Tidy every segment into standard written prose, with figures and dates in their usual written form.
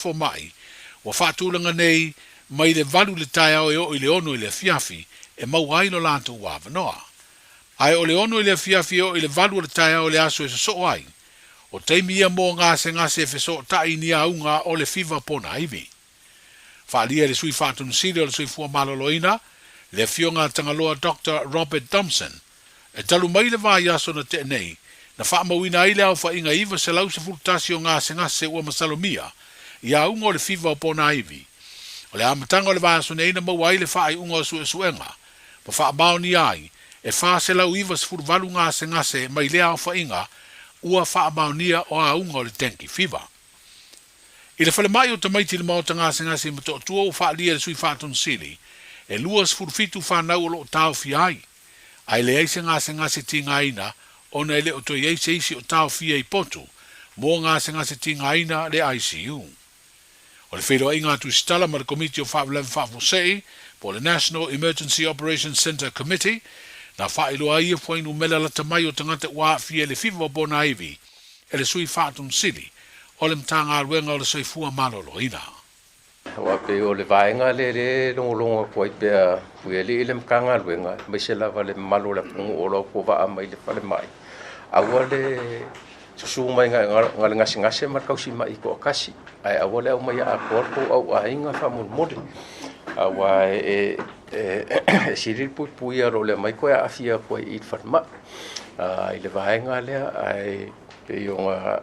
Fomai, ua faatulaga nei mai le 8 i le taeao e oo i le 6 i le afiafi e maua ai lo latou avanoa. Ae o le 6 i le afiafi e oo i le 8 o le taeao i le aso e sosoo ai, o taimi ia mo gasegase e fesootai i ni auga o le fiva ponaivi. Faaalia e le Sui Faatonu Sili o le Soifua Maloloina, le Afioga a Tagaloa Doctor Robert Thompson, e talu mai le vaiaso na tea nei, na faamauina ai le aofaiga 911 o gasegase ua masalomia i auga o le fiva o ponaivi. O le amataga o le vaiaso nei na maua ai le faaiuga o suesuega ma faamaonia ai e 498 gasegase mai lea aofaiga ua faamaonia o auga o le dengue fever. I le falemai o tamaiti i le maota gasegase i Motootua ua faaalia e le Sui Faatonu Sili e 27 fanau o lo o taofia ai, ae leai se gasegase tigaina ona e le o toe i ai se isi o taofia i potu mo gasegase tigaina le ICU. O le feiloaiga a Tusitala ma le Komiti o Faalavelave Faafuasei po o le National Emergency Operations Centre Committee na faailoa ai ia fuainumera lata mai o tagata ua aafia i le fiva o ponaivi e le Sui Faatonu Sili o le Matagaluega o le Soifua Maloloina. Aua pei o le vaega lea lea e logologo atu ai pea Puialii le Matagaluega, aemaise lava le mamalu o le atunuu o lo o autovaa mai i le falemai, aua le susu mai na o le gasegase ma le tausimai toatasi, ae aua le aumaia atoa le tou auaiga faamolemole, aua e sili le puipuia o lo o le aumai toe aafia atu ai i le falemai i le vaega lea. Ae pei ona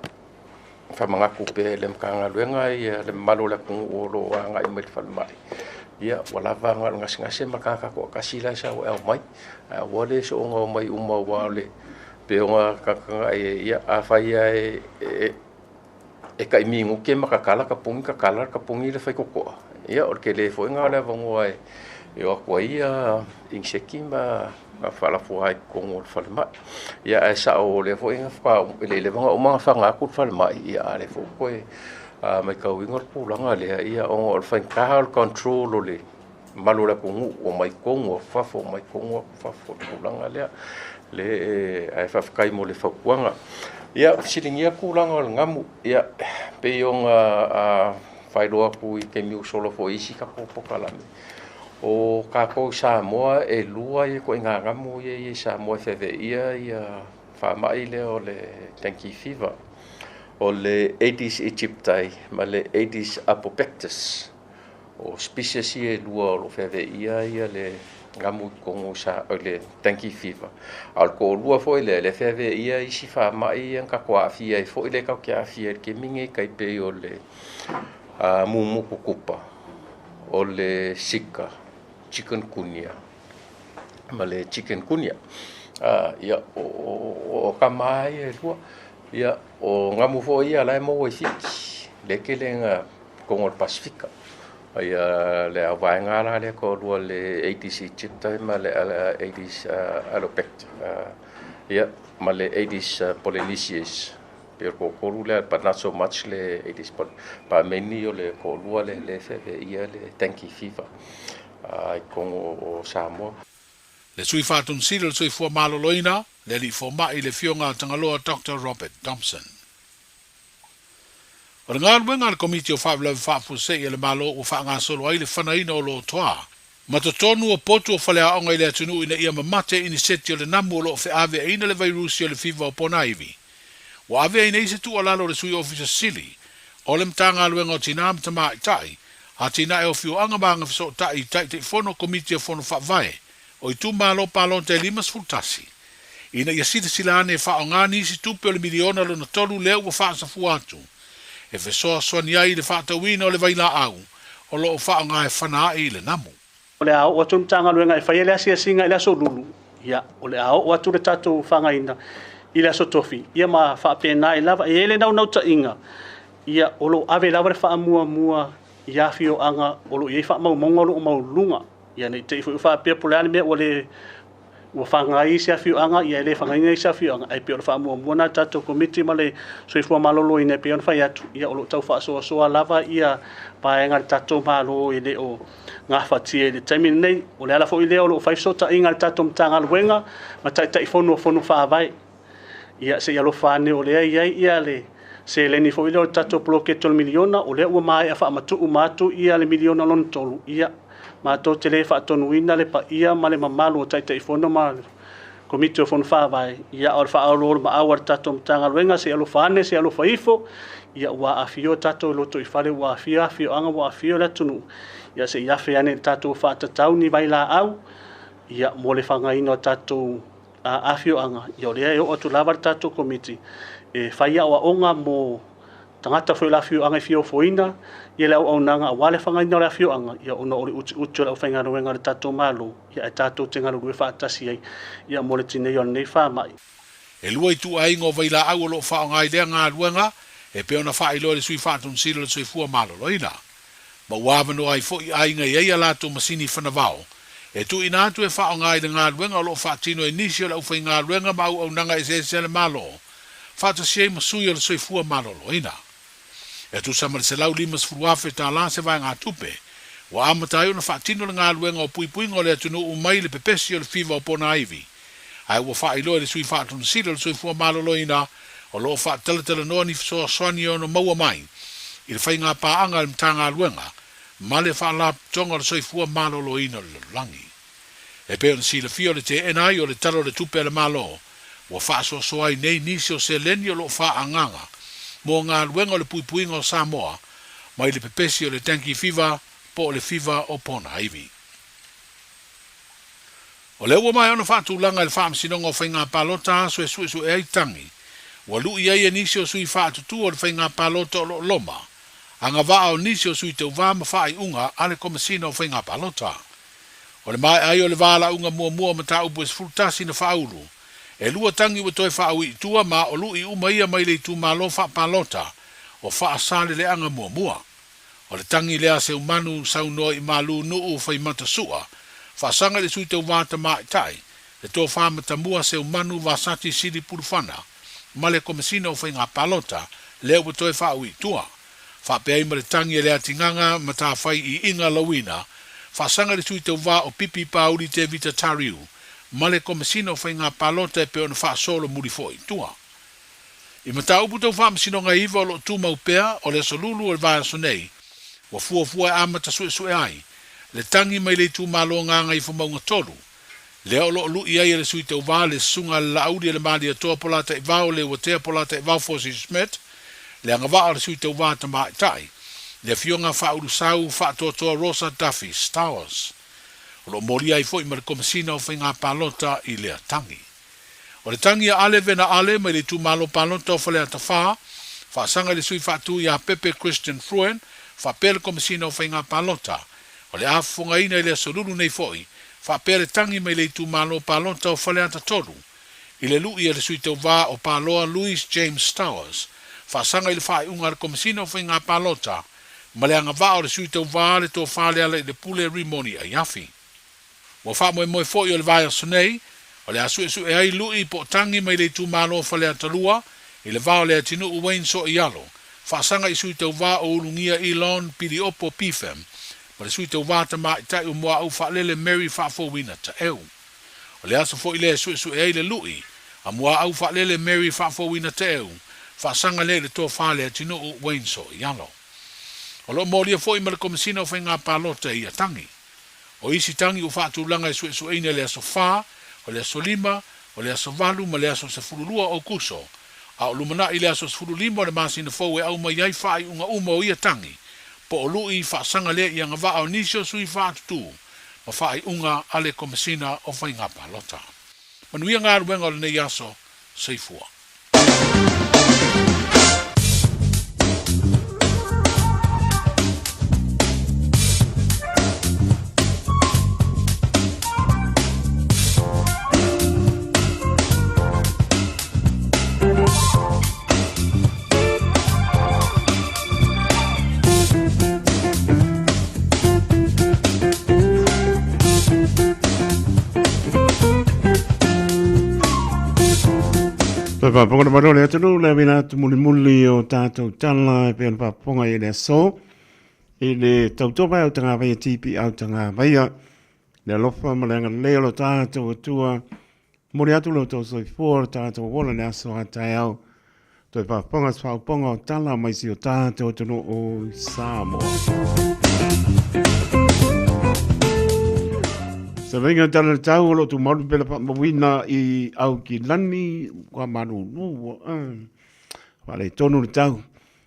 faamanatu pea i le Matagaluega ia le mamalu o le atunuu o lo o agai mai i le falemai, ia ua lava na o le gasegase ma le tagata toatasi la e sau e aumai, ae aua le soona omai uma, aua o le pei ona tagatagai ai, ia afai lava e tai minute ma tatala tapuni, tatala tapuni le faitotoa, ia o le tele foi lena o le avanoa e o atu ai ia iniseki ma faalafua ai i totonu o le falemai. Ia ae sao o lea foi na faatoa e le i leva ona uma ona faga atu le falemai, ia a o lea foi ua toe matauina le tulaga lea, ia ona o le faigata o le control o le mamalu o le atunuu, omai totonu o fafo, omai totonu o fafo, le tulaga lea le ae faafetai mo le fautuaga. Ia fesiligia tulaga o le gamu, ia pei ona faailoa atu i taimi ua sola foi i isi tatou polokalame, o tatou i Samoa e lua ia ituaiga gamu ia i Samoa e feaveaia ia faamai lea o le dengue fever, o le Aedes aegypti ma le Aedes albopictus. O species ia e lua o lo o feaveaia ia le gamu i totonu o le dengue fever. A o le toalua foi lea, le feaveaia isi faamai ia na tatou aafia ai foi lea tatou te aafia i le taimi nei, tai pei o le mumutu kupa, o le Zika, chikungunya ma le chikungunya. Ia, o tama ia e lua. Ia, o gamu foi ia la e maua i Fiti, le tele na totonu o le Pasifika. Ia le auvaega la lea toalua, le Aedes aegypti ma le Aedes albopictus, ia ma le Aedes polynesius. Pei o le toatolu lea, but not so much le Aedes pameni o le toalua lea le feaveaia le dengue fever i totonu o Samoa. Le Sui Faatonu Sili o le Soifua Maloloina, le Alii Fomai, le Afioga a Tagaloa Dr Robert Thompson. O le galuega a le Komiti o Faalavelave Faafuasei a le Malo ua faagasolo ai le fanaina o lotoa ma totonu o potu o faleaoga i le atunuu ina ia mamate iniseti o le namu o lo o feaveaiina le vairusi o le fiva o ponaivi. Ua ave ai nei se tuualalo o le Sui Ofisa Sili o le Matagaluega o Tinā ma Tamaitai, Atinae o Afioaga ma Agafesootai i Taitaifono o Komiti o Fono Faavae o itumalo palota e 51, ina ia silasila ane e faaaoga nisi tupe o le miliona lona tolu lea ua faasafua atu e fesoasoani ai i le faatauina o le vailaau o lo o faaaoga e fana ai i le namu. O le a oo atu le Matagaluega e fai ai le asiasiga i le aso Lulu, ia, o le a oo atu le tatou fagaina i le aso Tofi, ia ma faapena ai lava. E i ai le naunautaiga, ia, o lo o ave lava le faamuamua i afioaga o lo o i ai faamaumauga o lo o maualuluga. Ia ne i te i foi ua faapea po o le a le mea ua le ua faga ai isi afioaga, ia e le fagaina isi afioaga, ae pei o le faamuamua lena a le tatou Komiti ma le Soifua Maloloina e pei ona fai atu, ia o lo o tau faasoasoa lava ia vaega a le tatou Malo e le o gafatia i le taimi lenei. O le ala foi lea o lo o fai fesootaiga a le tatou Matagaluega ma Taitaifono o Fono Faavae, ia se i alofa ane o lea e i ai ia le Seleni foi lea o le tatou poloketi o le miliona, o lea ua maea faamatuu uma atu ia le miliona lona tolu, ia, matou te le faatonuina le paia ma le mamalu o Taitaifono ma Komiti o Fono Faavae, ia, a o le faaoloolomaau a le tatou Matagaluega, se i alofa ane, se i alofa ifo, ia, ua aafia o tatou lotoifale, ua aafia afioaga, ua aafia le atunuu, ia, se i afe ane i le tatou faatatau ni vailaau, ia, mo le fagaina o tatou afioaga, ia, o lea e oo atu lava le tatou Komiti e fai aoaoga mo tagata foi o le afioaga e fia ofoina ia le auaunaga aua le fagaina o le afioaga, ia, ona o le utiuti o le aufaigaluega a le tatou Malo, ia, ae tatou te galulue faatasi ai, ia, mo le tineia o lenei faamai. E lua ituaiga o vailaau o lo o faaaoga i lea galuega, e pei ona faailoa e le Sui Faatonisili o le Soifua Maloloina. Ma ua avanoa ai foi aiga e i ai a latou masini fanavao e tuuina atu e faaaoga i le galuega o lo o faatino e nisi o le aufaigaluega ma auaunaga eseese a le Malo, faatasi ai ma sui o le soifua maloloina. E tusa ma le $150,000 se vaegatupe ua amata ai ona faatino le galuega o puipuiga o le atunuu mai le pepesi o le fiva o ponaivi, ae ua faailoa e le Sui Faatonisili o le Soifua Maloloina o lo o faatalatalanoa ni fesoasoani e ono maua mai i le faiga paaga a le Matagaluega ma le Faalapotopotoga o le Soifua Maloloina o le Lalolagi. E pei ona silafia o le teena ai o le Tala o le Tupe a le Malo ua faasoasoa ai nei nisi o seleni o lo o faaagaaga mo galuega o le puipuiga o Samoa mai le pepesi o le dengue fever po o le fiva o ponaivi. O lea ua maea ona faatulaga e le Faamasinoga o Faiga Palota aso e suesue ai tagi ua lui ai e nisi o sui faatutu o le faiga palota o lo o loma agavaa o nisi o sui tauva ma faaiuga a le Komesina o Faiga Palota. O le maea ai o le valaauga muamua o mataupu e 11 na faaulu, e lua tagi ua toe faaui i tua ma o lui uma ia mai le itumalo faapalota o Faasaleleaga muamua. O le tagi lea a Seumanu saunoa i Malu Nuu Faimata Sua, faasaga i le sui tauva tamaitai, le tofa matamua Seumanu Vasati Sili Pulufana ma le Komesina o Faiga Palota lea ua toe faaui i tua. Faapea ai ma le tagi a Leatigaga Matafai i Iga Lauina, faasaga i le sui tauva o Pipi Pauli Tevita Tariu ma le Komesina o Faiga Palota e pei ona faasolo muli foi i tua. I mataupu tau faamasinoga e iva o lo o tumau pea, o le Aso Lulu o le vaiaso nei, ua fuafua e amata suesue ai le tagi mai le itumalo Gagaifomauga 3, lea o lo o lui ai e le sui tauva le Susuga a le Laauli e le Malietoa Polataivao Leuatea Polataivao Fosi Schmidt, le agavaa o le sui tauva tamaitai, le Afioga Faaulusau Faatoatoa Rosa Duffy Stowers. O lo o molia ai foi ma le Komesina o Faiga Palota i lea tagi. O le tagi a Ale Vena Ale mai le itumalo palota o Faleata 4, faasaga i le sui faatu ia Pepe Christian Fruen, faapea le Komesina o Faiga Palota. O le a fofogaina i le aso Lulu nei foi, faapea le tagi mai le itumalo palota o Faleata 3, i le lui a le sui tauva o Paloa Louis James Stowers, faasaga i le faaiuga a le Komesina o Faiga Palota ma le agavaa o le sui tauva le Tofa Lealailepule Rimoni Aiafi. Ua faamoemoe foi o le vaiaso nei, o le a suesue ai lui po o tagi mai le itumalo o Faleata 2 i le va o Leatinuu Wayne Soialo, faasaga i sui tauva o Ulugia Elon Piliopo Pfem ma le sui tauva tamaitai o Muaau Faalele Mary Faafouina Taeu. O le aso foi lea e suesue ai le lui a Muaau Faalele Mary Faafouina Taeu, faasaga lea i le tofa Leatinuu Wayne Soialo. O lo o molia foi ma le Komesina o Faiga Palota i ia tagi. O isi tagi ua faatulaga e suesueina i le aso 4, o le aso 5, o le aso 8 ma le aso 12 o Aokuso, a o lumanai i le aso 15 o le masina fou e aumai ai faaiuga uma o ia tagi, po o lui faasaga lea i agavaa o nisi o sui faatutū ma faaiuga a le Komesina o Faiga Palota. Manuia galuega o lenei aso. Soifua. Toe faafofoga mai le atunuu le avina atu mulimuli o tātou tala e pei ona faafofoga i le aso i le tautoga e autagavaia TP autagavaia le alofa ma le agalelei o lo tātou Atua. Momoli atu lo outou soifua, lo tatou ola i le aso a taeao. Toe faafofoga se faaupoga o tala mai si o tātou atunuu o Samoa. Se veinga tala le tau o lo tu malu pela whaamawina i au ki lani, kua malulu, whaale tonu le tau.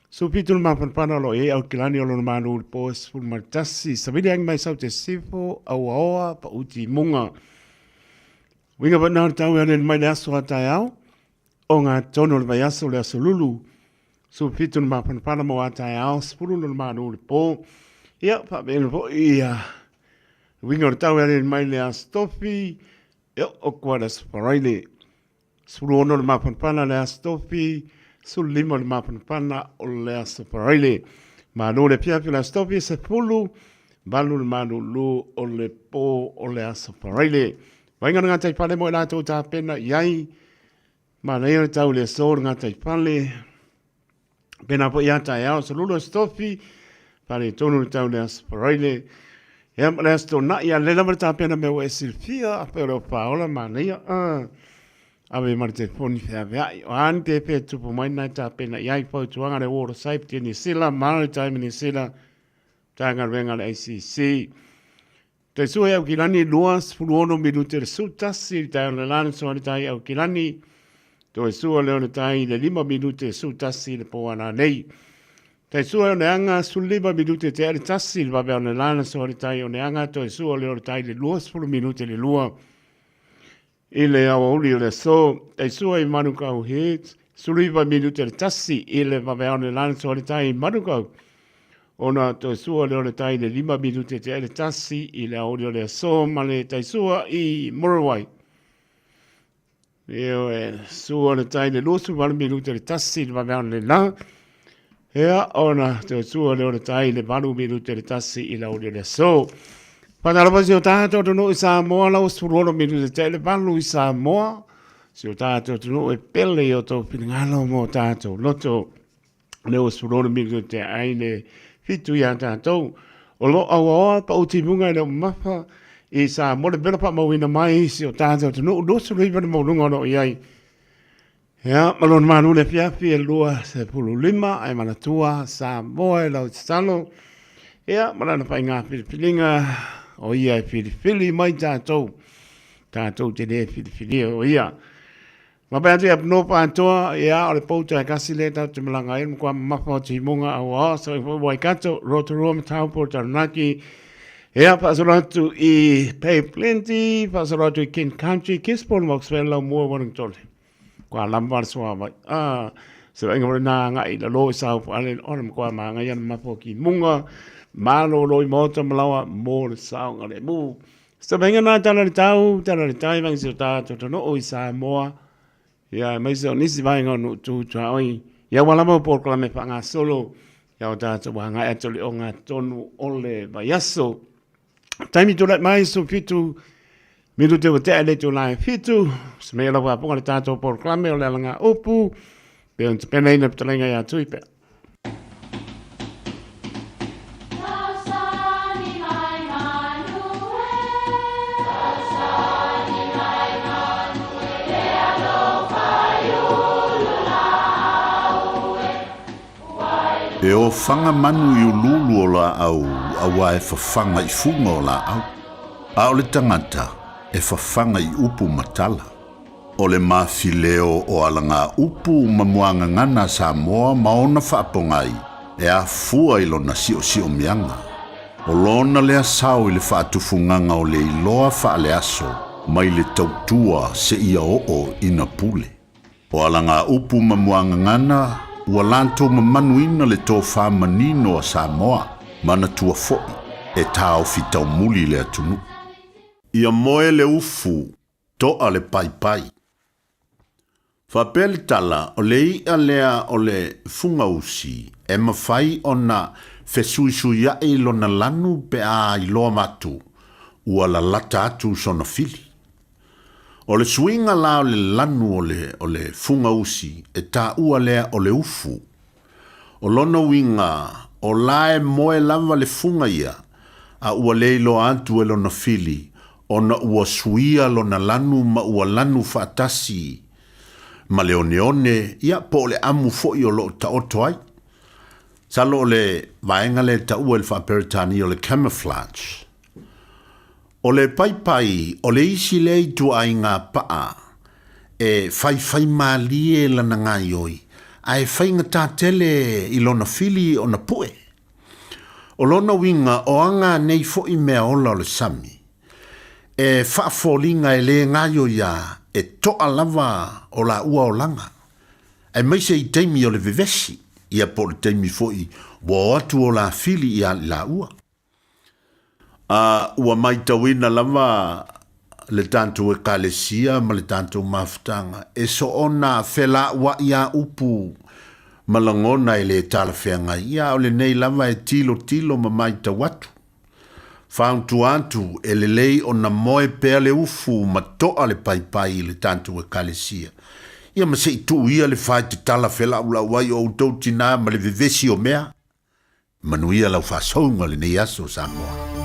Su pitu le mapanapana o lo e au ki lani o lona malu le po 11, savili angi mai sau te sifo, au aoa, pa uti munga. Winga pa nā le tau e ane mai le aso a tae ao, O ngā tonu o le vaiaso o le aso lulu, 17 le mapanapana mo a taeao, 10 le malo le pō. Ia, whaapena foi ia uiga o le tau e alele mai le aso tofi, ia, o kua le aso Faraile. 16 le mapanapana le aso tofi, 15 le mapanapana o le aso Faraile. Malo le afiafi o le aso tofi, 10 valu le malulu o le pō o le aso Faraile. Vainga le ngātai pale mo e lātou tāpena i ai, Manaia le tau le aso le gatai fale. Pena po ia taeao sa lulu aso tofi. Fale tonu le tau le aso paraile. Ea ma le aso tōna'i a lela ma le tāpena mea ua e silafia a pea o le opa ola manaia. Ave ma le telefoni feavea'i. O a ni te pea tupu mai nai tāpena i ai fautuaga le Water Safety New Zealand, Maritime New Zealand, Matagaluega a le ACC. Toe sua i Aukilani, 26 minute le 11 i le taeao le la na sua le tai Aukilani. Toe sua le one tai i le 5 minute le 11 i le pō ana nei. Tai sua i Oneaga, 15 minute te ale tasi i le vave one la na sua le tai Oneaga. Toe sua le one tai i le 20 minute le 2 i le aoauli o le aso. Tai sua i Manukau Heads, 19 minute le tasi i le vaveao le lana soa le tai i Manukau. Ona toe sua lea o le tai i le 5 minute te le tasi i le aoauli o le aso ma le tai sua i Muriwai. Ioe, sua le tai le 28 minute le tasi i le vaveao le la. Ea ona toe sua lea o le tai le 8 minute le tasi i le aoauli o le aso. Whanalapa si o tātou atunuu i Samoa lau 16 minute te le valu i Samoa. Si o tātou atunuu e pele i o tau finagalo mo tātou loto. Le o 16 minute te ai le fitu i a tātou. O lo auaoa pa uti munga i le mafa i Samoa le vela whaamauina mai si o tātou atunuu 29 le maulunga o lo i ai. Ia, ma lona malu le afiafi e 25 ae manatua Samoa e lau tatalo. Ia, ma lana faiga filifiliga, o ia e filifili mai tatou, tatou te le filifilia o ia. Ma pe atu i Apno Pātoa, ia, o le pou tae kasi le tau te malanga e, mkua mamafa o timunga au ao, so i Waikato, Rotorua, Mataupo, Taranaki, ia, whaasolo atu i Bay Plenty, whaasolo atu i Kent Country, Gisborne, Moxville, Laumua, Wellington. Kua lava le suavai. Ah, se vaaiga foi lena agai i lalo i sa upu ale, o le matua māngaia le mamafa o kimuga, malolo i maota ma laoa mo le saogalemu. Se vaaiga na tala le tau, tala le tai, vaega se o tātou tano'o i Samoa, ia aemaise o nisi vaega o nuu tu tuaoi, ia ua lava o polokalame faagasolo, ia o tātou agai atu le ogatotonu o le vaiaso. Taimi tulai mai su fitu minute ua tea le itula e fitu. Se mea lau faafofoga le tātou polokalame o le alaga upu pe ona tapenaina fetalaiga ia Tui pea. E ofaga manu i uluulu o laau auā e fafaga i fuga o laau, a o le tagata e fafaga i upu ma tala. O le mafileo o alagaupu ma muagagana a Samoa ma ona faapogai e afua i lona siosiomiaga. O lona lea sao i le faatufugaga o le iloa faaleaso mai le tautua seia oo ina pule. O alagaupu ma muagagana ua latou mamanuina le tofa manino a Samoa, manatua foi e taofi taumuli le atunuu. Ia moe le ufu, toa le paipai. Faapea le tala, o le i'a lea o le fugausi e mafai ona fesuisuia'i lona lanu pe a iloa atu ua lalata atu sona fili. O le suiga la o le lanu o le, o le fugausi e taua lea o le ufu. O lona uiga, o la e moe lava le fuga ia, a ua le iloa atu e lona fili, ona ua suia lona lanu ma ua lanu faatasi. ma le oneone, ia, po o le amu foi o lo o taoto ai. Masalo o le vaega lea e taua i le faa-Peretania o le camouflage. O le paipai, o le isi lea ituaiga paa e faifaimalie lana gaoioi ae faigata tele i lona fili ona pue. O lona uiga o aga nei foi meaola o le sami, e faafoliga e le gaoioi a e toa lava o laua olaga, aemaise i taimi o le vevesi, ia po o le taimi foi ua o atu o la fili ia i laua. A ua matauina lava le tatou Ekalesia ma le tatou mafutaga e soona felauai a upu ma lagona e le talafeagai, ia a o lenei lava e tilotilo ma matau atu. Fautua atu e lelei ona moe pea le ufu ma toa le paipai i le tatou Ekalesia, ia ma se i tuu ia le faitatala felaulau ai o outou tina ma le vevesi o mea. Manuia lau faasouga lenei aso Samoa.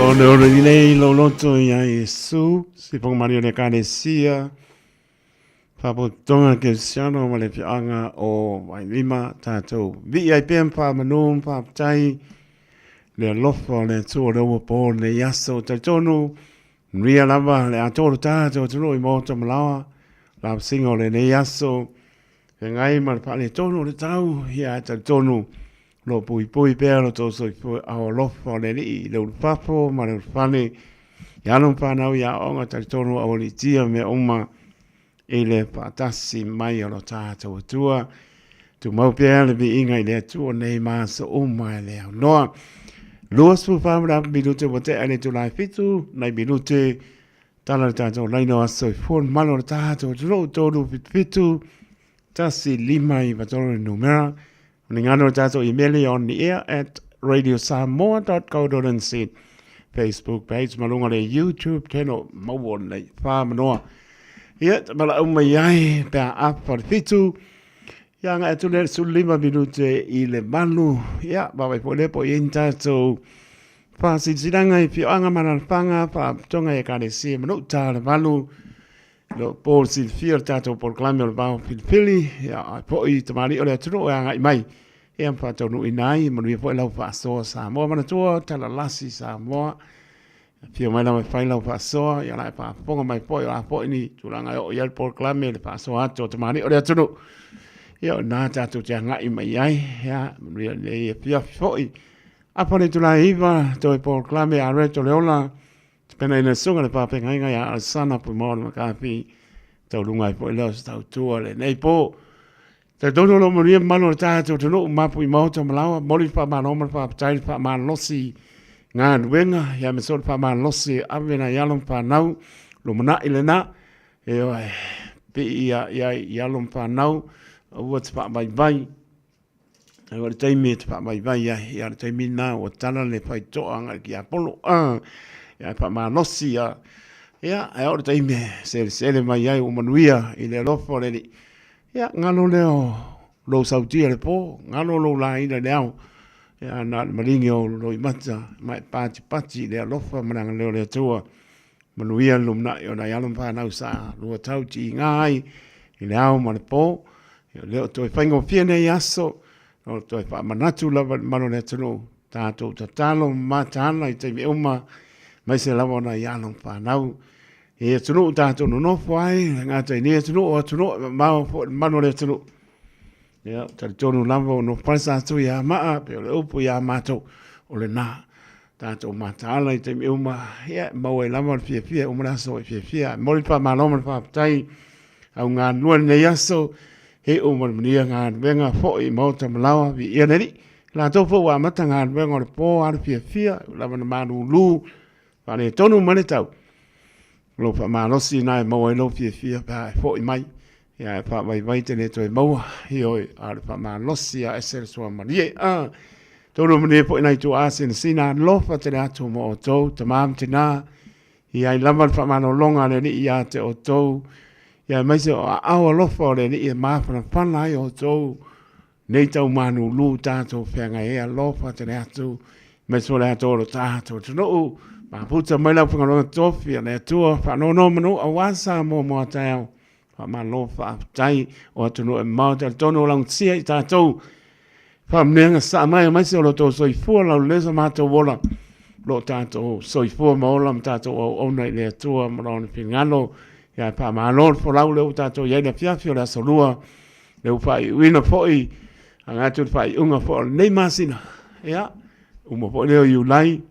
Oneone lelei lou loto iā Iesu, sipoga malie o le Ekalesia, Faapotopotoga Kerisiano ma le Afioaga o Vailima, tatou vii ai pea ma faamanu ma faafetai le alofa o le Atua o lea ua po lenei aso. Talitonu, manuia lava le atoa o le tatou atunuu i maota ma laoa, lavasiga o lenei aso, feagai ma le faaletonu o le tau, ia ae talitonu o lo o puipui pea lo outou soifua i aao alofa o le Alii i le ulufafo ma le ulufale, i alo ma fanau i aoaoga, talitonu ua aualiitia mea uma i le faatasi mai o lo tatou Atua. Tumau pea le viiga i le Atua nei ma aso uma e le aunoa. 24 ma le afa minute ua tea i le itula e 7 nai minute. Tala le tatou laina o aso soifua le mamalu o le tatou atunuu 377 1593 le numera. O le gano o le tatou imeli on the air at radiosamoa.co.nz Facebook page ma luga o le YouTube channel maua nei whamanoa. Ia, te mala mai ai pe a afa le fitu. Ia, ngai atu le 15 minute i le 8. Ia, vavai po le po i ni tatou Whaasilasilaga i Whioanga ma Alalafaga, Faapotopotoga i Ekalesia ma Nuu Ta le Valu, lo po le silafia o le tatou polokalame o le Vao Filifili, ia ai foi tamalii o le atunuu e agai mai, ia ma faataunuuina ai, manuia foi lau faasoa Samoa. Manatua, talalasi Samoa, afio mai lava e fai lau faasoa, ia la e faafofoga mai foi o a foi ni tulaga e oo i ai le polokalame le faasoa atu o tamalii o le atunuu. Ia o lena tatou te agai mai ai, ia manuia lenei afiafi foi. Afa le itula e 9, toe polokalame a Reto le Ola, tapenaina e Susuga le Faafeagaiga ia Alesana Pumoa le Makafi, tauluga ai foi lea o se tautua lenei po. Talitonu o lo o manuia mamalu o le tatou atunuu, mapu i maota ma laoa, momoli le faamalo ma le faafetai, le faamalosi galuega, ia aemaise foi le faamalosi e ave nai alo ma fanau, lumanai lena, ioe, pii ia i alo ma fanau, aua te faavaivai. Ae o le taimi e te faavaivai ai, ia o le taimi lena ua tala le faitotoa agai i le tiapolo, ia e faamalosi ia, ia ae oo i le taimi e selesele mai ai ua manuia i le alofa o le Alii. Ia galo lea o lou sautia i le po, galo lou laina i le ao, ia na o le maligi o ou loimata ma e patipati i le alofa ma le agalelei o le Atua. Manuia le lumanai o nai alo ma fanau sa lua tau tiga ai i le ao ma le po. E le o toe faigofie nei aso, o toe faamanatu lava i le mamalu o le atunuu, tatou tatalo ma mataala i taimi uma, aemaise lava o nai alo ma fanau. I atunuu tatou nonofo ai, e le gata i nei atunuu, o atunuu e mamao foi i le mamalu o le atunuu. Ia, talitonu lava o nofo palesa atu ia maa, pei o le upu ia matou, o lena. Tatou mataala i taimi uma, ia, e maua ai lava le fiafia, e uma le aso e fiafia. E momoli le faamalo ma le faafetai au galulue i lenei aso, he uma le manuia galuega foi i maota ma laoa, viia le Alii. Latou foi ua amata galuega o le po a le fiafia, ua lava na malulu, faaletonu mai le tau. O lou faamalosi lena e maua ai lou fiafia pe a e foi mai. Ia e faavaivai te le toe maua, ioe, a o le faamalosi a ese le suamalie. A, tolu manuia foi nai tuaa sinasina, alofa tele atu mo outou, tama ma tina, i ai lava le faamalologa a le Alii ia te outou, ia aemaise o aao alofa o le Alii e mafanafana ai outou, Nei tau malulu tatou feagai ai alofa tele atu aemaise foi le atoa o lo tatou atunuu. Mafuta mai le aufaigaluega tofi a le Atua, faanonomanu aua Samoa mo a taeao. Faamalo faafetai o atunuu e mamao talitonu o laugatasia i tatou. Faamanuiaga sasaa mai aemaise o lo outou soifua laulelei so matou ola. O lo o tatou soifua ma ola ma tatou auauna i le Atua ma Lona finagalo. Ia faamalo le folau lea ua tatou i ai i le afiafi o le aso Lua. Lea ua faaiuina foi, agai atu i le faaiuga foi o lenei masina, ia, uma foi lea o Iulai,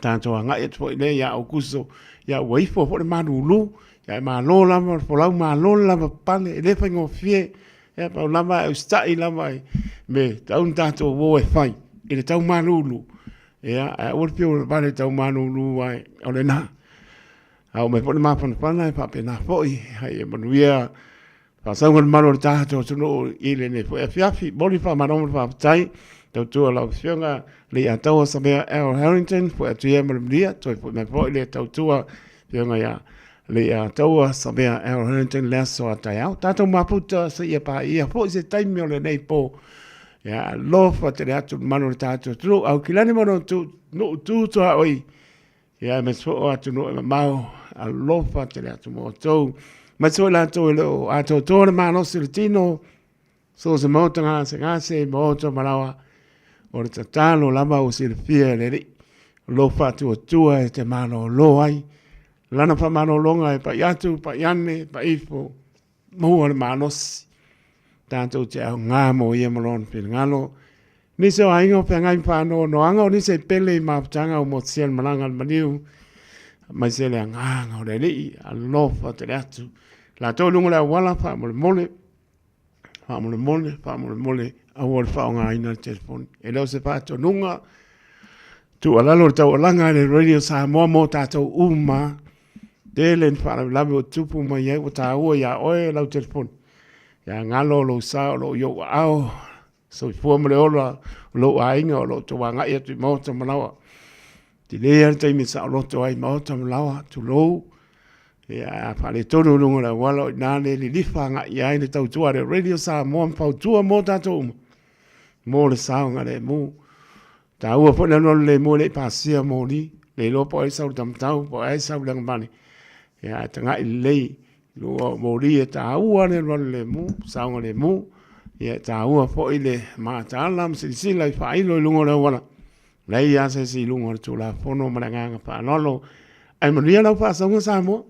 tatou agai atu foi lea ia Aokuso, ia ua ifo foi le malulu, ia e malo lava le folau, malo le lavapapale, e le faigofie, ia pau lava e usitai lava i mea e tatau ona tatou o e fai i le tau malulu, ia, ae aua le fiu e vale i le tau malulu, aua o lena. A oo mai foi le mafanafana e faapena foi, a ia manuia Faasauga le mamalu o le tatou atunuu i lenei foi afiafi. Momoli le faamalo ma le faafetai tautua lau Afioga Leiataua Savea L. Harrington, foi atu ia ma le manuia, toe foi mai foi le tautua Afioga ia Leiataua Savea L. Harrington le aso a taeao. Tatou mafuta seia paia foi se taimi o lenei po. Ia alofa tele atu le mamalu o le tatou atunuu. Aukilani ma lou nuu tu tuaoi. Ia aemaise foi o atunuu e mamao, alofa tele atu mo outou. Aemaise foi latou e le o atoatoa le malosi o le tino, so o se maota gasegase, maota malaoa, o le tatalo lava ua silafia e le Alii, o lo faatuatua e te malolo ai. Lana faamalologa e pai atu, pai ane, pai ifo, maua le malosi. Tatou te aoga mo ia ma lona finagalo. Nisi o aiga o feagai ma faanoanoaga o nisi e pele i mafutaga ua motusia le malaga a le maliu, aemaise le agaga o le Alii, alofa tele atu. Latou i luga o le auala, faamolemole, faamolemole, faamolemole, aua le faaaogaina le telefoni. E le o se faatonuga, tuualalo le taualaga a le Radio Samoa mo tatou uma. Tele ni faalavelave ua tupu mai ai ua taua iā oe lau telefoni. Ia galo lou sa o lo o i ou aao, soifua ma le ola o lou aiga o lo o tou agai atu i maota ma laoa. Tele lava le taimi e saoloto ai i maota ma laoa, tulou. Ia, a faaletonu i luga o le auala, o i ina le lilifa agai i ai le tautua a le Radio Samoa ma fautua mo tatou uma mo le saogalemu. Taua foi le alualu lemu e le i pasia moli, le iloa po o ai sau le taumatau, po o ai sau le agavale. Ia, ae tagai lelei i luga o moli e taua le alualu lemu, saogalemu. Ia, e taua foi le mataala ma silasila i faailo i luga o le auala. Leai lava se isi i luga o le Tulafono ma le agaga faaaloalo. Ae manuia lau faasauga Samoa.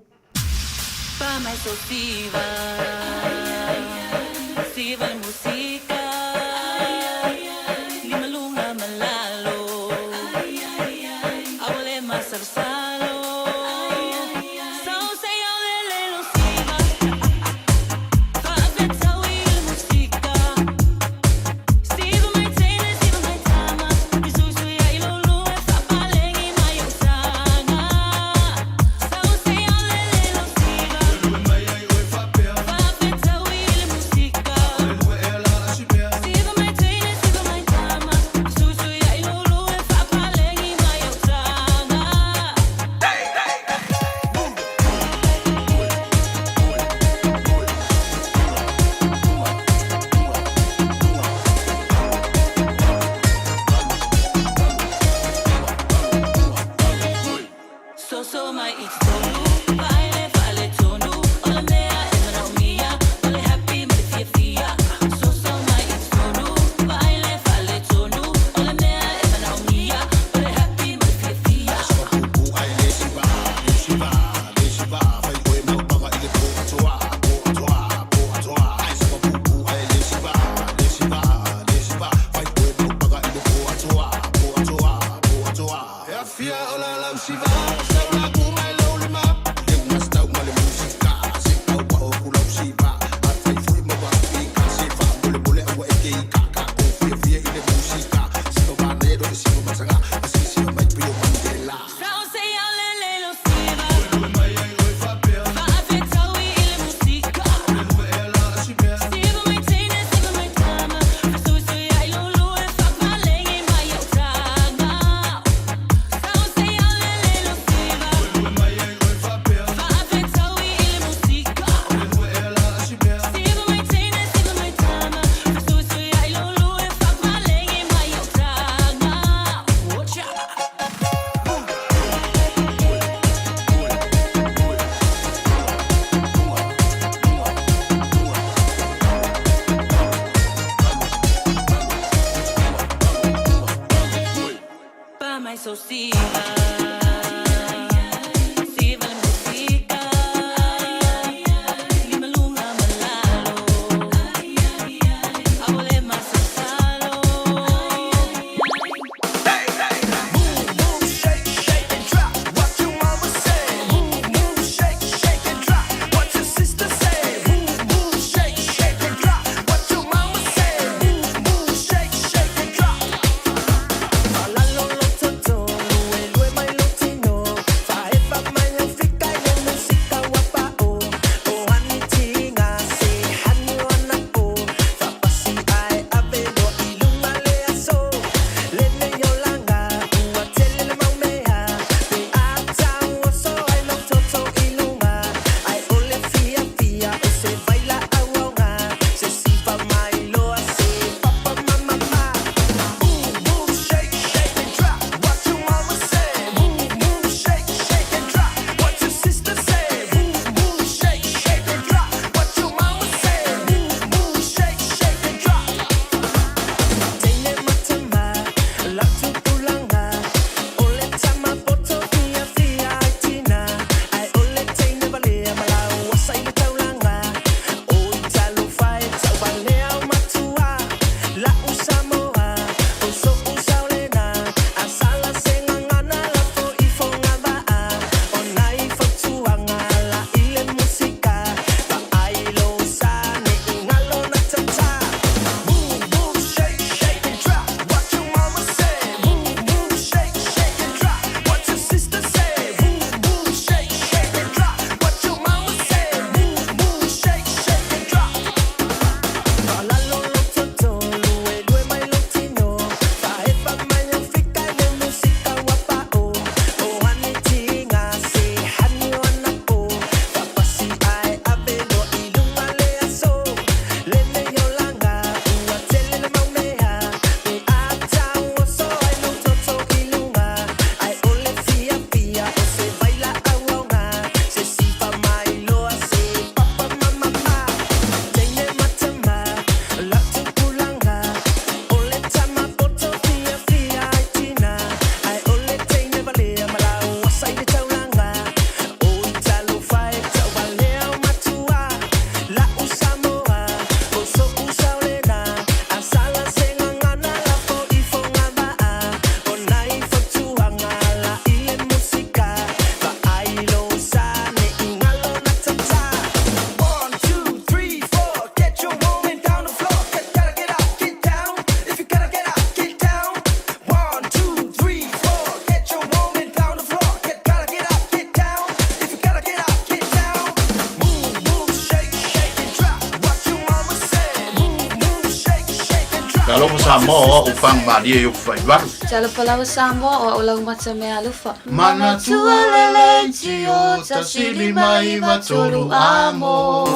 Samoa o a'u pagamalie i Upufaivalu. Talofa lava Samoa o a'u laumata mea alofa. Manatua le leitio 1993 amo.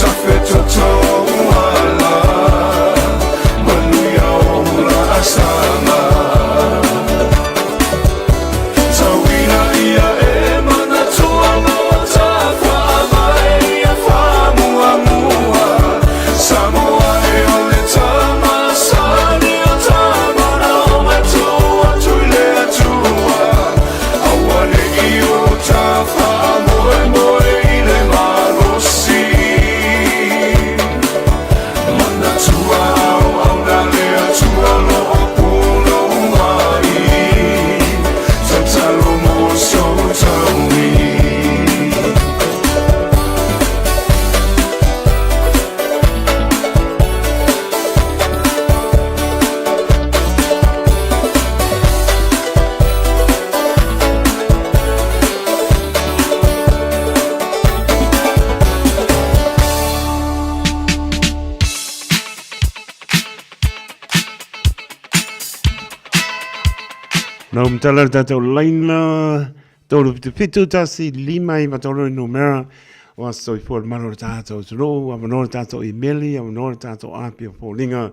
Tafetotoa. Na umtala le tātou laina, 377 tasi lima i matoro i numera o aso soifua le malo le tātou atunuu, avanoa le tātou imeli, avanoa le tātou api o foliga,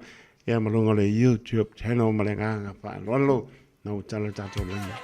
ia ma luga o le YouTube channel ma le agaga faaaloalo. Na umtala le tātou laina.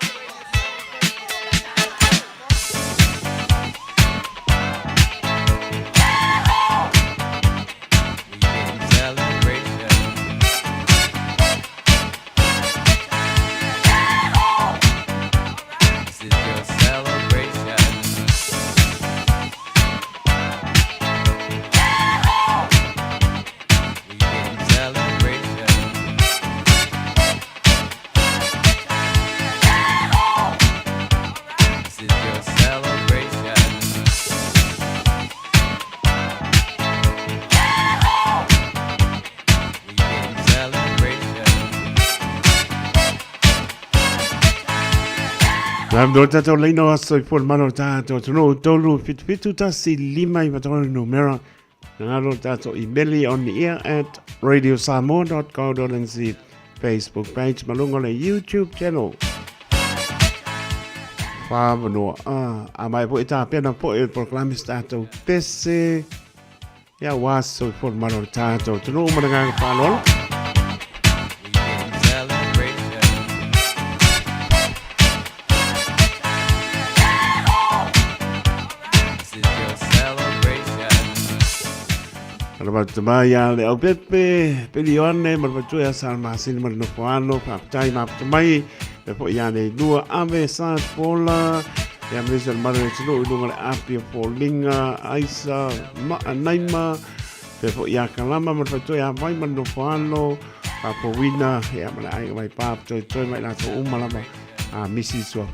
Nā mea tātou leina o aso i pō le mana o tātou atunuu, 377 15 i matawai numera. Nā ngaro tātou imeli on the air at radiosamoa.co.nz Facebook page ma lunga o le YouTube channel. Whāmanoa. Ah, a mai po i tā pena po i polokalame se tātou pese. Ia wā soifua le malo o le tātou atunuu ma le agaga faaaloalo. Alaba tama ia le au pepe, peli oane, ma le matua ia sa masini ma le nofo alo, faafetai mafuta mai, le po ia nei lua ave sa pola, ia mese le mare atunuu i luga o le api o Foliga, Aisa, Maa Naima, pe po ia Kalama ma le matua ia Vai ma le nofo alo, Papouina, ia ma le aiga mai pā, toi toi mai latou uma lava, a misi suafa.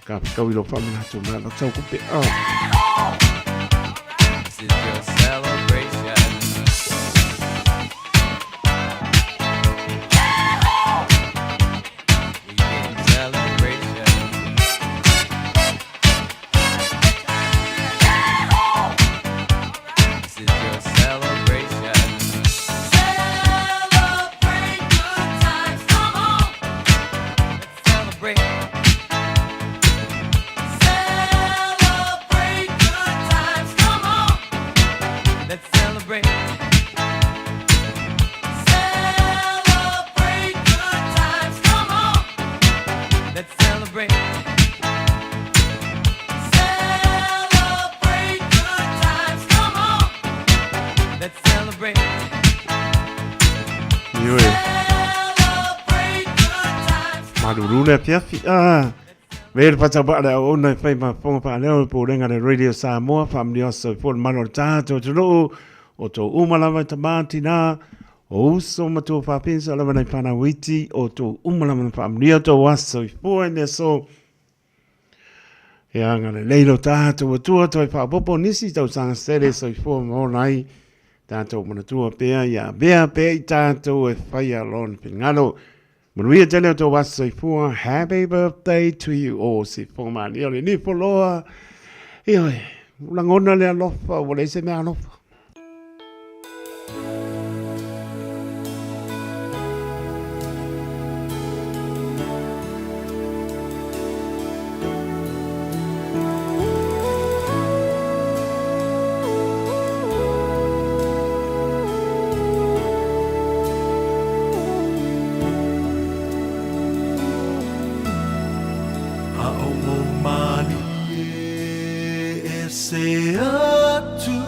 Ka whakau i lo whamanatu mai la tau kupe. Oh. This is your celebration. We getting celebration. This is your celebration. Celebrate good times, come on. Let's celebrate. Celebrate good times, come on. Let's celebrate. Celebrate good times, come on. Let's celebrate. Celebrate good times, come on. Let's celebrate. Ioe. Celebrate good times. Malulu le afiafi. Ah. Me le pata ba le auauna e fai ma fofoga faaleo le Pulega le Radio Samoa, faamanuia soifua le malo o le tātou atunuu, o tou uma lava e tama tinā, o uso ma tua faapisa lava nai whanau iti, o tou uma lava na faamanuia tou aso soifua i le aso. E anga lelei lo tātou atua toi whaapopo nisi tausaga sele soifua ma ona ai tātou manatua pea ia avea pea i tātou e whaia lona finagalo. Manuia tele o tou aso soifua. Happy birthday to you all. Si fofoga malie o le nifoloa. Ioe, ua lagona le alofa, ua leai se mea alofa. Aʻo mālie e se atu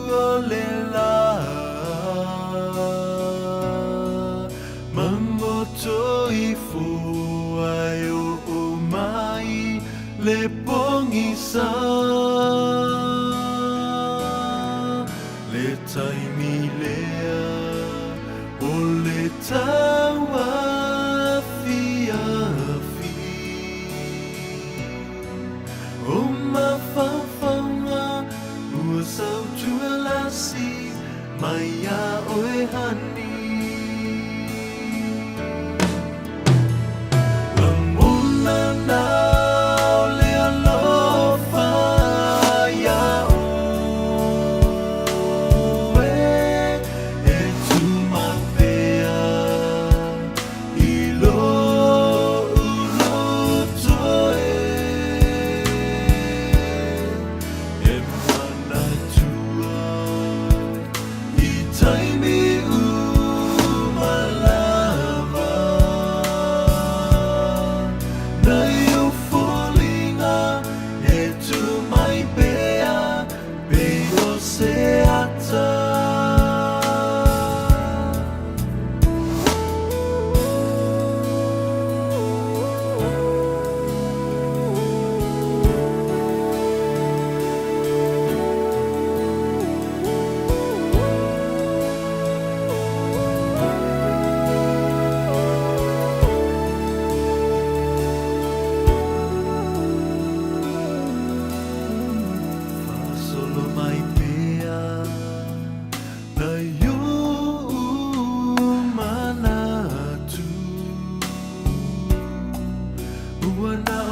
o le lā Mamoto ifo ai oʻo mai le pogisa Le taimi lea o le tauafiafi O mafaufauga ua sautualasi mai iā oe honey. Lagona na o le alofa iā ʻoe e tumau pea.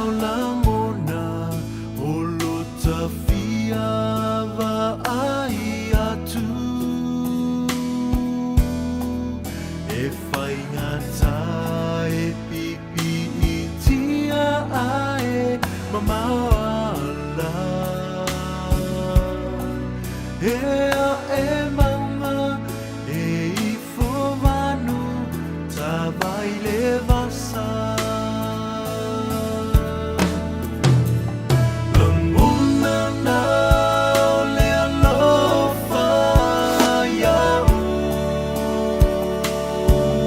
o lagona o lo tafia vaai atu E faigata e pipiitia ae mamao ala E ae maunga e ifo vanu tavai le vasa Lagona na o le alofa ia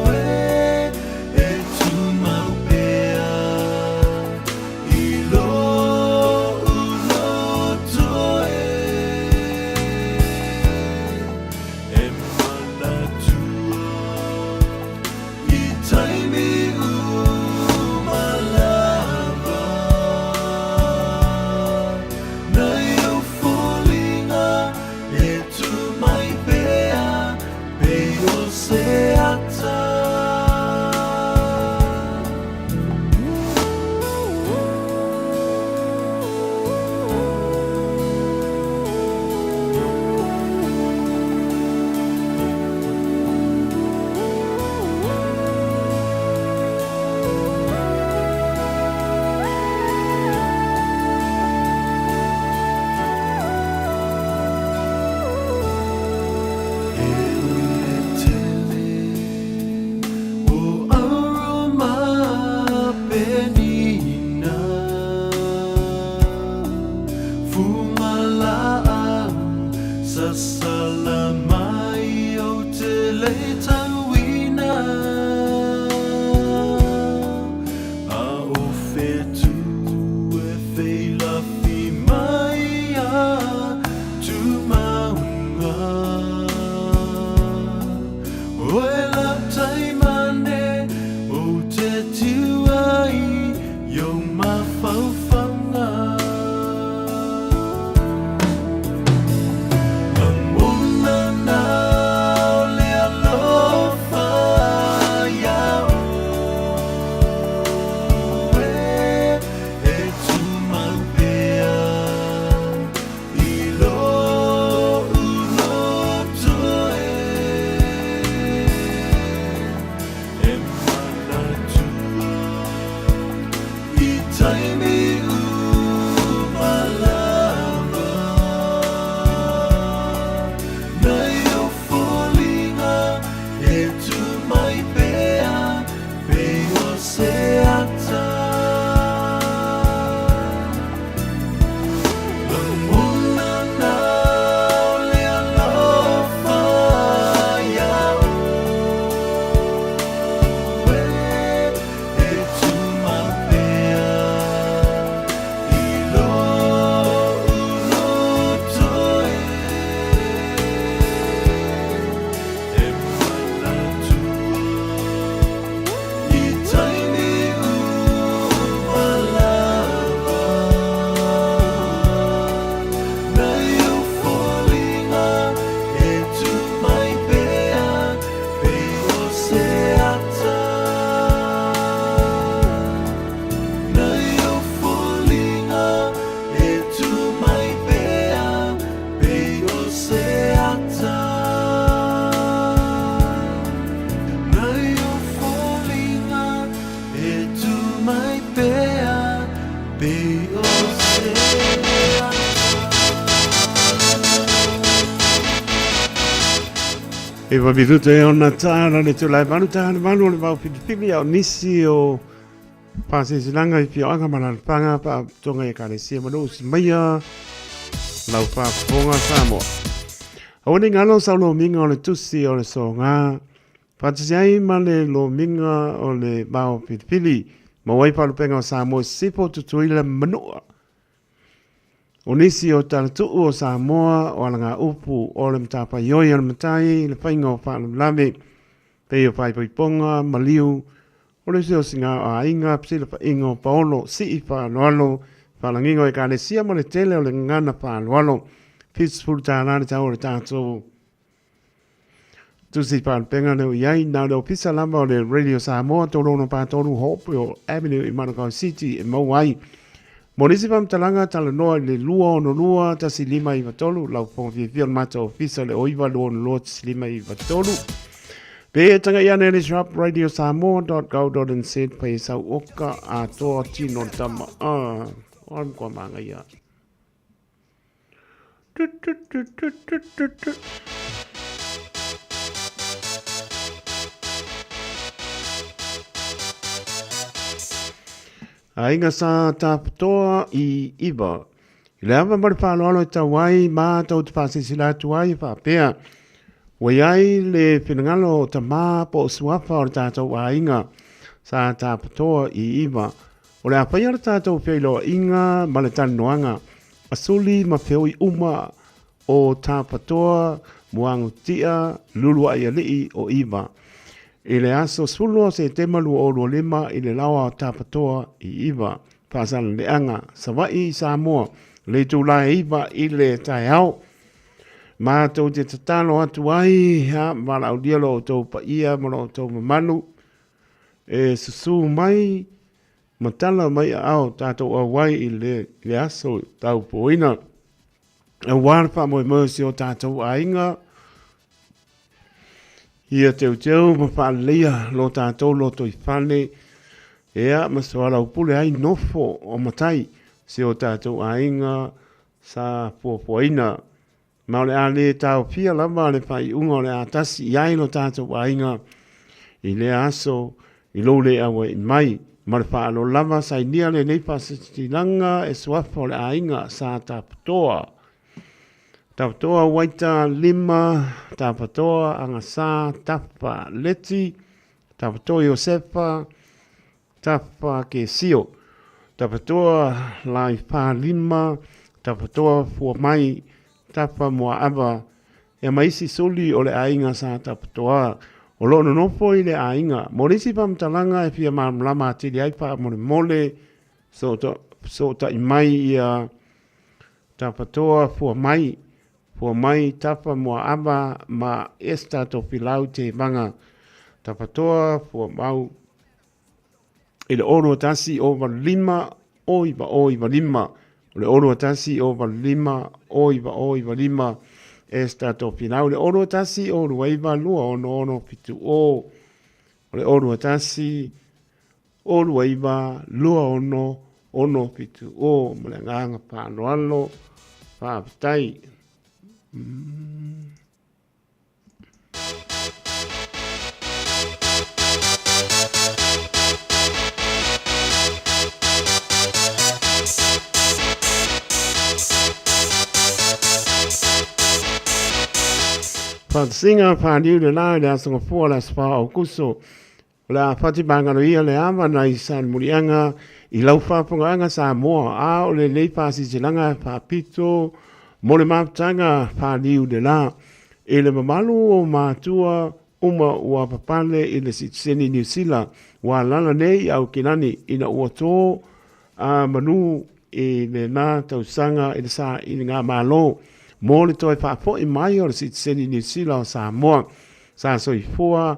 oe E tumau pea i lou loto e E manatua i taimi uma lava Nai ou foliga e tu mai pea pei o se ata. E ui le tele o Aroma Penina Fugalaau sasala mai ou te le tauina A o whetū e wheilafi mai a Tumaunga Oe lau taimane o te tiu ai i ou mafaufauga. Lagona na o le alofa ia oe e tumau pea i lou loto e. E manatua i taimi uma lava Nai ou foliga e tu mai pea pei o se ata Lagona na o le alofa ia oe e tumau pea i lou loto e E manatua i taimi uma lava Nai ou foliga e tu mai pea pei o se ata Nai ou foliga e tu mai pea pei o se ata Nai ou foliga e tu mai pea pei o se ata. E waviluta e ona tāra le tūlai malu tāra malu o le vau pilipili a o nisi o pāsēsilanga i whioanga ma lalapanga pa tonga i ekalesia ma nuu si maia lau whaafonga Samoa. Aua ne ngalo sau lomiga o le tusi o le soga, faatasi ai ma le lomiga o le vao pilipili, maua ai faalupega o Samoa i Sisifo, Tutuila ma Manua. O nisi o talatuu o Samoa o alagaupu o le matafaioi a le matai i le faiga o faalavelave, pei o faaipoipoga, maliu, o le osiosiga o aiga, fesilafaiga o paolo, sii faaaloalo, faalagiga o ekalesia ma le tele o le gagana faaaloalo. $70 le tau o le tatou. Tusi Faalupega lea o i ai, na o le ofisa lava o le Radio Samoa, 363 Hopewell Avenue i Manukau City e maua ai. Mo nisi faamatalaga, talanoa i le 262 1593, lau fofoga fiafia o le matou ofisa o le 09 262 1593. Pe e taga'i ane le shop radiosamoa.co.nz pai e sau oka atoa tino tama. Ah, o le matua māngaia. Tu, tu, tu, tu, tu, tu, tu. Aiga sa Taputoa i Iva. I le ava ma le faaaloalo e tau ai mātou te faasilasila atu ai e faapea, Ua i ai le finagalo o tamā po o suafa o le tātou aiga sa Taputoa i Iva. O le a faia le tātou feiloaiga ma le talanoaga a suli ma feoi uma o Tapatoa, Muagutia, Luluaialii o Iva. I le aso 12 o Setema 2025 i le laoa o Tapatoa i Iva, Faasaleleaga, Savaii, Samoa, le itula e 9 i le taeao. Matou te tatalo atu ai, ha, valaaulia lo outou paia ma lo outou mamalu e susu mai ma tala mai aao tatou auai i le, le aso taupoina. Aua le faamoemoe o si o tatou aiga, ia teuteu ma faaleleia lo tatou lotoifale, ea ma soalaupule ai nofo o matai si o tatou aiga sa fuafuaina. Ma o le a le taofia lava le faaiuga o le a tasi i ai lo tatou aiga i lea aso i lou le auai mai. Ma le faaaloalo lava, sainia lenei faasilasilaga e suafa o le aiga Sa Taputoa. Taputoa Waita Lima, Taputoa Agasa Tafa Leti, Taputoa Iosefa Tafa Kesio, Taputoa Laifa Lima, Taputoa Fuamai, Tafa Moaava, Ia ma isi suli o le aiga sa Taputoa, o lo o nonofo i le aiga. Mo le isi faamatalaga e fia malamalama atili ai faamolemole, soota'i mai ia Tapatoa fua mai, fua mai Tafa Moaava ma Esther Tofilau Tevaga. Tapatoa fua mau i le 0 21 0 9 0 9 5, o le 0 1 0 8 5 0 9 0 9 5, Esther Tofilau, le 0 1 0 2 9 2 6 6 7 0, o le 0 1 0 2 9 2 6 6 7 0, ma le agaga faaaloalo, faafetai. Faatasiga Faliu le la i le aso Gafua le aso 4 o Aokuso. O le a fatimagalo ia le ava nai Salemuliaga i lau faafogaaga Samoa, a o lenei faasisilaga e faapito mo le mafutaga faliu le la i le mamalu o matua uma ua papale i le sitiseni Niu Sila ua alala nei i Aukilani ina ua tō a manu i lena tausaga i le sailiga malo mo le toe faafoi mai o le sitiseni Niu Sila o Samoa sa soifua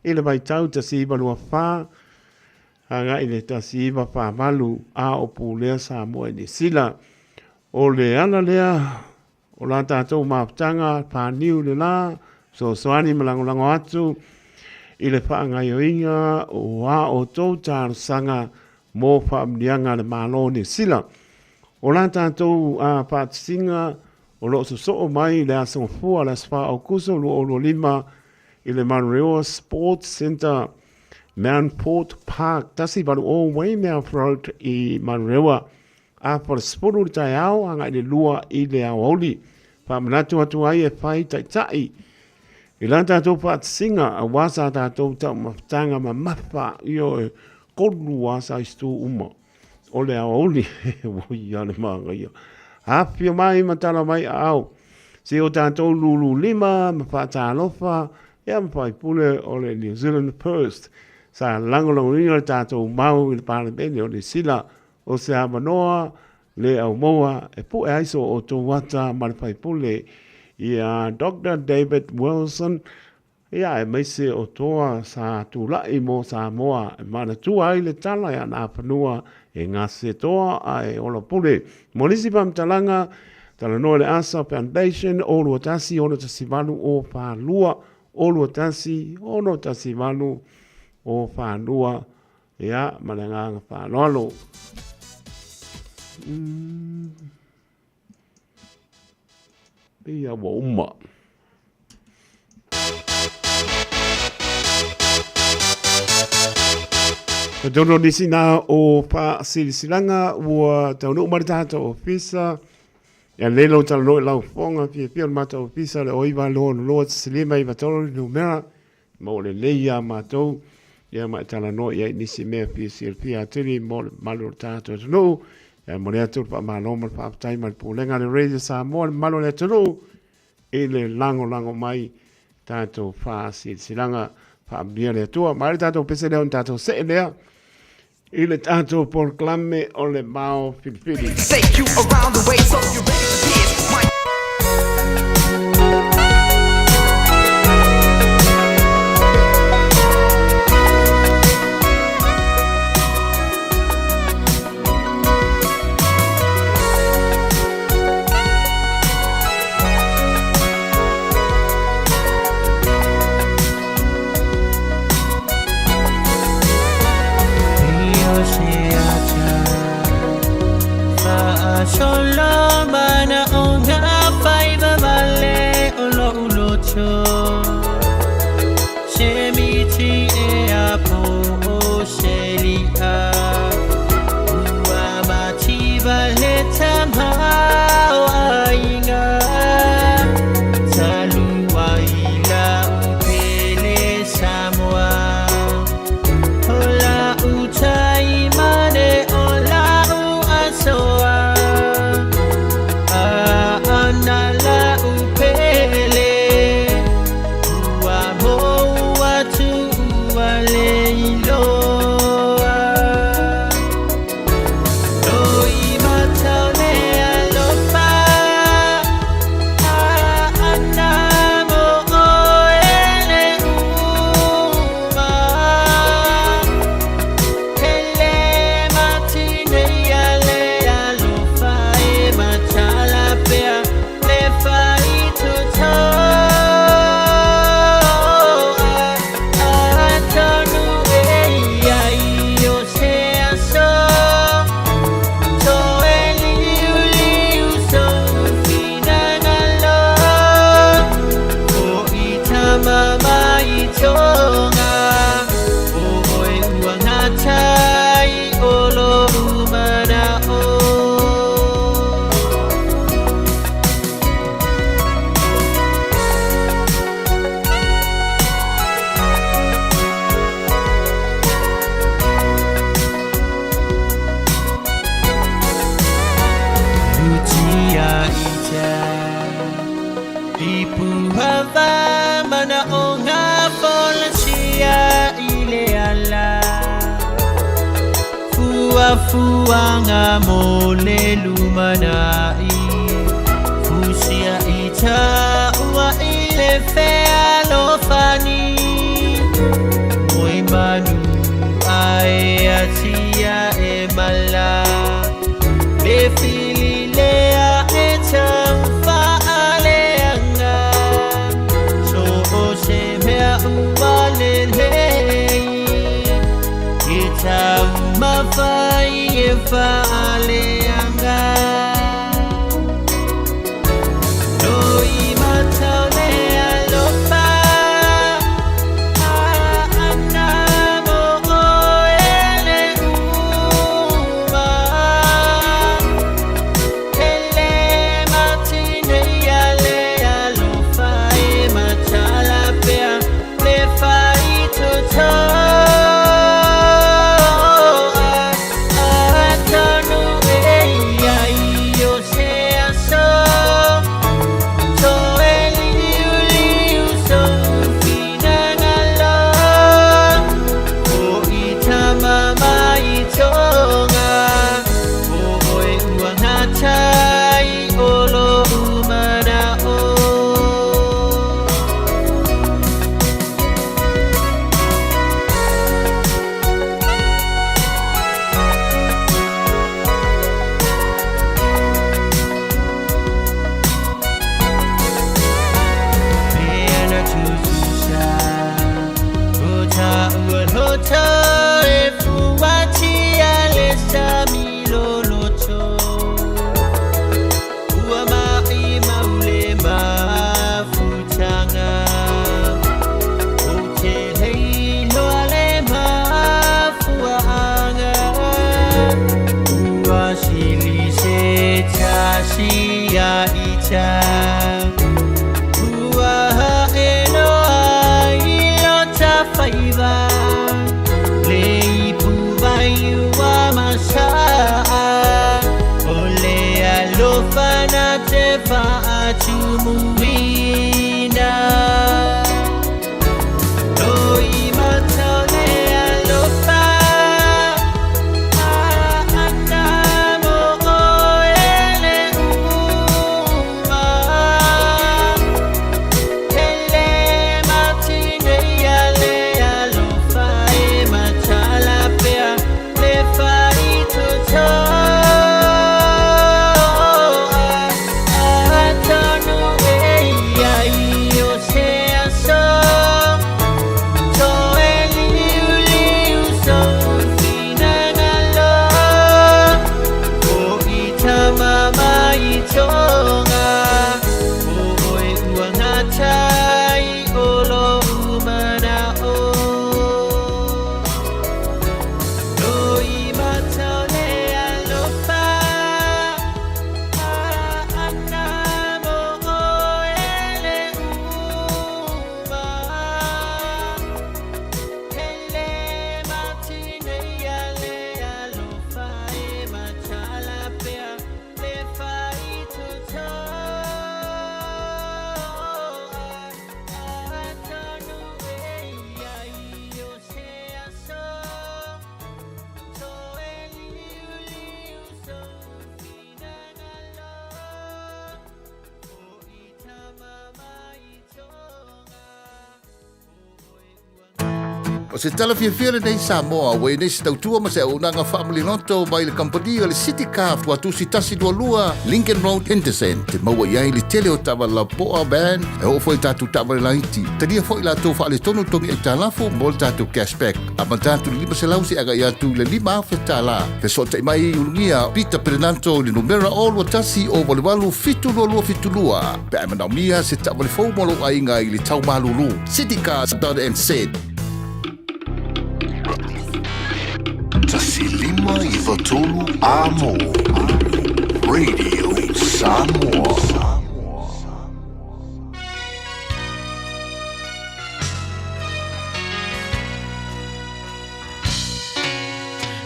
I le vaitau 1924 agai i le 1948 a o pulea Samoa i Niu Sila. O le ala lea o la tatou mafutaga pāniu le la, fesoasoani ma lagolago atu i le faagaoioiga o a outou talosaga mo faamanuiaga a le Malo o Niu Sila. O la tatou faatasiga o lo o sosoo mai i le Aso Gafua, le aso 4 o Aokuso 2025 i le Manurewa Sports Centre, Mountfort Park, 180 Weymouth Road i Manurewa, afa le 10 i le taeao agai le 2 i le aoauli. Faamanatu atu ai e fai taitai i la tatou faatasiga aua sa tatou taumafataga mamafa, ioe, kolu lava sa itu uma. O le aoauli, oi a le manaia. Afifio mai ma tala mai aao. Se o tatou lulu lima ma faatalofa, ia ma faipule o le New Zealand First. Sa lagolagoina le tatou mau i le Palemene o Niu Sila. O se avanoa le aumaua e pue ai so outou ata ma le faipule ia Doctor David Wilson. Ia, aemaise o toa sa tulai mo Samoa e manatua ai le tala e ana fanua e gase toa ae ola pule. Mo nisi faamatalaga, talanoa i le Asa Foundation o 21 618 042 o 21 618 042. Ia, ma le agaga faaaloalo. Pei lava ua uma. Tonu o nisi nā o whaasilasilaga ua taunuu mai le tātou ofisa. Ia le lau talanoa i lau fofoga, fiafia o le matou ofisa le 9 2 2 1 5 9 3 le numera. Ma ua lelei iā matou, ia ma e talanoa i ai i nisi mea fia silafia atili mo le mamalu o le tatou atunuu. Ia momoli atu le faamalo ma le faafetai mai le Pulega a le Radio Samoa i le mamalu o le atunuu i le lagolago mai tatou faasilasilaga. Faamanuia le Atua. Mai le tatou pese lea ona tatou see lea i le tatou polokalame o le Mao Filifili. Take you around the way so you're ready for this. My ia ita Ua haʻeno ai lo tafaiva Le ipu vai ua masa'a O le alofa na te fa'atumuina Loimata o le alofa Ana mo oe le uma Hele matinei le alofa e matala pea le faitotoa Atonu e ia i o se aso Toe liuliu sou finagalo O i tama mai tonga O oe ua gata i o lou mana'o Loimata o le alofa Ana mo oe le uma Hele matinei le alofa e matala pea le faitotoa Atonu e ia i o se aso Toe liuliu sou finagalo O i tama mai tonga O se tala fiafia lenei Samoa, ua i nei se tautua ma se auaunaga faamaliloto mai le kamupani o le City Car Tuatusi 122 Lincoln Road, Henderson. Te maua i ai le tele o taavale lapoa, van, e oo foi i tatou taavale laiti. Talia foi latou faaletonu togi aitalafu mo le tatou cashback. Amata atu i le 500 seia agai atu i le 5,000 tala. Fesootai mai i Ulugia Peter Perenanto i le numera 021 088 7272 pe a e manaomia se taavale fou mo lou aiga i le tau malulu. Citycars.nz. 1593 Amo Radio Samoa.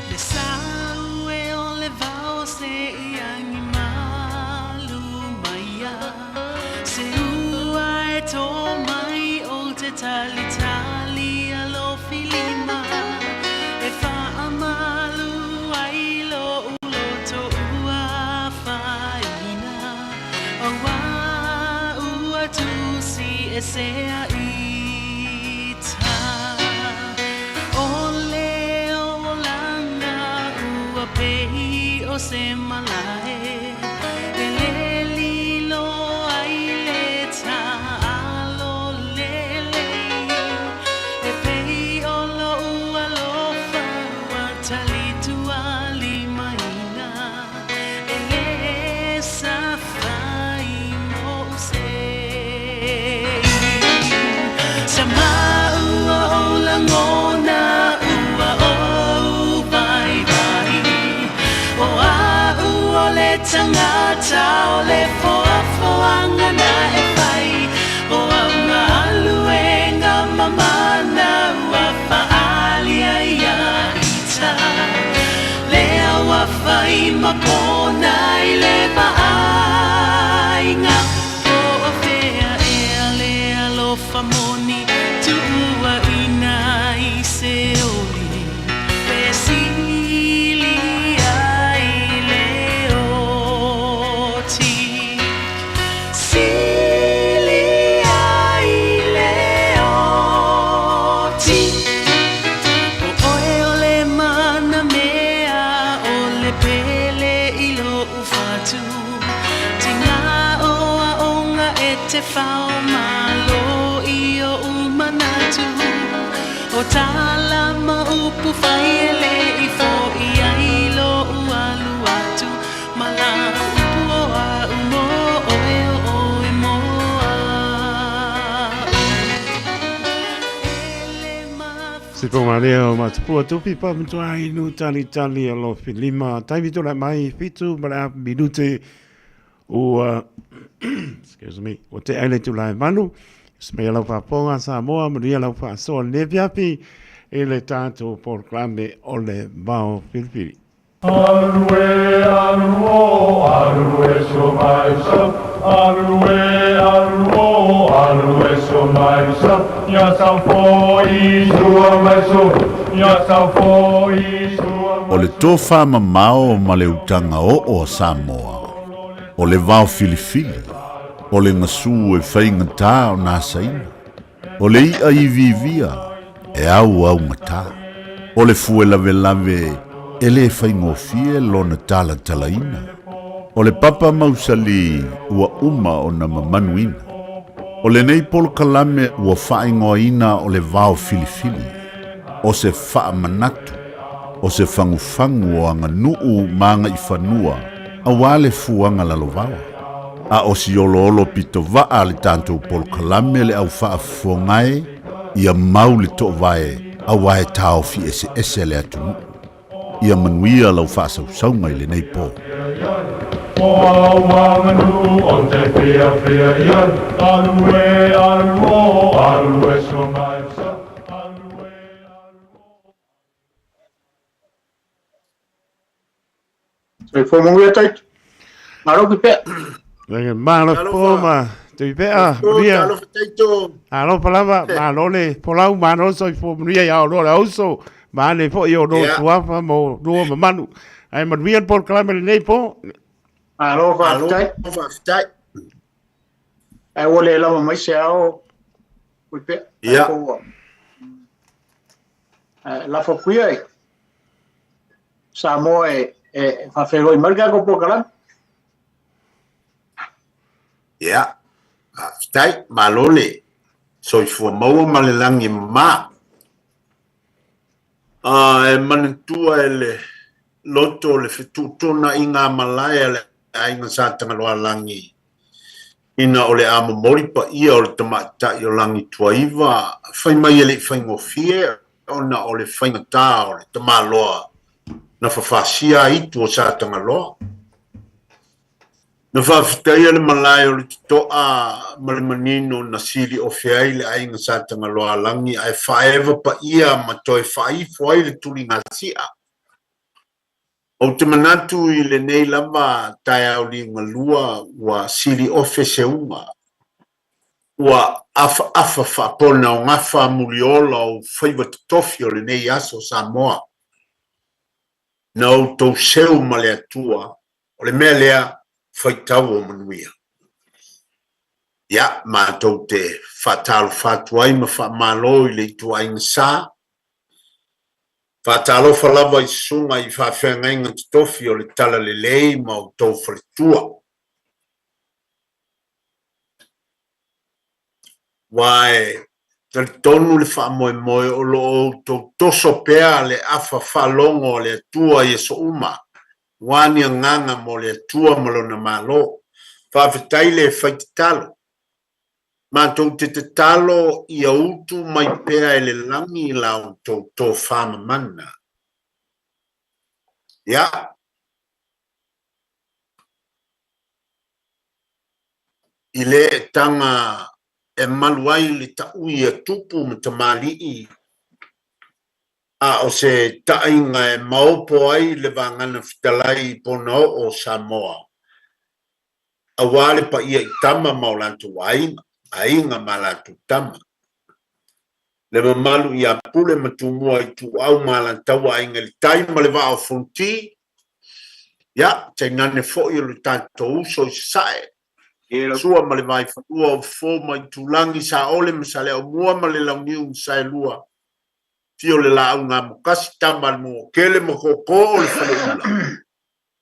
Le sau e o le vao se i agi malu mai ia Se ua e tō mai o te talitali alofi lima E faamalu ai lo'u loto ua afaina Auā ua tusi ese a ita O le olaga ua pei o se malae E le lilo ai le taalo lelei E pei o lo'u alofa ua talitualimaina E le safai mo'u sei Sa maua o lagona ua ou vaivai O a'u o le tagata o le foafoaga na e fai O au galuega mamana ua faaalia ia ita Lea ua fai ma pona i le vaaiga Po o fea ea le alofa moni Tuuaina i se oli Pe sili ai le oti Sili ai le oti O oe o le manamea o le pele i lo'u fatu Tiga o aoga e te fao malo i o'u manatu O tala ma upu fai e le i fo'i ai lo'u alu atu Ma la upu o a'u mo oe o oe mo a'u Se po malia o matapua tupi pa matua inu tali tali alofi lima. Taimi tō mai fitu ma le afu minute. Ua excuse me, ua tea i le itula e 8, se mai lau faafofoga Samoa, manuia lau faasoa i lenei afiafi i le tatou polokalame o le Vao Filifili. Alu e, alu o, alu e so mai so, alu e, alu o, alu e so mai so, ia sau foi sua mai so, ia sau foi sua O le tofamamao ma le utaga oo a Samoa, o le vao filifili, o le gasu e faigata ona asaina, o le i'a iviivia e auaugata, o le fue lavelave e lē faigofie lona talatalaina, o le papa mausali ua uma ona mamanuina. O lenei polokalame ua faaigoaina o le vao filifili, o se faamanatu, o se fagufagu o aganuu ma agaifanua auā le fuaga lalovaoa. A o si oloolo pitovaa a le tatou polokalame le au faafofoga e, ia mau le toovae auā e taofi eseese le atunuu. Ia manuia lau faasausauga i lenei po. O au aganuu o te fiafia i ai, alu e, alu o, alu e so mai so, alu e, alu o. Soifua manuia Taito. Malo Tuipea. Lagi malo po ma Tuipea, manuia. Talofa Taito. Alofa lava, malo le folau, malo soifua manuia ia oloa le auso, ma ane foi o lua suafa ma o lua mamalu. Ae manuia le polokalame lenei po. Malo faafetai. Malo faafetai. Ae ua le lava mai se ao Tuipea. Ia. Lafo atu ia i Samoa e, e faafeiloai mai le tatou polokalame. Ia, faafetai, malo le soifua maua ma le lagi e mama. A e manatua e le loto le fetuutuunaiga a malae a le aiga Sa Tagaloaalagi ina o le a momoli paia o le tamaitai o Lagituaiva, fai mai e le i faigofie ona o le faigata o le tamaloa na fafasia ai itu o Satagaloa. Na faafetaia le malae o le Totoa ma le manino na siliofe ai le aiga Satagaloalagi ae faaeva paia ma toe faaifo ai le tuligasia. Ou te manatu i lenei lava taeao liugalua ua siliofe se uga, ua afaafa faapona o gafa muliola o faiva totofi o lenei aso Samoa. Na outou seu ma le Atua, o le mea lea faitau o manuia. Ia, matou te faatalofa atu ai ma faamalo i le ituaiga sa, Faatalofa lava i susuga i faafeagaiga totofi o le Talalelei ma outou faletua. Aua e talitonu le faamoemoe o lo o outou toso pea le afa faalogo a le Atua i aso uma, aua ni agaga mo le Atua ma Lona Malo. Faafetai le fai tatalo. Matou te tatalo ia utu mai pea e le lagi la outou tofa mamana. Ia. I le eetaga e malu ai le taui a tupu ma tamalii, a o se taaiga e maopo ai le vagana fetalai i Ponaoo o Samoa, aua le paia i tama ma o latou aiga, aiga ma latou tama. Le mamalu ia Pule ma Tumua Ituau ma Alataua Aiga i le Tai ma le Vaa o Fonoti, ia, tainane foi o le tatou uso i Sasae, Sua ma le Vaifanua o Fofo ma Itulagi, Saole ma Saleaaumua ma le Launiu na Saelua, Afio le Laau na Amokasi, Tama a le Manuatele ma Tootoo o le Faleula.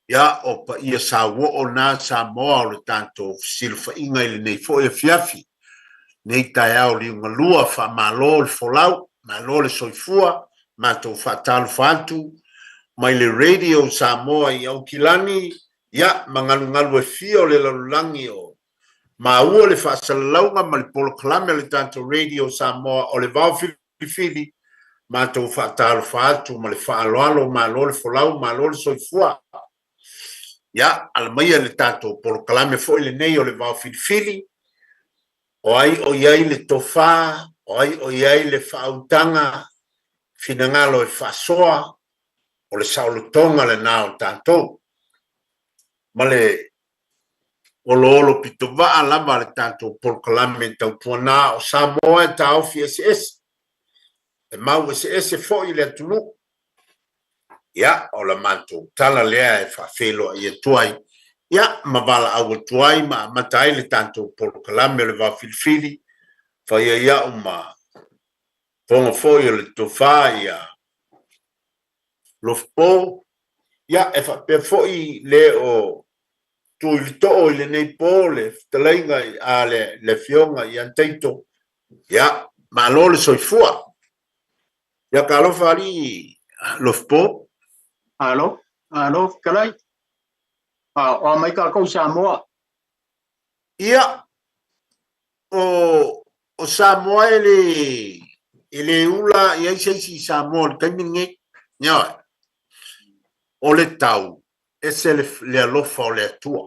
Ia, o paia sauoo na Samoa o le tatou fesilafaiga i lenei foi afiafi, lenei taeao liugalua, faamalo le folau, malo le soifua, matou faatalofa atu mai le Radio Samoa i Aukilani, ia, ma galugalu e fia o le lalolagi o maua le faasalalauga ma le polokalame a le tatou Radio Samoa o le Vao Filifili, matou faatalofa atu ma le faaaloalo, malo le folau, malo le soifua. Ia, ala maia le tatou polokalame foi lenei o le Vaofilifili, o ai o i ai le tofa, o ai o i ai le faautaga, finagalo e faasoa, o le saolotoga lena o tatou. Ma le oloolo pitovaa lava le tatou polokalame tautuana o Samoa e taofi eseese, e mau eseese foi le atunuu. Ia, o la matou tala lea e faafeiloai atu ai, ia, ma valaau atu ai ma amata ai le tatou polokalame o le Vaofilifili, fai ai au ma fofoga foi o le tofa ia Lofipo, ia, e faapea foi le o tu i le too i lenei po le fetalaiga a le Afioga ia Taito. Ia, malo le soifua. Ia talofa alii Lofipo. Malo, malo fetalai. A o a mai tatou Samoa. Ia, o, o Samoa e le, e le ula i ai se isi i Samoa i le taimi lenei. Ioe. O le tau, ese le, le alofa o le Atua.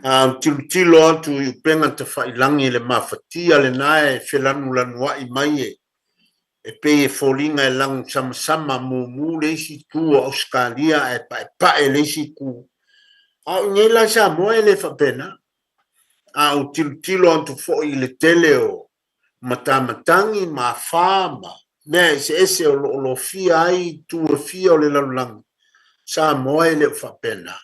A ou tilotilo atu i upega tafailagi i le mafatia lena e felanulanuai mai e, e pei e foliga e lagusamasama mumu le isi itu o Ausetalia ae paepae le isi itu. A o i inei la i Samoa e le faapena. A ou tilotilo atu foi i le tele o matamatagi ma afa ma mea eseese o lo o lofia ai itu e fia o le lalolagi, Samoa e le o faapena.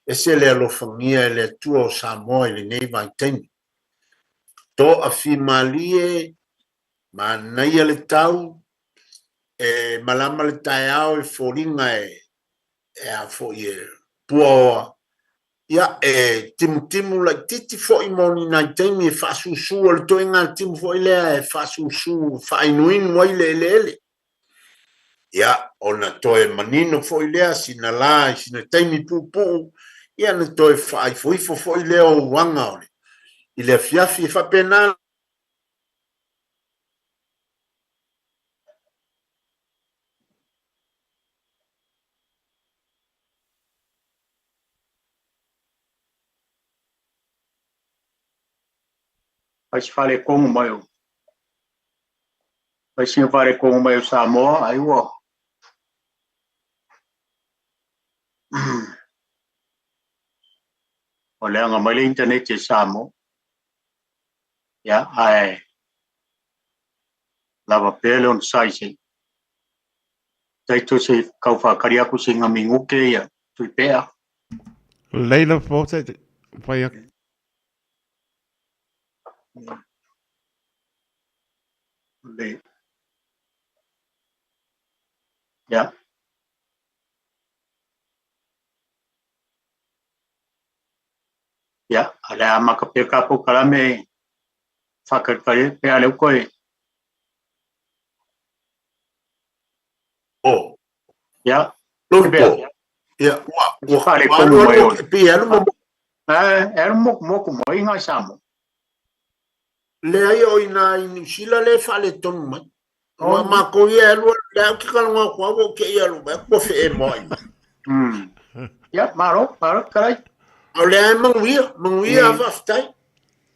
Ese le alofagia e le Atua o Samoa i lenei vaitaimi. Toafimalie, manaia le tau, e malama le taeao e foliga e, e a foi e puaoa, ia e timutimu laitiiti foi mo ni nai taimi e faasusu, o le toega timu foi lea e faasusu, faainuinu ai le eleele. Ia, ona toe manino foi lea sina la i sina taimi puupuu, ia na toe faaifoifo foi lea o uaga o le, i le afiafi e faapena. Fai se faaletonu mai o fai sina faaletonu mai o Samoa ai ua ua leaga mai le internet e Samoa. Ia, ae lava pea le onosai se taito se kau whakari aku se ngā minute ia tui pea. Leila Forte, whai ake. Le. Ia. Ia, a le a maka pea ka polokalame whakaritari pea leu koe. Oh. Ia. Lofipo. Ia, ua, ua, Whare ua konu alu mai alu, o. e pei e alu ma E alu moku moku mai ngai Samoa. Leai o ina i Niu Sila le faaletonu mai. Aua Oh. matou ia e alu alu le au ki kalonga aku au o ke ia alu mai ua fee moa i mai. Ia, malo, malo, kalai. O lea e manuia, manuia faafetai.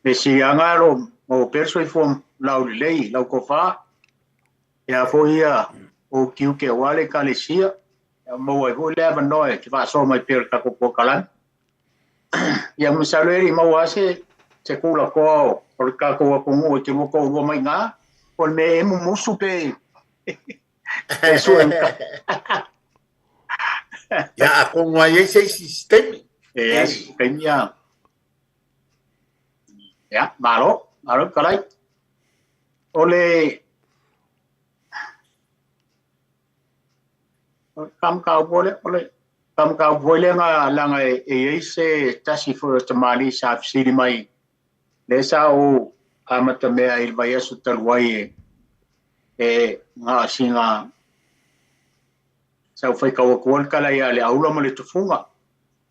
Me si anga ro o perso i fo lau lelei, lau kofa. Ia fo ia o kiu ke wale kalesia. Ia maua ai foi le avanoa e te faasoa mai pea o le tatou polokalame. Ia masalo e le maua lava se kula koa o le tatou atunuu e te lua toalua mai iga, o le mea e mumusu pe e sue. Ia atonu ai ai se isi se taimi. E se taimi ia. Ia, malo, malo fetalai. O le faamataua lea, o le faamataua foi lea na laga e i ai se tasi foi o tamalii sa fesili mai, lea sa ou amatamea i le vaiaso talu ai e na o sina sa ou faitau atu ai le tala ia le aula ma le tufuga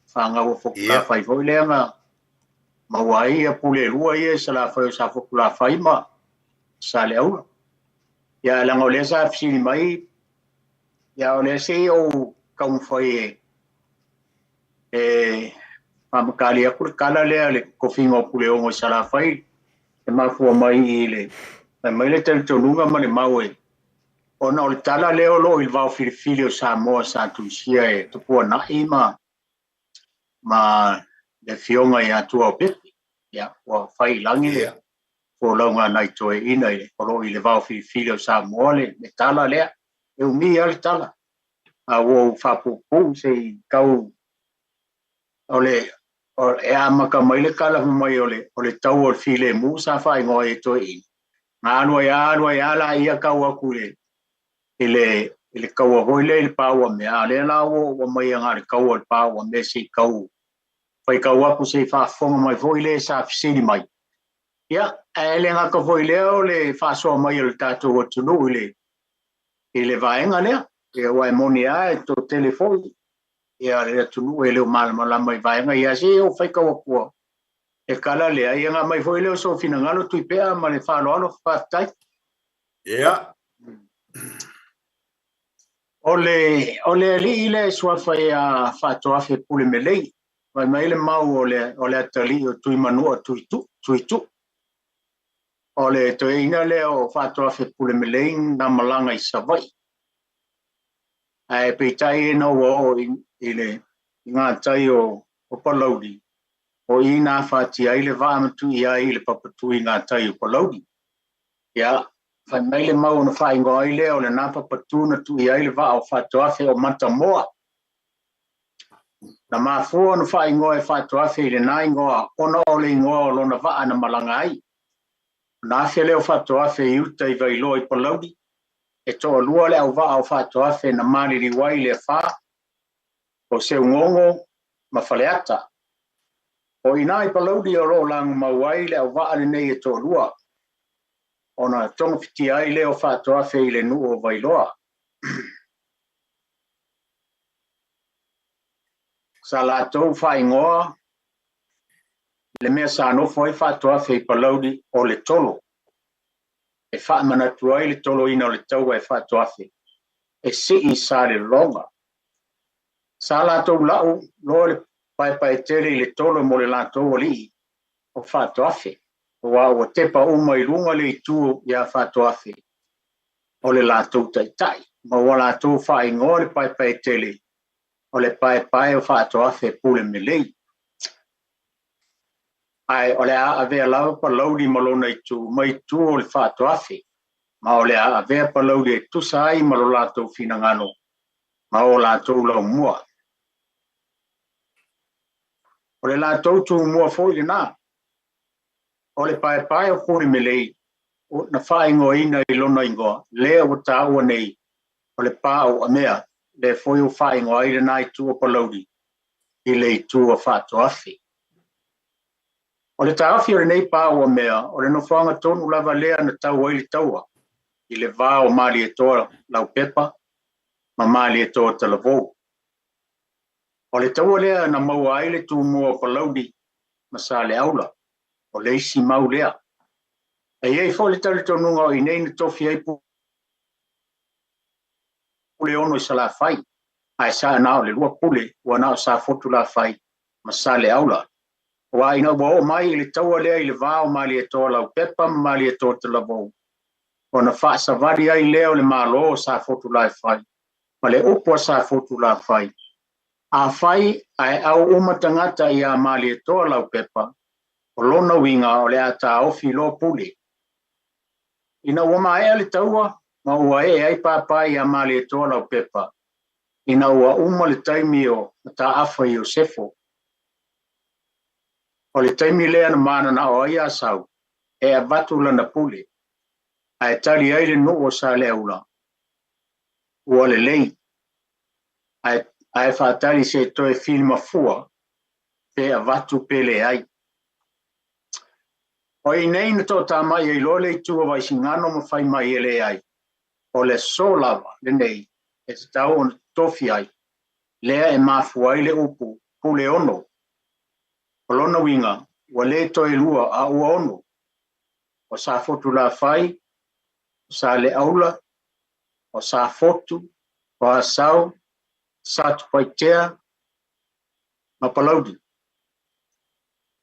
fanau a Fotulafai foi lea na maua ai ia pule e lua ia i Salafai o sa Fotulafai ma Saleaula. Ia leaga o lea sa fesili mai, ia o lea se i ou taumafai e E faamakali atu le tala lea le tofiga o Puleono i Salafai e mafua mai i le fai mai le talitonuga ma le mau e ona o le tala lea o lo o i le vaofilifili o Samoa sa tusia e Tupuanai ma ma le afioga ia Tuaopepe. Ia, ua fai i lagi le folauga a nai toeaiina i o lo o i le vaofilifili o Samoa le, le tala lea. E umi lava le tala. A ua ou faapuupuu se i tau o le e amata mai le tala fai mai o le, o le tau o le filemu sa faaigoa ai e toeaiina. Na alu ai lava alu ai lava laia tau atu i le, i le, i le taua foi lea i le pa-ua-mea, a o lea la ua ou aumaia na o le taua o le pa-ua-mea se i tau faitau atu se i faafofoga mai foi le sa fesili mai. Ia, ae le gata foi i lea o le faasoa mai o le tatou atunuu i le, i le vaega lea. Ia, aua e moni lava e toatele foi ia le atunuu e le o malamalama i vaega ia, se i ou faitau atua le tala lea, ia ona aumai foi lea o sou finagalo Tuipea ma le faaaloalo. Faafetai. Ia. O le, o le alii lea e suafa ia Faatoafe Pulemelei, fai mai le mau o le, o le atalii o Tuimanua Tuitu, Tuitu. O le toeaina lea o Faatoafe Pulemelei na malaga i Savaii. Ae peitai ina ua oo i, i le i gatai o, o Palauli, o i na afatia ai le vaa ma tui ai i le papatu i gatai o Palauli. Ia, fai mai le mau ona faaigoa ai lea o lena papatu na tui ai le vaa o Faatoafe o Matamoa. Na mafua ona faaigoa e Faatoafe i lena igoa ona o le igoa o lona vaa na malaga ai. Ona afe lea o Faatoafe i uta i Vailoa i Palauli, e toalua le auvaa o Faatoafe na maliliu ai i le afa, o Seugogo ma Faleata. O i ina i Palauli o lo o lagomau ai le auvaa lenei e toalua, ona togafitia ai lea o Faatoafe i le nuu o Vailoa. Sa latou faaigoa le mea sa nofo ai Faatoafe i Palauli o le Tolo, e faamanatu ai le toloina o le taua e Faatoafe e sii i Salelologa. Sa latou lau loa le paepaetele i le tolo mo le latou alii o Faatoafe, aua ua tepa uma i luga le itu iā Faatoafe o le latou taitai, ma ua latou faaigoa le paepaetele o le paepae o Faatoafe Pulemelei. Ae o le a avea lava Palauli ma lona itu ma itu o le Faatoafe, ma o le a avea Palauli e tusa ai ma lo latou finagalo ma o latou laumua. O le latou tumua foi lena. O le paepae o Pulemelei na faaigoaina i lona igoa, lea ua taua nei o le pā o Uamea, lea foi ua faaigoa ai lena itu o Palauli i le itu a Faatoafe. O le taofi o lenei pā o Uamea, o le nofoaga tonu lava lea na tau ai le taua i le va o Malietoa Laupepa ma Malietoa Talavou. O le taua lea na maua ai le tumua o Palauli ma Saleaula, o le isi mau lea. E i ai foi le talitonuga o i inei na tofi ai Puleono i Salafai, ae sa na o le lua pule ua na o Safotulafai ma Saleaula. Aua ina ua oo mai i le taua lea i le va o Malietoa Laupepa ma Malietoa Talavou, ona faasavali ai lea o le Malo o Safotulafai ma le upu a Safotulafai, Afai ae au uma tagata iā Malietoa Laupepa, o lona uiga o le a taofi loa pule. Ina ua maea le taua ma ua ee ai Pāpā iā Malietoa Laupepa, ina ua uma le taimi o Mataafa Iosefo, o le taimi lea na mananao ai Asau e avatu lana pule, ae tali ai le nuu o Saleaula, ua lelei, ae, ae faatali se toe filimafua pe avatu pe leai. O i nei na toatamai ai loa le itu o Vaisigano ma fai mai e leai, o le aso lava lenei e tatau ona totofi ai, lea e mafua ai le upu Puleono. O lona uiga, ua le toe lua a ua ono. O Safotulafai, o Saleaula, o Safotu, o Asau, Satupaitea, ma Palauli.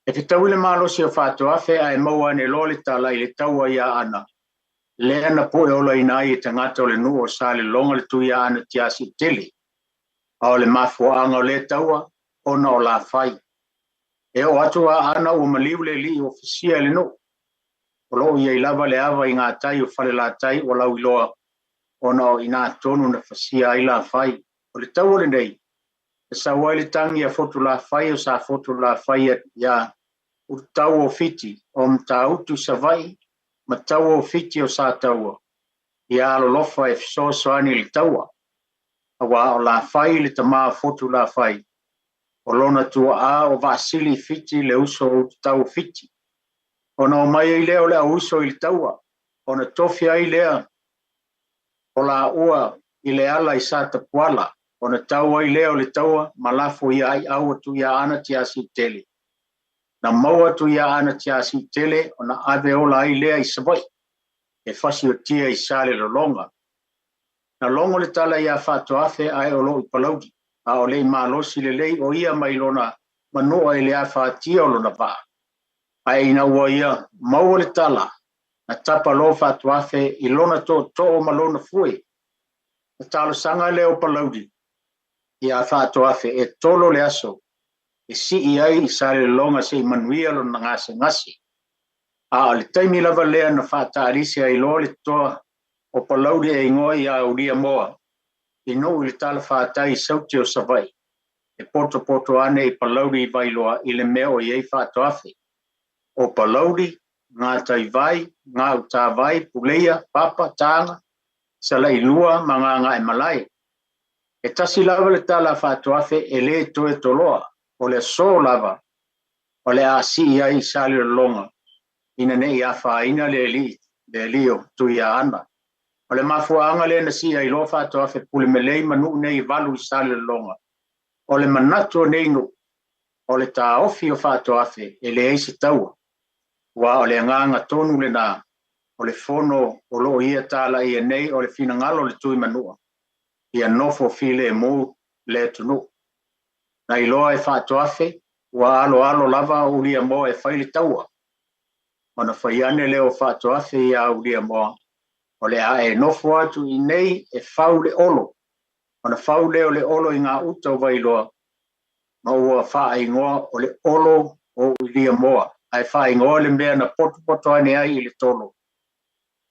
E fetaui le malosi o Faatoafe ae maua ane loa le tala i le taua i Aana, lea na poe olaina ai e tagata o le nuu o Salelologa le Tui Aana Tiasiutele. A o le mafuaaga o lea taua, ona o Lafai. E oo atu a Aana ua maliu le alii ua fasia e le nuu. O lo o i ai lava le ava i gatai o Falelatai ua lauiloa ona o i ina tonu na fasia ai Lafai. O le taua lenei, na sau ai le tagi a Fotulafai o Safotulafai iā Ulutaua o Fiti, o Matautu i Savaii ma Taua o Fiti o Sataua, ia alolofa e fesoasoani i le taua, auā o Lafai le tama o Fotulafai, o lona tuaa o Vaasili i Fiti le uso o Ulutaua o Fiti. Ona omai ai lea o le auuso i le taua, ona tofi ai lea o laua i le ala i Satapuala, ona tau ai lea o le taua ma lafo ia Aiau atu iā Aana Tiasiutele. Na maua atu iā Aana Tiasiutele ona ave ola ai lea i Savaii, e fasiotia i Salelologa. Na logo le tala iā Faatoafe ae o lo o i Palauli, a o le i malosi lelei o ia mai lona manua i le afatia o lona vaa. Ae ina ua ia maua le tala, na tapa loa Faatoafe i lona tootoo ma lona fue. Na talosaga lea o Palauli iā Faatoafe e tolo le aso e sii ai i Salelologa se i manuia lona gasegase. A o le taimi lava lea na faataalise ai loa le toa o Palauli e igoa ia Uliamoa i nuu i le talafatai i Saute o Savaii e potopoto ane i Palauli i Vailoa i le mea o i ai Faatoafe. O Palauli, Gataivai, Gautavai, Puleia, Papa, Taga, Salailua ma Gagaemalae. E tasi lava le tala a Faatoafe e le toe toloa, o le aso lava o le a sii ai i Salelologa ina ne i afaina le alii, le alii o Tuiaana. O le mafuaaga lea na sii ai loa Faatoafe Pulemelei ma nuu nei e valu i Salelologa, o le manatu o nei nuu, o le taofi o Faatoafe e leai se taua, aua o le agaga tonu lena o le fono o lo o ia talaia nei o le finagalo o le Tuimanua ia nofo filemu le atunuu. Na iloa e Faatoafe ua aloalo lava o Uliamoa e fai le taua, ona fai ane lea o Faatoafe iā Uliamoa, o le a e nofo atu i inei e fau le olo, ona fau lea o le olo i gauta o Vailoa, ma ua faaigoa o le olo o Uliamoa, ae faaigoa le mea na potopoto ane ai i le tolo.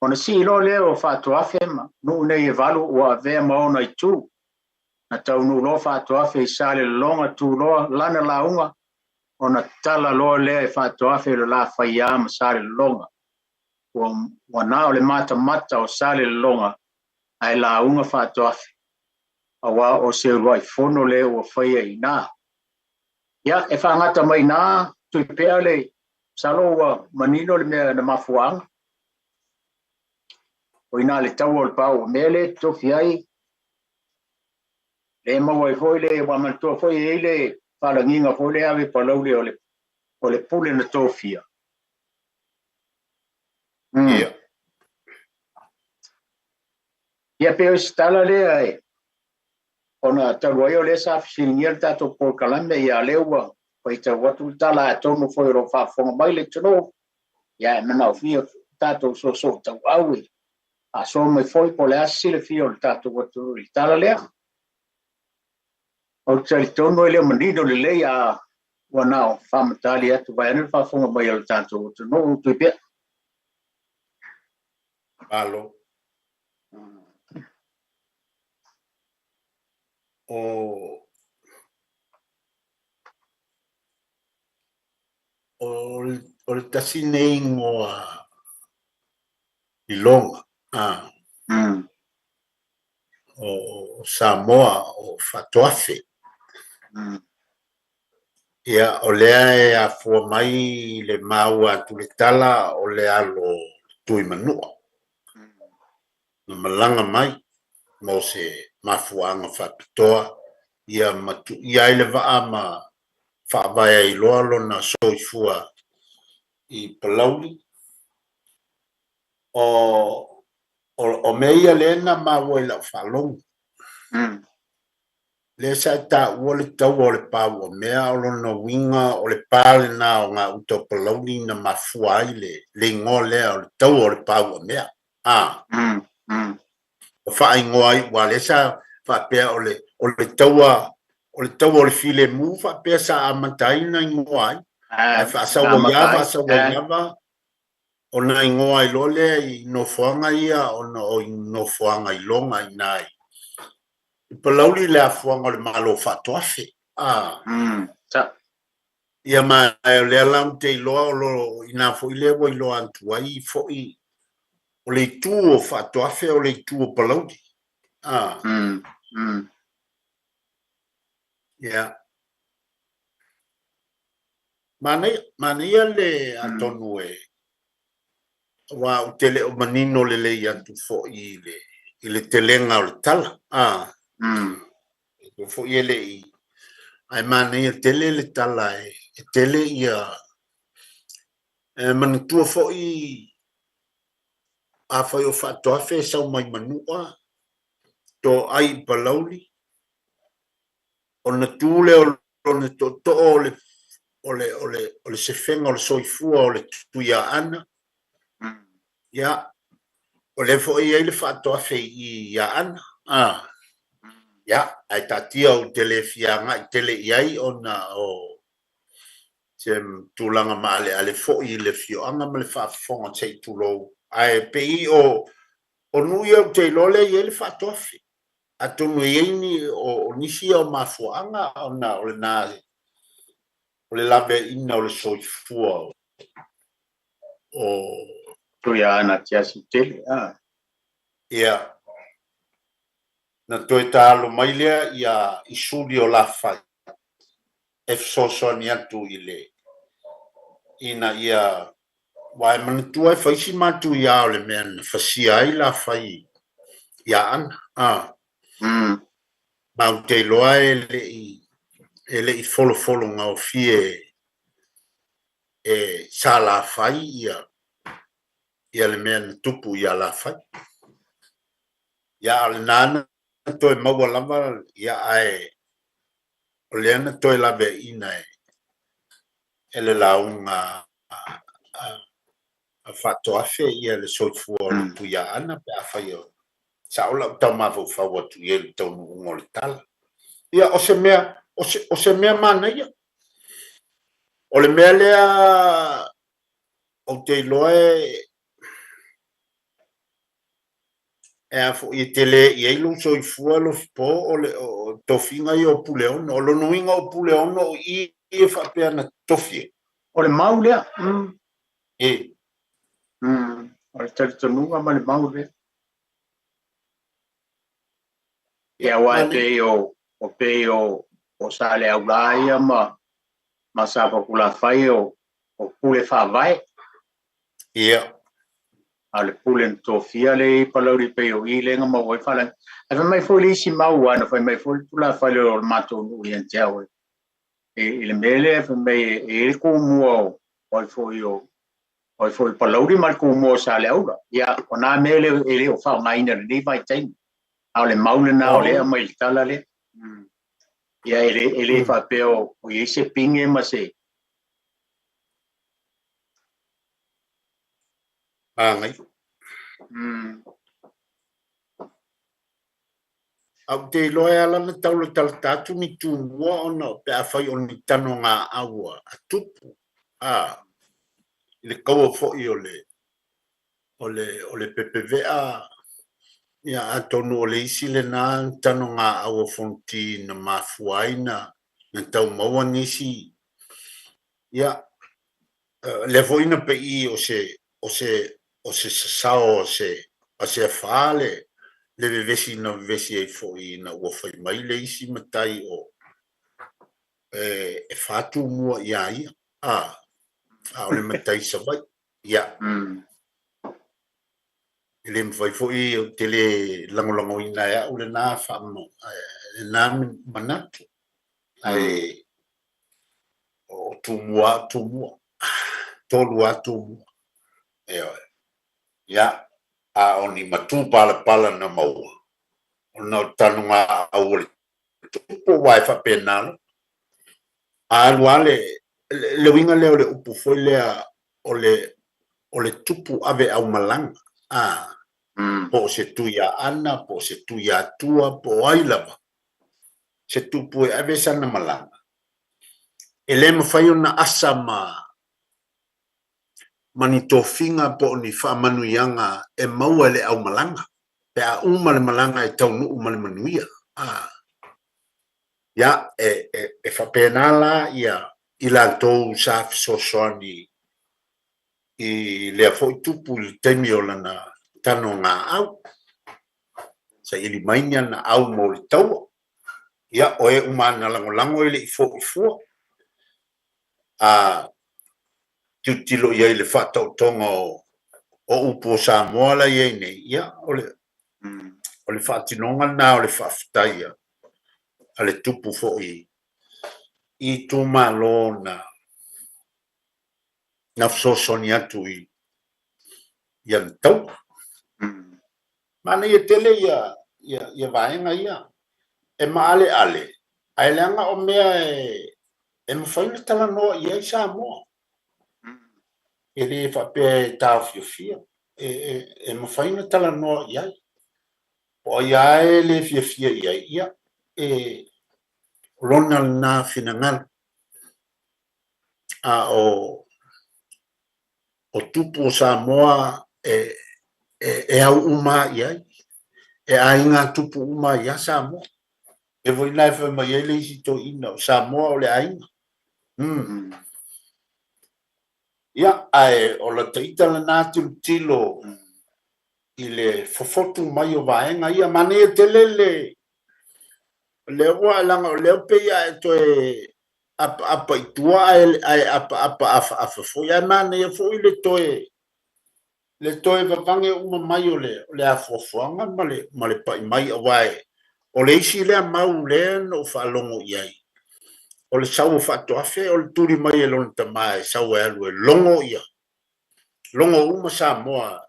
Ona sii loa lea o Faatoafe ma nuu nei e valu ua avea ma ona itu. Na taunuu loa Faatoafe i Salelologa tu loa lana lauga, ona tala loa lea e Faatoafe o le Lafaiā ma Salelologa. Ua, ua na o le matamata o Salelologa ae lauga Faatoafe, auā o se uluai fono lea ua faia i ina. Ia, e faagata mai ina, Tuipea le, masalo ua manino le mea na mafuaaga. O ina le taua o le pao mea lea e tofi ai, le maua ai foi le, ua manatua foi e i ai le faalagiga foi lea ave i Palauli o le, o le pule na tofia. Ia. Ia, pei o se tala lea e, ona talu ai o lea sa fesiligia le tatou polokalame, ia lea ua faitau atu le tala, atonu foi o lo o faafofoga mai le atunuu, ia e manaofia tatou soosoo tauau e faasoa mai foi po o le a se silafia o le tatou atunuu i le tala lea. Ou te talitonu e le o manino lelei, a ua na o faamatali atu vaeane le faafofoga mai o le tatou atunuu Tuipea. Malo. O o le tasi nei igoa iloga a o Samoa o Faatoafe. Ia, o lea e afua mai le maua atu le tala o le alo Tuimanua na malaga mai mo se mafuaaga faapitoa ia ma tuuia ai le vaa ma faavae ai loa lona soifua i Palauli. O, o, o mea ia lea na maua i lau faalogo. Lea sa e taua le taua o le Pauamea, o lona uiga o le pa lena o gauta o Palauli na mafua ai le le igoa lea o le taua o le Pauamea. A. Ua faaigoa ai, aua lea sa faapea o le o le taua o le taua o le filemu faapea sa amata ai na igoa ai. Ae faasau ai lava, faasau ai lava ona igoa ai loa lea i nofoaga ia ona o nofoaga iloga i ina i Palauli i le afuaga o le Malo Faatoafe. A. Ia ma o lea la ou te iloa o lo ina foi lea ua iloa atu ai foi o le itu o Faatoafe o le itu o Palauli. A. Ia. Manaia, manaia le atonu e aua ou te le o manino lelei atu foi i le, i le telega o le tala. A, mm. foi e le i, ae manaia tele le tala e, e tele ia, e manatua foi afai o Faatoafe e sau mai Manua, toai i Palauli, ona tu lea o lona tootoo o le, o le, o le, o le sefega o le soifua o le Tuiaana. Ia, o lea foi e i ai le Faatoafe i i Aana. Ah. Ia, ae taatia ou te le fia agai tele i ai ona o se tulaga maaleale foi i le afioaga ma le faafofoga se i tulou. Ae pei o, o nuu ia ou te iloa lea e i ai le Faatoafe. Atonu e i ai ni, o, o nisi ia o mafuaaga ona o lena, o le laveaiina o le soifua o, o Tuiaana Tiasi tele, a. Ia, na toe taalo mai lea ia i suli o Lafai e fesoasoani atu i le, ina ia, aua e manatua e fai si matuia o le mea na fasia ai Lafai i Aana, a. Ma ou te iloa e le i, e le i folofolo gaofie e sa Lafai ia, ia le mea na tupu ia Lafai. Ia, a o lena na toe maua lava, ia, ae o lea na toe laveaiina e, e le lauga a Faatoafe ia le soifua o le Tuiaana pe afai o sao lau tau mafaufau atu i ai i le taunuuga o le tala. Ia, o se mea, o se, o se mea manaia. O le mea lea ou te iloa e, e a foi e tele i ai lou soifua Alofipo, o le o tofiga ia o Puleono. O lona uiga o Puleono o i e faapea na tofi ai. O le mau lea. E. O le talitonuga ma le mau lea. Ia, aua e pei o, o pei o, o Saleaula ia ma, ma Safotulafai o, o pule faavae. Ia. A o le pule na tofia lea i Palauli pei o i lea na maua ai faalagi. Ae fai mai foi le isi mau aua na fai mai foi le tulafale o le matou nuu ia te au e, i le mea lea fai mai e i ai le tumua o, o ai foi o, o ai foi Palauli ma le tumua o Saleaula. Ia, o nā mea lea e le o faaaogaina i lenei vaitaimi. A o le mau lena o lea e aumai i le tala lea. Ia, e le, e le faapea o, o i ai se pine ma se, Māngai. Ae ou te iloa e ala ona taulatalata atu ni tumua ona pe afai o ni tanogaau a tupu, a, i le kaua foi o le, o le, o le pepevea, ia atonu o le isi lena tanogaau a Fonoti na mafua ai na, na tau maua nisi, ia, lea foi na pei o se, o se, o se sasao o se, o se afa le, le vevesi na vevesi ai foi ina ua fai mai le isi matai o, e, e fa tumua iā ia, a, a o le matai Savaii, ia. E le mafai foi, ou te le lagolagoina e au lena fa, lena manatu, ae, o Tumua a o Tumua, tolu a Tumua. Ioe. Ia, a o ni matū palapala na maua, ona o tanogaau o le tupu aua e faapena lava. A alu lava le, le uiga lea o le upu foi lea o le, o le tupu ave aumalaga, a, po o se Tuiaana, po o se Tuiatua, po o ai lava, se tupu e ave sana malaga, e le mafai ona asa ma, ma ni tofiga po o ni faamanuiaga e maua e le aumalaga, pe a uma le malaga e taunuu ma le manuia. A, ia, e, e, e faapena la ia i latou sa fesoasoani i lea foi tupu i le taimi o lana tanogaau. Saili mai ni ana au mo le taua. Ia, o e uma na lagolago e le i fo'i fua. A tilotilo i ai i le faataotoga o, o upu o Samoa la i ai nei, ia, o le, o le faatinoga lena o le faafetai a, a le tupu foi i itumalo na, na fesoasoani atu i, i ana taua. Manaia tele ia, ia, ia vaega ia. E maaleale, ae leaga o mea e, e mafai ona talanoa i ai Samoa. E le faapea e taofiofia, e, e, e mafai ona talanoa i ai. Po o ai lava e le fiafia i ai, ia, e, o lona lena finagalo. A o, o tupu o Samoa e, e, e au uma i ai, e aiga tupu uma ia Samoa. E foi na e fai mai ai le isi toeaina, o Samoa o le aiga. Ia, ae o lata ita lena tilotilo i le fofotu mai o vaega ia. Manaia tele le, lea ua, leaga o lea pei a e toe apaapa i tua ae, ae apaapa afaafa foi, ae manaia foi le toe, le toe vavage uma mai o le, o le afoafoaga ma le, ma le pai mai, aua e, o le isi lea mau lea na ou faalogo i ai, o le sau o Faatoafe, o le tuli mai e lona tama e sau e alu e logo ia, logo uma Samoa,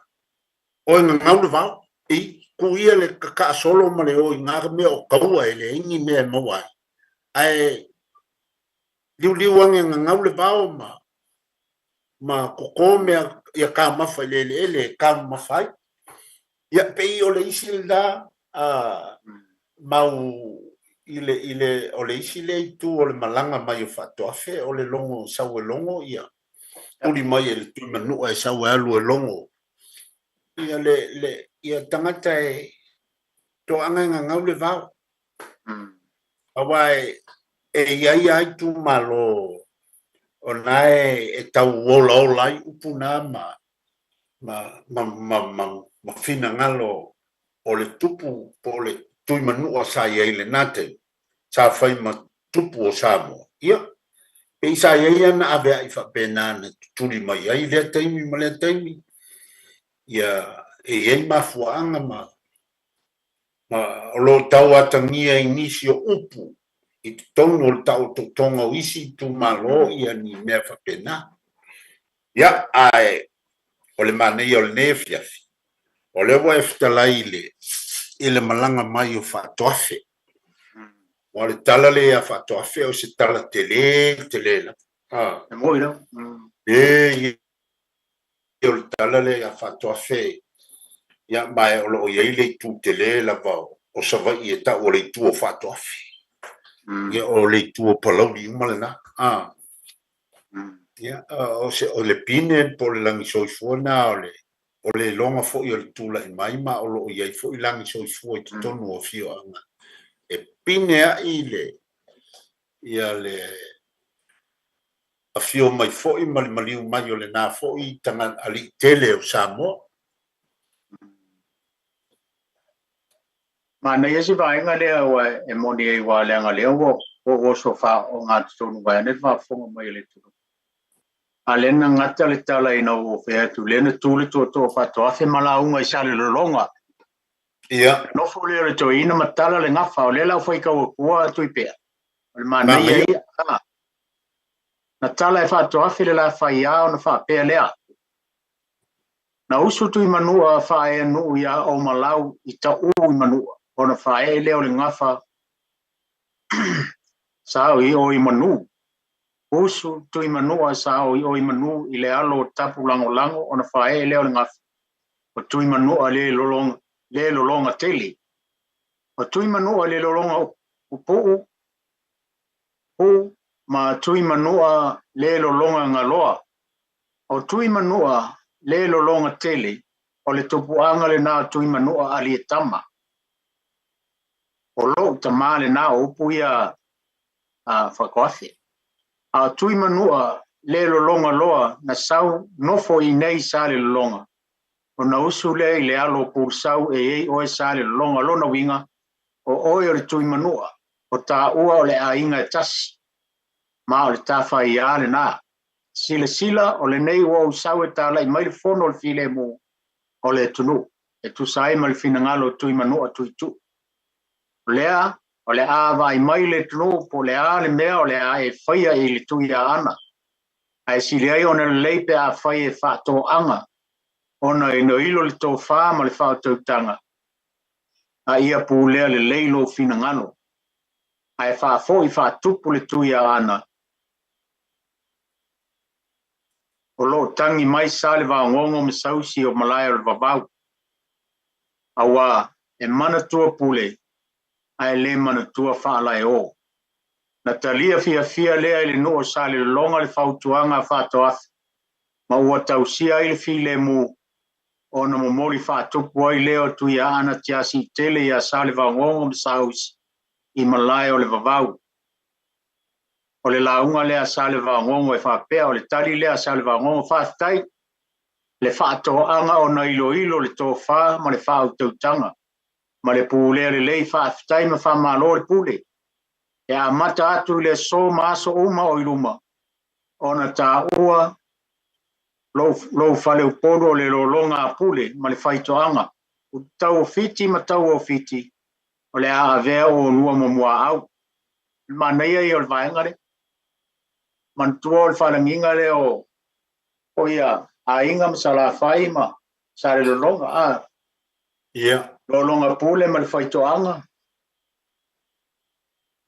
o e gagau le vao, i, tuu ia le kakaa solo ma le o i ngā mea o taua e leai ni mea e maua ai. Ae liuliu ane gagau le vao ma, ma koko mea ia taumafa i le eleele e taumafa ai. Ia, pei o le isi lena a, mau i le, i le, o le isi lea itu o le malaga mai o Faatoafe, o le logo, sau e logo ia, tuli mai e le Tuimanua e sau e alu e logo ia le, le, ia tagata e toaga e gagau le vao. Aua e, e i ai lava itumalo o na e, e tau olaola ai upu na ma, ma, ma, ma, ma, ma finagalo o le tupu po o le Tuimanua sa i ai i lena taimi, sa fai ma tupu o Samoa. Ia, pei sa i ai ana avea'i faapena na tutuli mai ai lea taimi ma lea taimi, ia, e i ai mafuaaga ma, ma o lo o tau atagia i nisi o upu i totonu o le taotootoga o isi itumalo ia ni mea faapena. Ia, ae o le manaia o lenei afiafi, o lea ua e fetalai i le, i le malaga mai o Faatoafe. Aua o le tala lea ia Faatoafe o se tala tele, tele lava. Ah. E moi lava. E, o le tala lea ia Faatoafe, ia, ma o lo o i ai le itu tele lava o Savaii e tau o le itu o Faatoafe. Ia, o le itu o Palauli uma lena. Ah. Ia, o se, o le pine po o le lagisoifua lena o le, o le iloga foi o le tulai mai ma o lo o i ai foi lagisoifua i totonu o afioaga e pine ai le, ia le afio mai foi ma le maliu mai o lena foi tagata alii tele o Samoa. Manaia si vaega lea ua e moni ai aua leaga lea ua ua oso faaogatotonu vaeane le faafofoga mai a le atunuu. A lea na gata le tala ina ua ou fai atu, lea na tu le tootoo o Faatoafe ma lauga i Salelologa. Ia. Nofo lea o le toeaina ma tala le gafa, o lea la ua faitau atua Tuipea. O le manaia ia. Na tala e Faatoafe le la faiā ona faapea lea. Na usu Tuimanua faaea nuu ia Oumalau i Taʻu i Manua, ona faaee lea o le gafa Sa o i o i manu. Usu Tuimanua sa o i o i manu i le alo o tapu lagolago ona faaee lea o le gafa o Tuimanua le lologa, le lologa tele. O Tuimanua le lologa pupuu pu ma Tuimanua le lologa galoa. O Tuimanua le lologa tele o le tupuaga lena o Tuimanua Alietama. O lou tamā lena o upu ia a Faatoafe. A o Tuimanua le lologa loa na sau nofo i inei i Salelologa, ona usu lea i le alo o Pulesau e i ai oe Salelologa. Lona uiga, o oe o le Tuimanua, o taua o le aiga e tasi, ma o le tafaiā lena. Silasila, o lenei ua ou sau e talai mai le fono o le filemu o le atunuu, e tusa ai ma le finagalo o Tuimanua Tuituu. O lea, o le a vaai mai le atunuu po o le a le mea o le a e faia i le Tuiaana, ae sili ai ona lelei pe afai e faatoaga ona iloilo le tofa ma le faautautaga, a ia pulea lelei lou finagalo, ae faafoi faatupu le Tuiaana o lo o tagi mai Salevaogogo ma Sausi o Malae o le Vavau, auā e manatua pule ae le manatua faalaeo. Na talia fiafia lea e le nuu o Salelologa le fautuaga a Faatoafe ma ua tausia ai le filemu ona momoli faatupu ai lea o Tuiaana Tiasiitele iā Salevaogogo ma Sausi i Malae o le Vavau. O le lauga lea a Salevaogogo e faapea, o le tali lea a Salevaogogo, faafetai le faatoaga ona iloilo le tofa ma le faautautaga ma le pulea lelei, faafetai ma faamalo le pule. E amata atu i le aso ma aso uma o i luma ona taua lou, lou faleupolu o le lologa a pule ma le faitoaga, tau o Fiti ma tau o Fiti, o le a avea oulua ma muaau. Le manaia ia o le vaega lea. Manatua o le faalagiga lea o o ia aiga ma Salafai ma Salelologa, a. Ia. Lologa pule ma le faitoaga.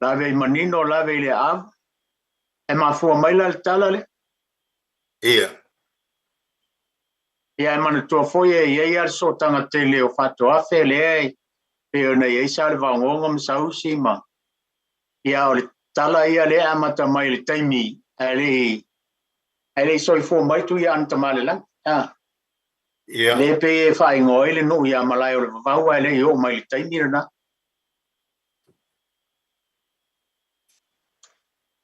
Lave i manino, lave i le aava. E mafua mai la le tala lea. Ia. Ia e manatua foi e i ai lava le sootaga tele o Faatoafe lea e pei ona i ai Salevaogogo ma Sausi ma ia o le tala ia lea e amata mai i le taimi ae le i ae le i soifua mai Tuiaana Tamalelagi. A. Ia. Lea pei e faaigoa ai le nuu ia Malae o le Vavau ae le i oo mai i le taimi lena.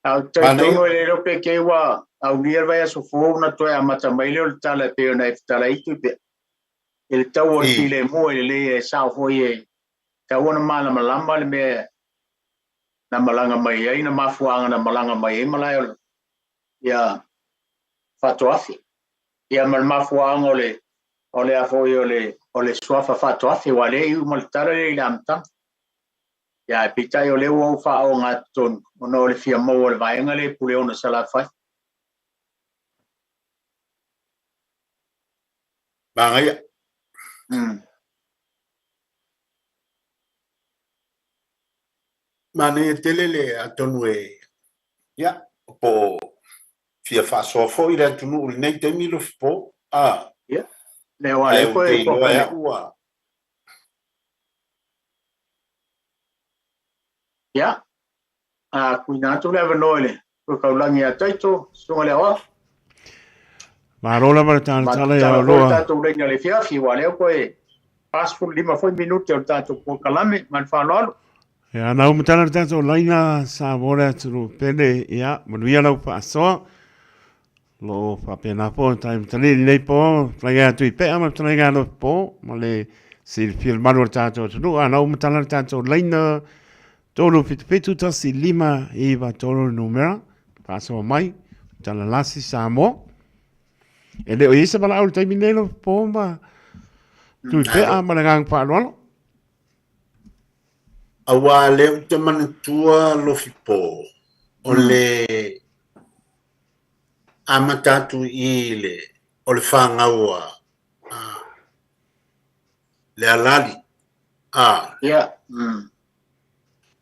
A ou te talitonu e le iloa pe kei ua aulia le vaiaso fou ona toe amata mai lea o le tala e pei ona e fetalai Tuipe i le tau o le filemu e lelei e sao foi e tatau ona malamalama le mea na malaga mai ai, na mafuaaga na malaga mai ai malae o le ia Faatoafe. Ia ma le mafuaaga o le o le a foi o le o le suafa Faatoafe aua lea e iu ma le tala lea i le amataga. Ia ae peitai o lea ua ou faaogatotonu ona o le fia maua o le vaega lea i Puleono Salafai. Manaia. Manaia tele le atonu e ia po o fia faasoa foi le atunuu i lenei taimi Lofipo a. Ia, le aua Ae lea ou foi te e iloa e au ua Ia, a tuuina atu le avanoa i le Tuikaulagi ia Taito, Susuga i le Aoao. Malo lava le talatala ia Matatala foi le Oloa. tatou laina i le afiafi, aua o lea ua toe 45 foi minute o le tatou polokalame. Ma le faaaloalo. Ia, na uma tala le tatou laina Samoa le atunuu pele, ia, manuia lau faasoa. Lo o faapena foi ona tatou matalii i lenei po, fetalaiga ia Tuipea ma le fetalaiga ia Lofipo, ma le silafia le malu o le tatou atunuu. A na uma tala le tatou laina 377 15 93 le numera, faasoa mai, talalasi Samoa. E le o i ai se valaau i le taimi nei Lofipo ma Tuipea ma le agaga faaaloalo. Aua lea ou te manatua Lofipo, o le amata atu i i le o le fanau a le alali a Ia.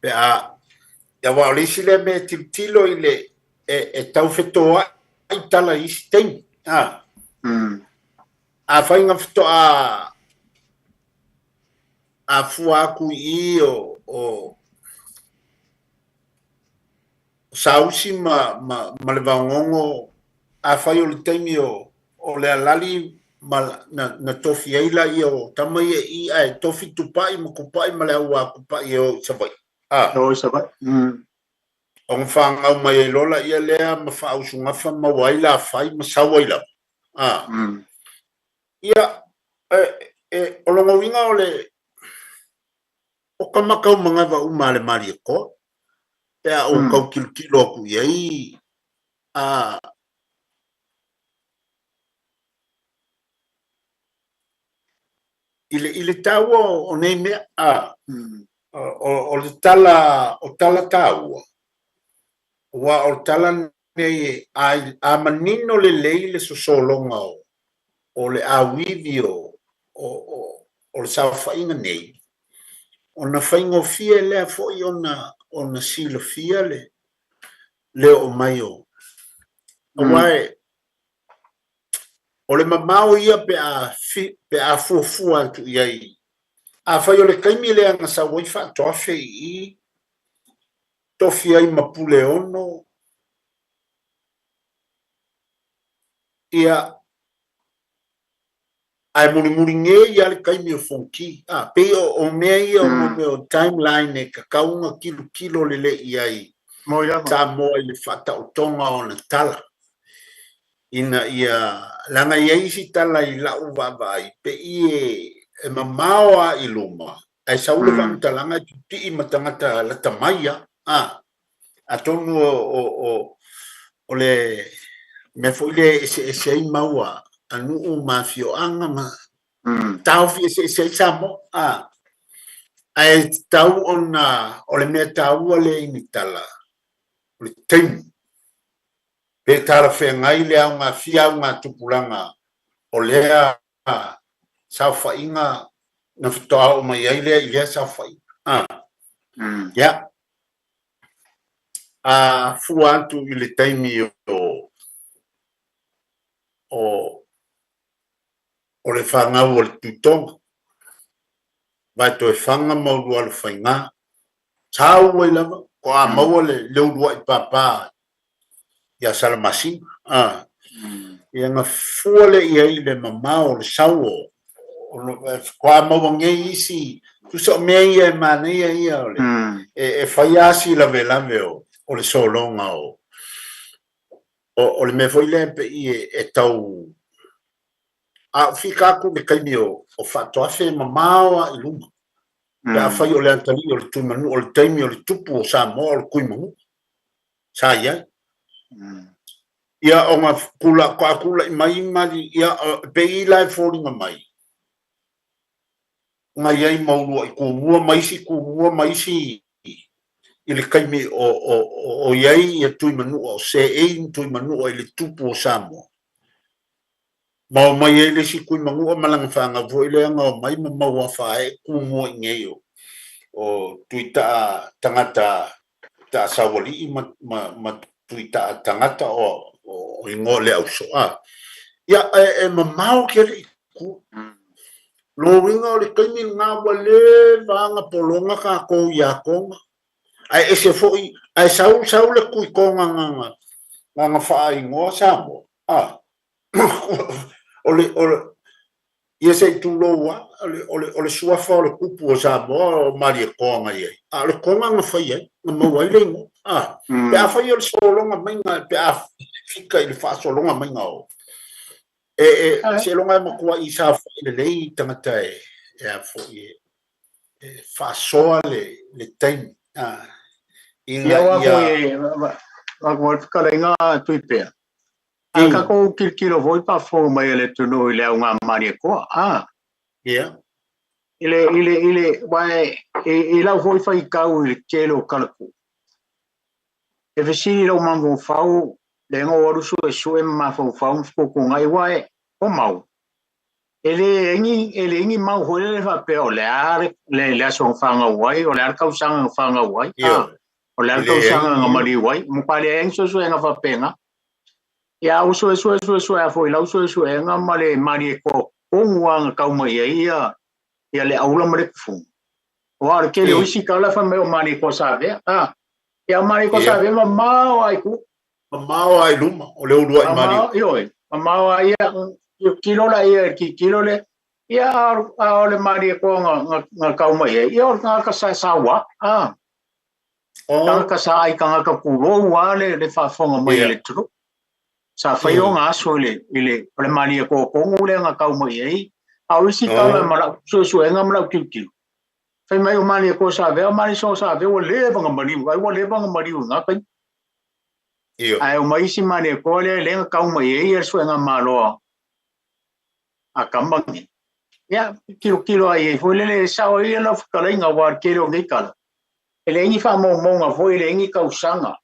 Pe a Ia aua o le isi lea mea e tilotilo i le e, e tau fetoai tala i isi taimi. A. Afai na faatoa afua atu i i o, o, o Sausi ma, ma, ma le Vaogogo, afai o le taimi o, o le alali ma na, na tofi ai laia o tama ia i ae tofi Tupai ma Kupai ma le au a Kupai e o i Savaii. A. E o i Savaii. Ona fanau mai ai loa laia lea ma faausugafa maua ai lafai ma sau ai lava. A. Ia, e, e, o lona uiga o le, o ka makau manava uma a le Malietoa, pe a ou tau tilotilo atu i ai, a, i le, i le taua o nei mea, a, o, o le tala, o tala taua, aua o le tala nei, a, a manino lelei le sosologa o, o le auivi o, o, o, o le saofaiga nei, ona faigofie lea foi ona, ona silafia le, le oo mai o, aua e, O le mamao ia pe a, pe a fuafua atu i ai. Afai o le taimi lea na sau ai Faatoafe i i, tofi ai ma Puleono, ia, ae mulimuli nei lava le taimi o Fonoti. A, pei o, o mea ia o mea o timeline e tatau ona tilotilo lelei i ai Samoa i le faataotoga o ana tala. Ina ia, leaga e i ai isi tala i lau vaavaai, pei e, e mamao lava i luma, ae sau le faamatalaga e pipii ma tagata lata mai lava. A, atonu o, o, o, o le mea foi lea e eseese ai mau a, a nuu ma afioaga ma taofi eseese ai Samoa. A, ae tatau ona, o le mea taua lea i ni tala, o le taimi. Pe talafeagai le aoga fia augatupulaga o lea saofaiga na faatoa oo mai ai lea i lea saofaiga. A, ia. A fua atu i le taimi o, o, o le fanau o le Tuitoga, Vaetoefaga ma Ulualofaiga, sau ai lava, faatoa maua le, le uluai pāpā ia Salamasina. A, ia na fua lea i ai le mamao o le sau o, o, faatoa maua nei isi, tusa o mea ia e manaia ia o le, e, e fai lava si lavelave o, o le sologa o, o, o le mea foi lea pei e, e tau a o fika atu le taimi o, o Faatoafe e mamao lava i luma. Pe afai o le atalii o le Tuimanua, o le taimi o le tupu o Samoa o le Tuimanua. Sa i ai. Ia ona kula, a kula'i mai ma, ia, pei la e foliga mai, na i ai ma ulua'i tumua ma isi tumua ma isi i le taimi o, o, o i ai ia Tuimanua, o seei ma Tuimanua i le tupu o Samoa. Ma omai ai le isi Tuimanua ma lana fanau foi lea na omai ma maua faaee tumua i nei o, o Tuitaa tagata Taa Saualii ma, ma, ma Tuitaa tagata o, o igoa o le auso. A. Ia, e, e mamao tele i tua. Lona uiga o le taimi lena ua leva ona pologa tatou ia Toga. Ae ese foi, ae sau, sau le Tuitoga na, na, na, na faaigoa Samoa. A. O le, o le, ia se i tulou lava, o le, o le, o le suafa o le tupu o Samoa o Malietoa na i ai, a o le Toga na fai ai, na maua ai le igoa. A, pe afai o le sologa maiga, pe a fika i le faasologa maiga o, e, e, seiloga e matuai saofai lelei tagata e, e a foi, e, e faasoa le, le taimi, a, ina Ia, aua foi e, va, va, fetalaiga Tuipea. A tatou tilotilo foi faafofoga mai a le atunuu i le augā Malietoa, a. Ia. I le, i le, i le, aua e, i lau foi faitau i le tele o talatuu, e fesili lou mafaufau, lea na ou alu suesue ma mafaufau ma fetuutuunai, aua e, o mau, e leai ni, e leai ni mau foi lele faapea o le a le, le, le aso na fanau ai, o le a le tausaga na fanau ai, a. O le a le tausaga na maliu ai, matua leai ni suesuega faapena. Ia a ua suesue suesue lava foi i lau suesuega ma le malie tonu lava na tau mai ai ia ia le aula ma le tufuga. Aua o le tele o isi tala fai mai o Malietoa Savea. A, ia o Malietoa Savea mamao lava i tua. Mamao lava i luma, o le uluai maliu. Ioe, mamao lava ia, tilotilo laia i le tilotilo lea, ia a o le Malietoa na na tau mai ai, ia o le tagata sa saua, a. Tagata sa ai tagata pulou lava le le faafofoga mai a le atunuu. Sa fai ona aso i le i le o le Malietoa tonu lea na tau mai ai, a o isi tala ma lau suesuega ma lau tilotilo, fai mai o Malietoa Savea, o Malietoa Savea ua leva ona maliu, ai ua leva ona maliu i na taimi. Ae omai isi Malietoa lea lea na tau mai ai le suega malo a tama nei. Ia, tilotilo ai ai foi lele, e sao ai lau fetalaiga aua o le tele o nei tala, e leai ni faamaumauga foi, e leai ni tausaga.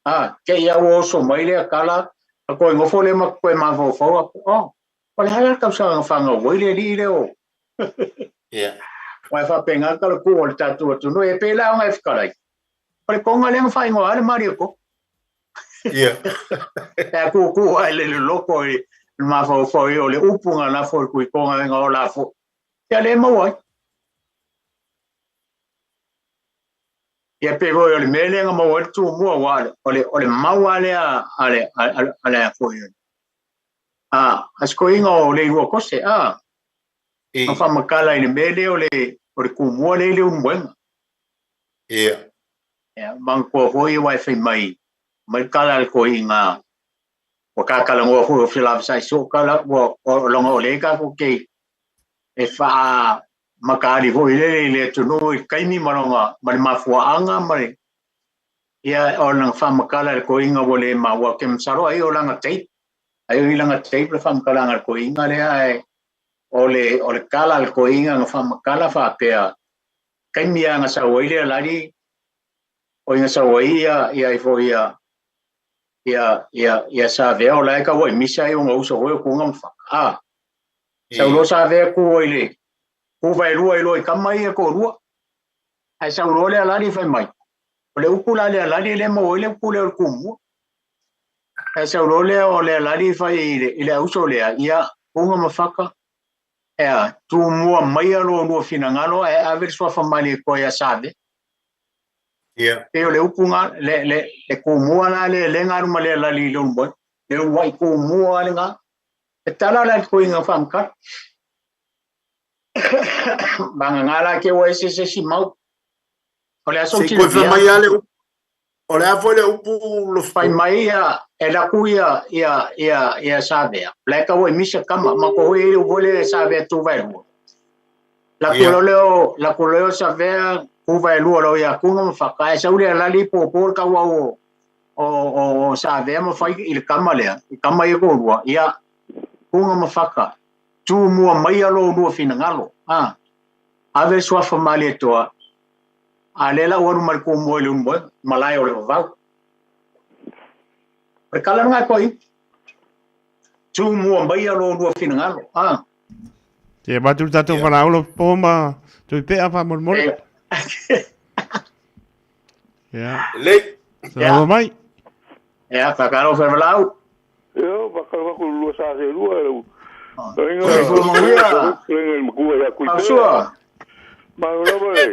A, te i lava ua oso mai lea tala, ona toe nofo lea ma toe mafaufau atu, oh, o le a la le tausaga na fanau ai le alii lea o... Ia. Aua e faapena le tala kuu a le tatou atunuu, e pei la ona e fetalai, o le koga lea na faaigoa ai le Malietoa. Ia. E a kūkū ai le loloto i le mafaufau o le upu na lafo i le Tuitoga na ola foi. Ia lea e maua ai. Ia pei foi o le mea lea na maua ai le Tumua aua o le o le mau lava lea a le a le foi a a se toeaina o Leilua Kose a na faamatala i le mea lea o le o le Tumua lea i Leulumoega. Ia. Ia manatua foi aua e fai mai mai le tala a le toeaina ua ta talanoa foi o felavasai soo tala ua o lona o lea tatou te e faa mataali foi lele i le atunuu i le taimi ma lona ma le mafuaaga ma le ia o lana faamatala i le toeaina ua le maua ou te masalo ai o lana tape ai o i lana tape le faamatalaga a le toeaina lea ae o le o le tala a le toeaina na faamatala faapea taimi lava na sau ai le alali o ina sau ai ia ia ifo ia ia ia ia Savea o la e tau ai misa ai ona uso foi o Kuga ma Faka a sau loa Savea tu ai le ku vaelua i loa i tama ia toalua ae sau loa le alali fai mai o le upu la le alali lea maua ai le upu lea o le Tumua ae sau loa lea o le alali fai i le, i le auso lea ia Kuga ma Faka ea tumua maia lo lua finagalo ae ave le suafa Malietoa ia Savea. Ia. Pei o le upu na, le, le, le tumua la le le galu ma le alali i le uluai, le uluai tumua le na. E tala la le toeaina faamatala. Vagana la ke ua ese se isi mau. O le aso Se i koe fai mai lava le upu. O le a foi le upu Lofo? Fai mai ia, e laku ia, ia, ia, ia Savea. La e tau ai misa tama, ma ko hoi le upu le Savea tu vaelua. Laku lo leo, laku leo Savea tu vaelua lo ia Kuga ma Faka. E sau le alali po po le tau au o, o, o Savea ma fai i le tama lea, i tama ia toalua, ia Kuga ma Faka, tu mua maia lo lua finagalo. A, ave le suafa Malietoa, a lea la ua alu ma le Tumua i le Ulumoega, malae o le vavau. O le tala lena koe, tu mua maia lo lua finagalo. A. Te avatu le tatou valaaulo po ma Tuipea faamolemole. Ia. Lelei. Salama mai. Ia, whakaro whawhalau. Ia, whakaro whaku lua sa se lua. Soifua manuia. Fausua. Malo lava le.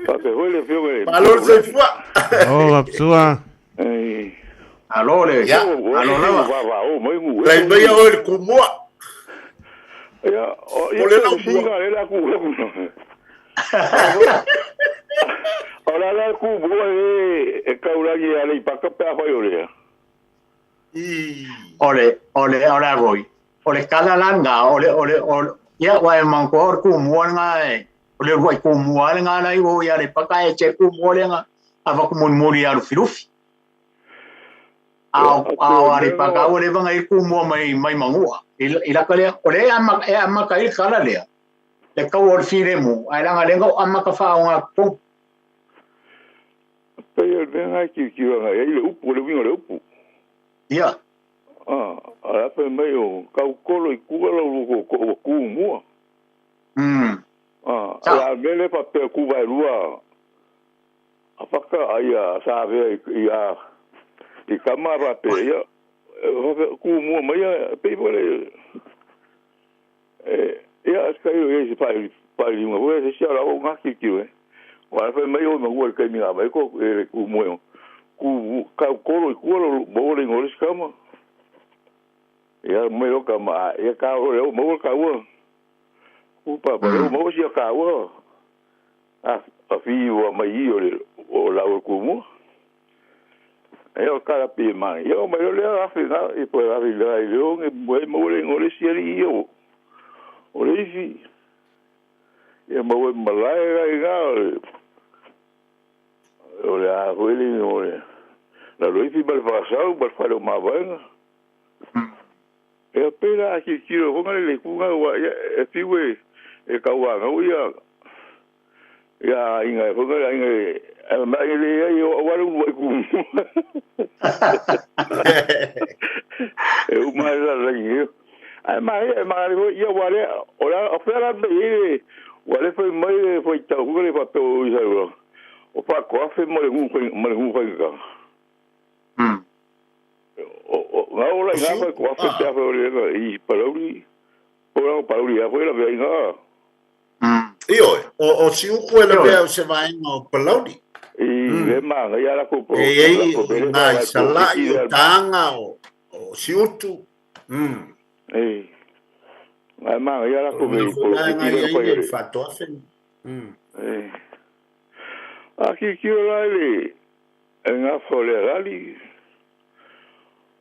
Faapea foi le afioga i le. Malo le soifua. Oh, Fausua. Alo le. Alo lava. Lai mai oe le kumua. Ia, o ia le singa le la ku ku. O la la ku bua e e kaulagi a le ipaka pe a fai o lea. O le, o le, o le a foi, o le tala la lena, o le, o le, o le, ia, aua e manatua o le Tumua lena e, o le uluai Tumua lena la i o i Aleipata ae ese le Tumua lea na avatu mulimuli ia Lufilufi. A o, a o Aleipata ua leva ona i ai le Tumua mai, mai Manua, i, i laka lea, o lea e amata, e amata ai le tala lea, le taua o le filemu, ae leaga lea na ou amata faaogatotonu. Pei o le mea lena e tilotilo agai ai le upu, o le uiga o le upu. Ia. A, a le a fai mai o tautolo i tua lau lua tootoo ua tu mua. A, a o le mea lea faapea tu vaelua a Faka ai a sa vea i a i kama faapea ia ku mua mai ia pei foi le e ia kai o se pai pai linga foi se sia la o ngā ki e wa fa mai o ma kai mi mai ko e ku mua ku ka kolo i ku lo mo le ngore skama ia mai o ka ma ia ka o le mo ka ua ku pa pa o mo sia ka ua a fi o mai o le o la o ku mo e o kala pi mai yo mai le a fi na i po a fi la i le ngi mo mo le ngore sia ri yo o le fi ia mo malai ga ga o le a ho le o le la lo fi bal fa sa bal fa lo ma va e pera ki ki ro nga le ku nga wa e fi we e ka wa nga ia ia inga ho nga inga e ma le ia o wa lu ku e o ma la la ni ai ma e ma le ia wa le o la o fera be wa le foi mai foi tau ku le fa pe o isa o fa ko fe mo le ku mo le ku ka o nga o la nga fa ko fe pe fa o le i parauri o la parauri a foi la ve nga Io o si uku e la vea o se vaenga o Palauli. I le ma nga ia la ko po. E e ngai salai o tanga o siutu. E ngai ma nga ia la ko ve po ki le ko le fatoafe. E a ki ki la le e nga fo le rali.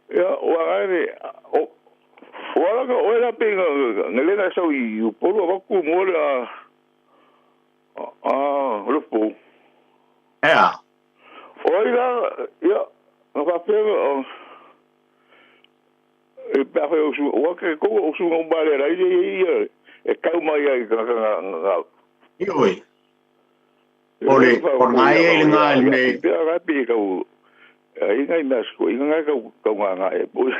Ia o a le o o la o la pe nga le nga sau i polo va ku mo le a le po. Ea. O ila ia nga fa o e pa fa o su o ke ko o su ngo ba le ra i e kau mai ai ka nga nga. Oi. O le o ngai e nga le pe ra pe ka o ai ngai mas ko i nga ka ka nga nga e po.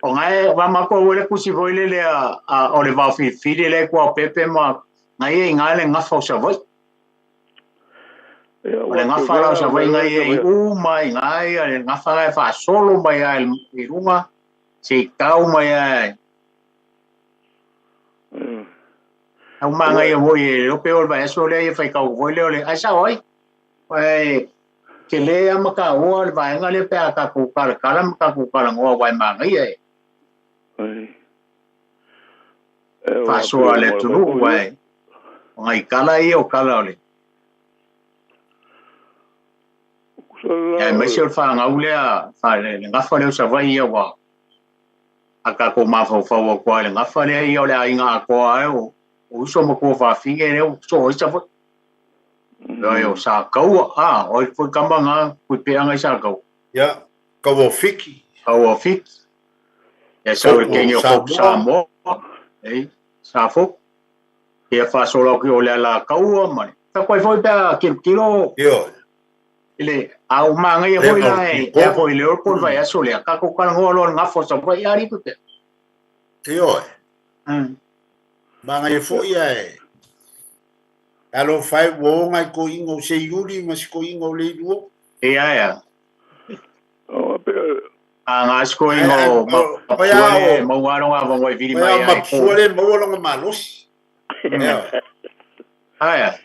O ngai va ma ko le kusi voi le a o le va fi fi le ko pepe ma ngai e ngai le ngafa o Savai. O le ngafa la o Savai ngai e u mai ngai le ngafa la fa solo mai ai i runga se tau mai ai. Au ma ngai voi e o pe o va so le e fai kau voi le le ai sa oi. Ai ke le ama ka o le va ngai le pe ka ku ka ka la ka ku ka la ngo wai ma ngai e. Fa so le tulu wai. Ngai kala ia o kala ole. Ia mai se o whaangau lea, le ngafa lea o Savai ia wa. A ka ko mawhauwhau a koa le ngafa lea ia o le ainga a koa ai o uso ma kua whawhinge lea o so oi Savai. Ia o sa kaua, a, oi foi kamba ngā kui peanga i sa kaua. Ia, kaua o fiki. Kaua o fiki. Ia sa o le kengi o koku Samoa, ei, sa foku. Ia whasola ki o le ala kaua mai. Ta koe foi pea kilo. Io. Ile au manga ia foi la e ia foi le orpo vai aso le ka ko ka ngo lo ngafo sa foi ari ku te. Io. Manga ia foi ia e. Alo fai wo ngai ko ingo se yuri mas ko ingo le duo. Ia ia. O pe a ngā sko ingo ma ia mo waronga va moi viri mai ai. Ma pule mo longa malosi. Aia.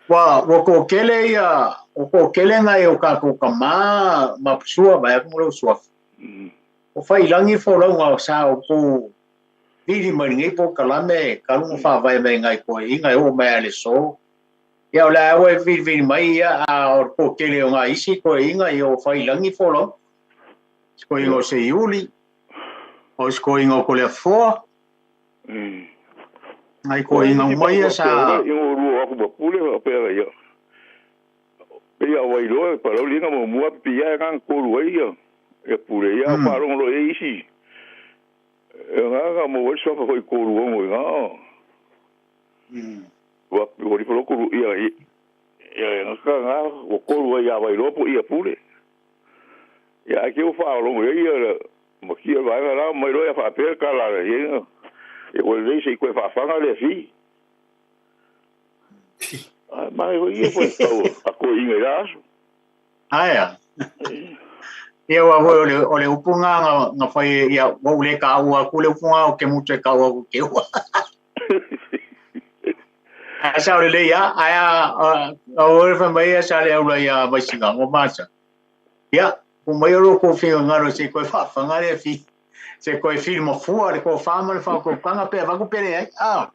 Wa wo ko kele ia o ko kele ngai o ka ko kama ma sua ba ko lo sua. O fai langi fo lo ngau sa o ko viri mai ngai po kalame kalu fa vai mai ngai ko inga o mai le so. Ia o la o viri viri mai ia a o ko kele o ngai isi ko inga i o fai langi fo lo. Sko ingo se iuli. O sko ingo ko le fo. Ngai ko inga mai ia sa ingo ru aku ba pule o pe ia. Pe ia wai lo pa lo linga mo mua pe ia kan ko ru ia. E pule ia pa lo lo e isi. E nga nga mo wai so fa ko ko ru mo nga. Wa o ri lo ko ia ia nga ka nga o ko ru ia wai lo po ia pule. Ia ke o fa lo mo ia mo ki va la mo lo ia fa pe ka la ia. E o le se ko fa fa le fi. Ai mai ho ia foi kau a ko inga i aso. Aia. Ia ua foi o le upu nga nga fai ia ua ule ka ua ku le upu nga o ke mutu e kau au ke ua. Ai sa o le lei a ai a o le fa mai sa le aula ia mai singa o masa. Ia ku mai o ko fi ngaro se ko fa fa ngare fi se ko fi mo fua le ko fa ma le fa ko kanga pe va ku pere ai. Ah.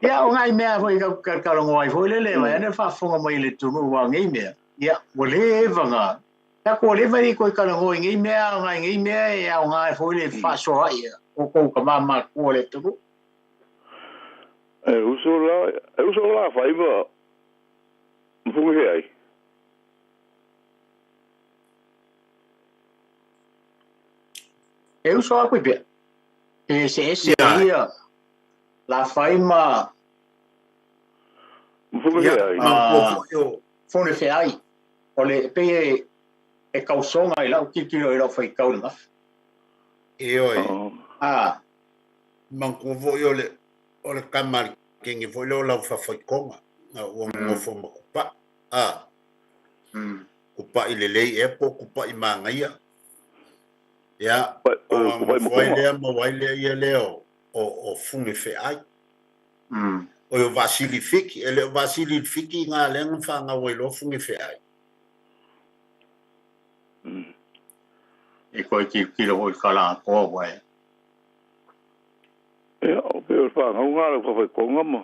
Ia o ngai mea foi ka ka rongo ai foi le le mai ane faafofoga mai le tunu wa ngai mea. Ia ua leva nga. Ia ko leva i ko ka rongo ngai mea o ngai ngai mea e au ngai foi le faasoa ia o ko ka mama ko le tunu. E uso la, e uso la fai ma mfungu he ai. E uso a kui pea. E se se ia la fai ma mfungu he ai. Fone fe ai. O le pe e kausonga i lau kikiro i lau fai kau le mafi. E oi. Ah. Manku foi o le kamari kengi foi le o lau whawhaikonga. Ngā ua ngofo ma kupa. Ah. Kupa i le lei e po, kupa i māngaia. Ia, o ngofo ai lea ma wai lea ia lea o funge fe ai. O o Vasili Fiki, e le o Vasili Fiki ngā lenga whanga wailoa funge fe ai. E koe ki kilo hoi kala koa wai. Ia, o pe o whanga ngā lau whawhaikonga ma.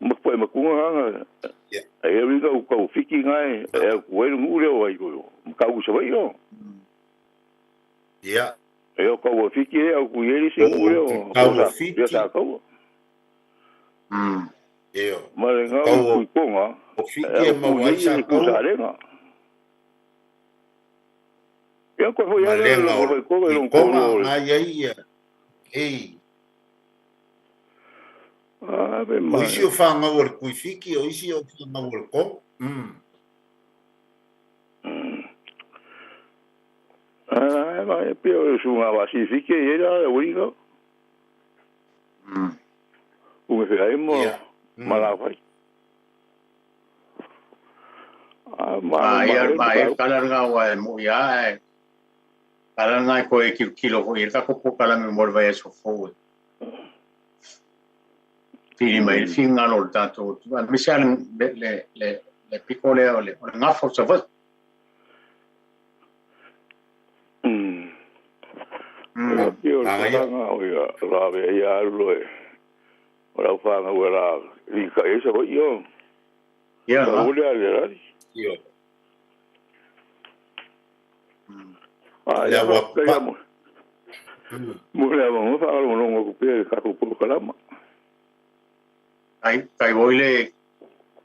Ma koe makunga ngā. E e winga u kau fiki ngā e, e au kuai rungu ure o ai koe. Ma kau usa wai o. Ia. E o kau fiki e au kui eri se ure o. Kau fiki. Ia sa kau. Eo. Ma le ngā u kui konga. O fiki e mawai sa kau. Ia koe hoi ale lenga o whawhaikonga i o long konga kōrua ngā ia ia. Ei. Ah, be O mai. isi o whanga o le kui fiki, o isi o whanga o le konga. Ah, mai pe o su ngā wasi fiki e era le winga. Unge fe ai mo ma la whai. Ah, ma Ah, ia ma e kala nga wa e mo ia e. Kala nga ko e kilo kilo ko i ka ko kala me mo vai so fo. Fili mai finga lo tato. Mi sa le le le le piko le o le nga fo sa va. Pio o whanga o ia rawe ia arulo e. O rau whanga ua rā rika e sa hoi o. Ia. Ka ule ale rari. Io. Ah, Lea ia ua ka ia mo. Mo le ava mo whanga lo longo ku pia ka ku pulu kalama. Ai kai voi le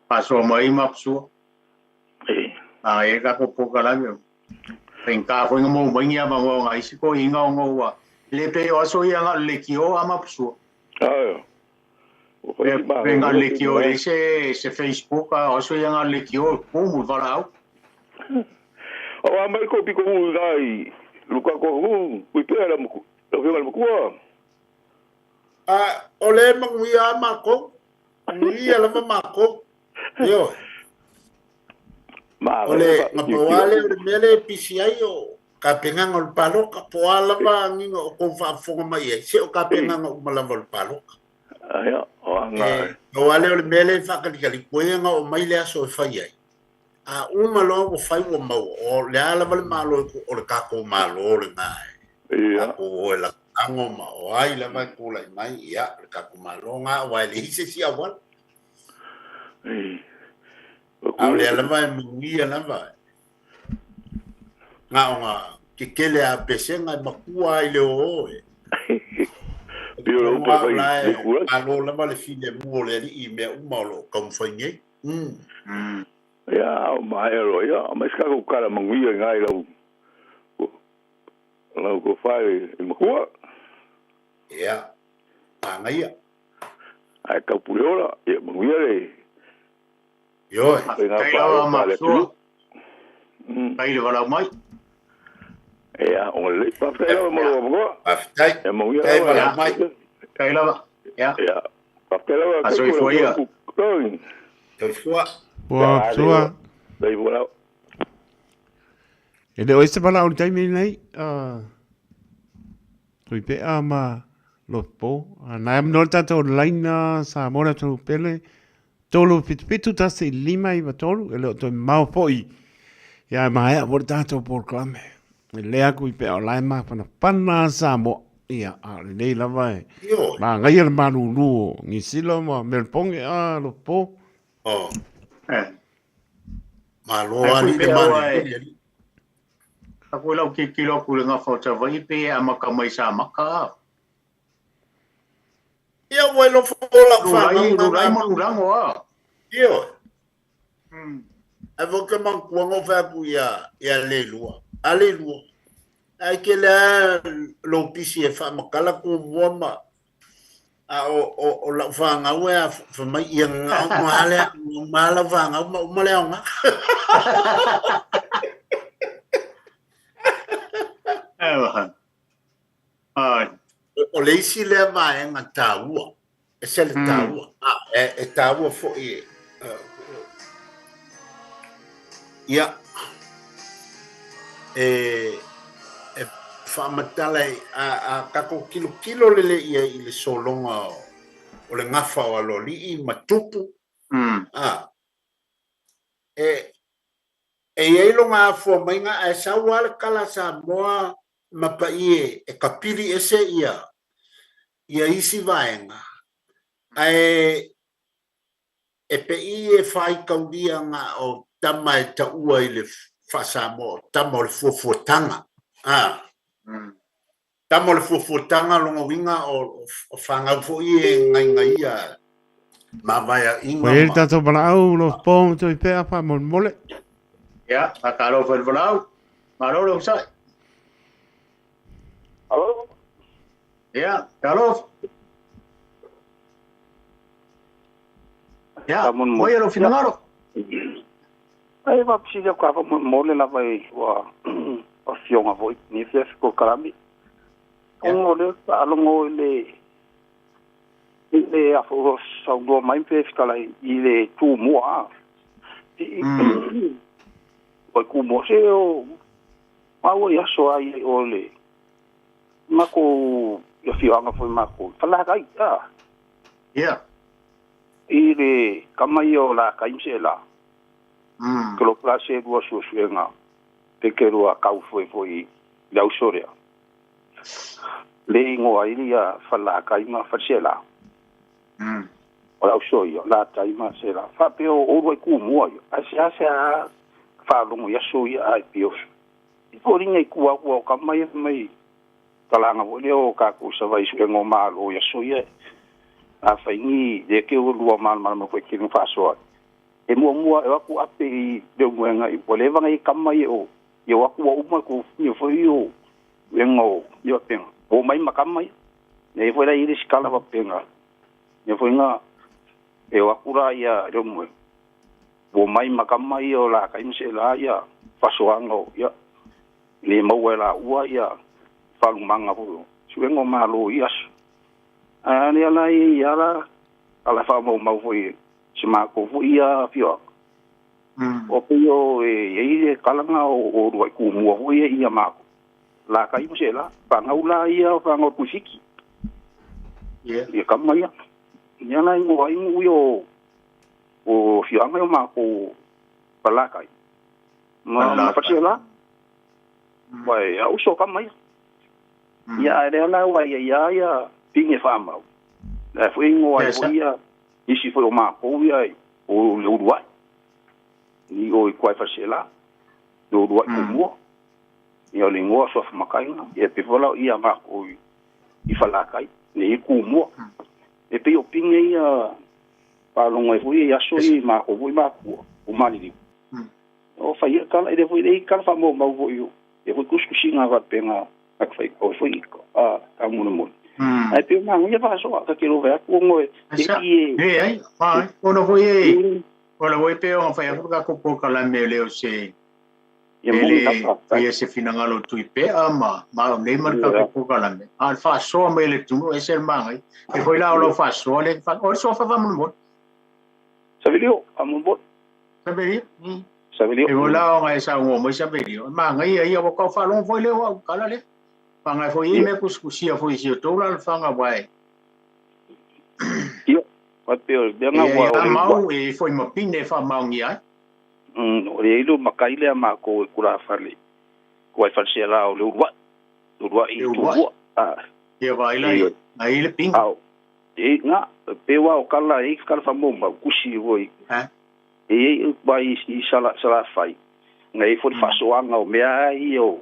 paso mai ma psu. E. Ah, e ka ko po kala me. Penka ko ngo mo mai ia ma ngo ngai si ko inga ngo wa. Le pe o so ia nga le ki o ama psu. Ah. Pe pe nga le ki o le se se Facebook a o so ia nga le ki o ku mu vala au. O a mai ko piko mu ngai luka ko ku kui pia la muku. Lo fi makua. Ah, o le manguia a mako. Manguia lava mako. Io. Ma O le ngapawale o le mele PCI o ka penganga o le paloka po a lava nginga o kou faafofoga mai ai se o ka penganga uma lava o le paloka. Ia, o anga. O ale o le mele faakalikali koe nga o mai le aso e fai ai. A uma loa ua fai ua maua o le a lava le malo e o le kākou malo le ngā e. Ia. Kākou o e lakago ma o ai lava e kūlai mai ia le kākou malo ngā o ai le hise si awala. A o le lava e manuia lava. Ngā o ngā kekele a pesenga e makua ai le o e. Pio le upe fai le kura. Alo lava le file mua o le alii i mea uma o lo kaumafai nei. Ia, o mai ro ia, mai ska ko kala manguia ngai lau. Lau ko fai i makua. Ia, angaia. Ai ka pule ora, ia manguia le. Io. Kai lava ma psu. Kai le vala mai. Ia, o le pa fai lava mo lo mo. Aftai. Ia manguia Kai lava. vala mai. Kai lava. Ia. Ia. Faapea lava A soifua ia. Soifua. Ua sua. Soifua lava. E le o ai se valaau i le taimi lenei, Tuipea ma Lopo. Nai amanoa le tatou laina Samoa le atunuu pele, 377 1 5 3, e le o toe mamao foi, ia e maea foi le tatou polokalame. E le aku i pea o la e mafanafana Samoa. Ia, a o lenei lava e magaia le malulu o Nisila ma Melbourne a Lopo. Oh. Malo ali le malulu. Aku lau tilotilo atu i le gafa o Savaii pei e amata mai Samaka. Ia ua iloa foi lau fanau. Lulai ma lulago a. Ioe. Ae foi ke manatua na ou fai atu ia ia Leilua. A Leilua, ai ke lea lou pisi e faamatala tumua ma a o o o lau fanau e a fai mai ia aoga lea aoga lau fanau ma uma le aoga. O le isi lea vaega taua, e se le taua, e taua foi ia, e faamatala a tatou tilotilo lelei i ai i le sologa o le gafa o aloalii ma tupu, e E i ai lona afua maiga ae sau lava le tala a Samoa ma paie e kapili ese ia ia isi vaega ae e pei e faitaulia na o tama e taua i le faa-Samoa o tama o le fuafuataga a tama o le fuafuataga lona uiga o fanau foi e gaigaia mavaeaiga Ua i ai le tatou valaau Lopo ma Toipea faamolemole. Ia, faatalofa i le valaau. Malo le onosai. Alo. Ia, talofa. Ia, moi lou finagalo. Ai faafesili atu lava faamolemole lava i ua afioga foi ni afiafi polokalame. Ona o lea ou te faalogo i le i le afo saunoa mai pe fetalai i le Tumua. Ua Tumua se o maua i aso ai o le matou afioaga foi matou Falagai a. Ia. I le tama ia o Lakai ma Seela. Ke lo pla se lua suesuega pe ke lua kau foi foi i le auso lea. Le igoa ai ia Falakai ma Faleseela. O le auso ia, Latai ma Seela. Faapea o uluai tumua ia, ae seasea faalogo i aso ia ae pei o i foliga i tua atu o tama ia fai mai talaga foi lea o tatou Savaii suega o Malo i aso ia afai ni le ke ua lua malamalama foi ke na faasoa e muamua e o atu ape i Leulumoega ua leva na i ai tama ia o ia o atu ua uma ko ia foi o suega o ia faapena ua omai ma tama ia nei foi la i ai le isi tala faapena ia foi na e o atu la ia Leulumoega ua omai ma tama ia o Lakai ma Seela ia faasoaga o ia le maua e laua ia faalumaga foi o suega o Malo i aso. A lea la e i ala ala faamaumau foi si matou foi ia afioaga. O pei o e i ai le tala na o uluai tumua foi ia ia matou. Lakai ma Seela, fanau la ia o fanau a Tuifiti. Ia tama ia. Ia la igoa ai nuu ia o afioaga ia o matou Falakai ma Faleseela. Wai, a uso tama ia. Ia, ae lea la ua ia ia ia pine faamau. La foi igoa ai foi ia isi foi o matou ia o le uluai. Ni o i kuai Faleseela, le uluai tumua. Ia o le igoa Suafa Makaina, ia pe foi la ia matou i Falakai, le i tumua. E pei o pine ia faalogo ai foi i aso i matou foi matua, o maliliu. O fai ia tala, e le foi le tala faamaumau foi o e foi tusitusiga faapena a te fai o foi a taumolemole. Ae pei o manaia faasoa ta te lova atu ona e i e E ai, ai, ona foi e, ona foi pe ona fai atu le tatou polokalame le o se Ia E moni le lava faafetai. faia se finagalo o Tuipea ma ma au nei ma le tatou polokalame, a o le faasoa mai e le atunuu, e ese le manaia. E foi la o lau faasoa lea e te faa... O le suafa faamolemole. Savelio, faamolemole. Savelio. Savelio. E foi la ona e saunoa mai Savelio, e manaia ia, ua tau faalogo foi lea o au tala lea. Whangai foi i mea kusikusia foi i si o tou alaalafaga aua e Ia, faapea o le mea e na ua ia o le mau e foi ma pine e faamaonia ai. O le ilu makai lea makou e tulafale tuai faleseala o le uluai uluai Le uluai. Tumua a Ia vaai la e ia, na i le pinga. Ao e nga pe wa o kala e kala fa mo mau kusi voi e e vai i sala sala fai ngai fo fasoanga o mea ai o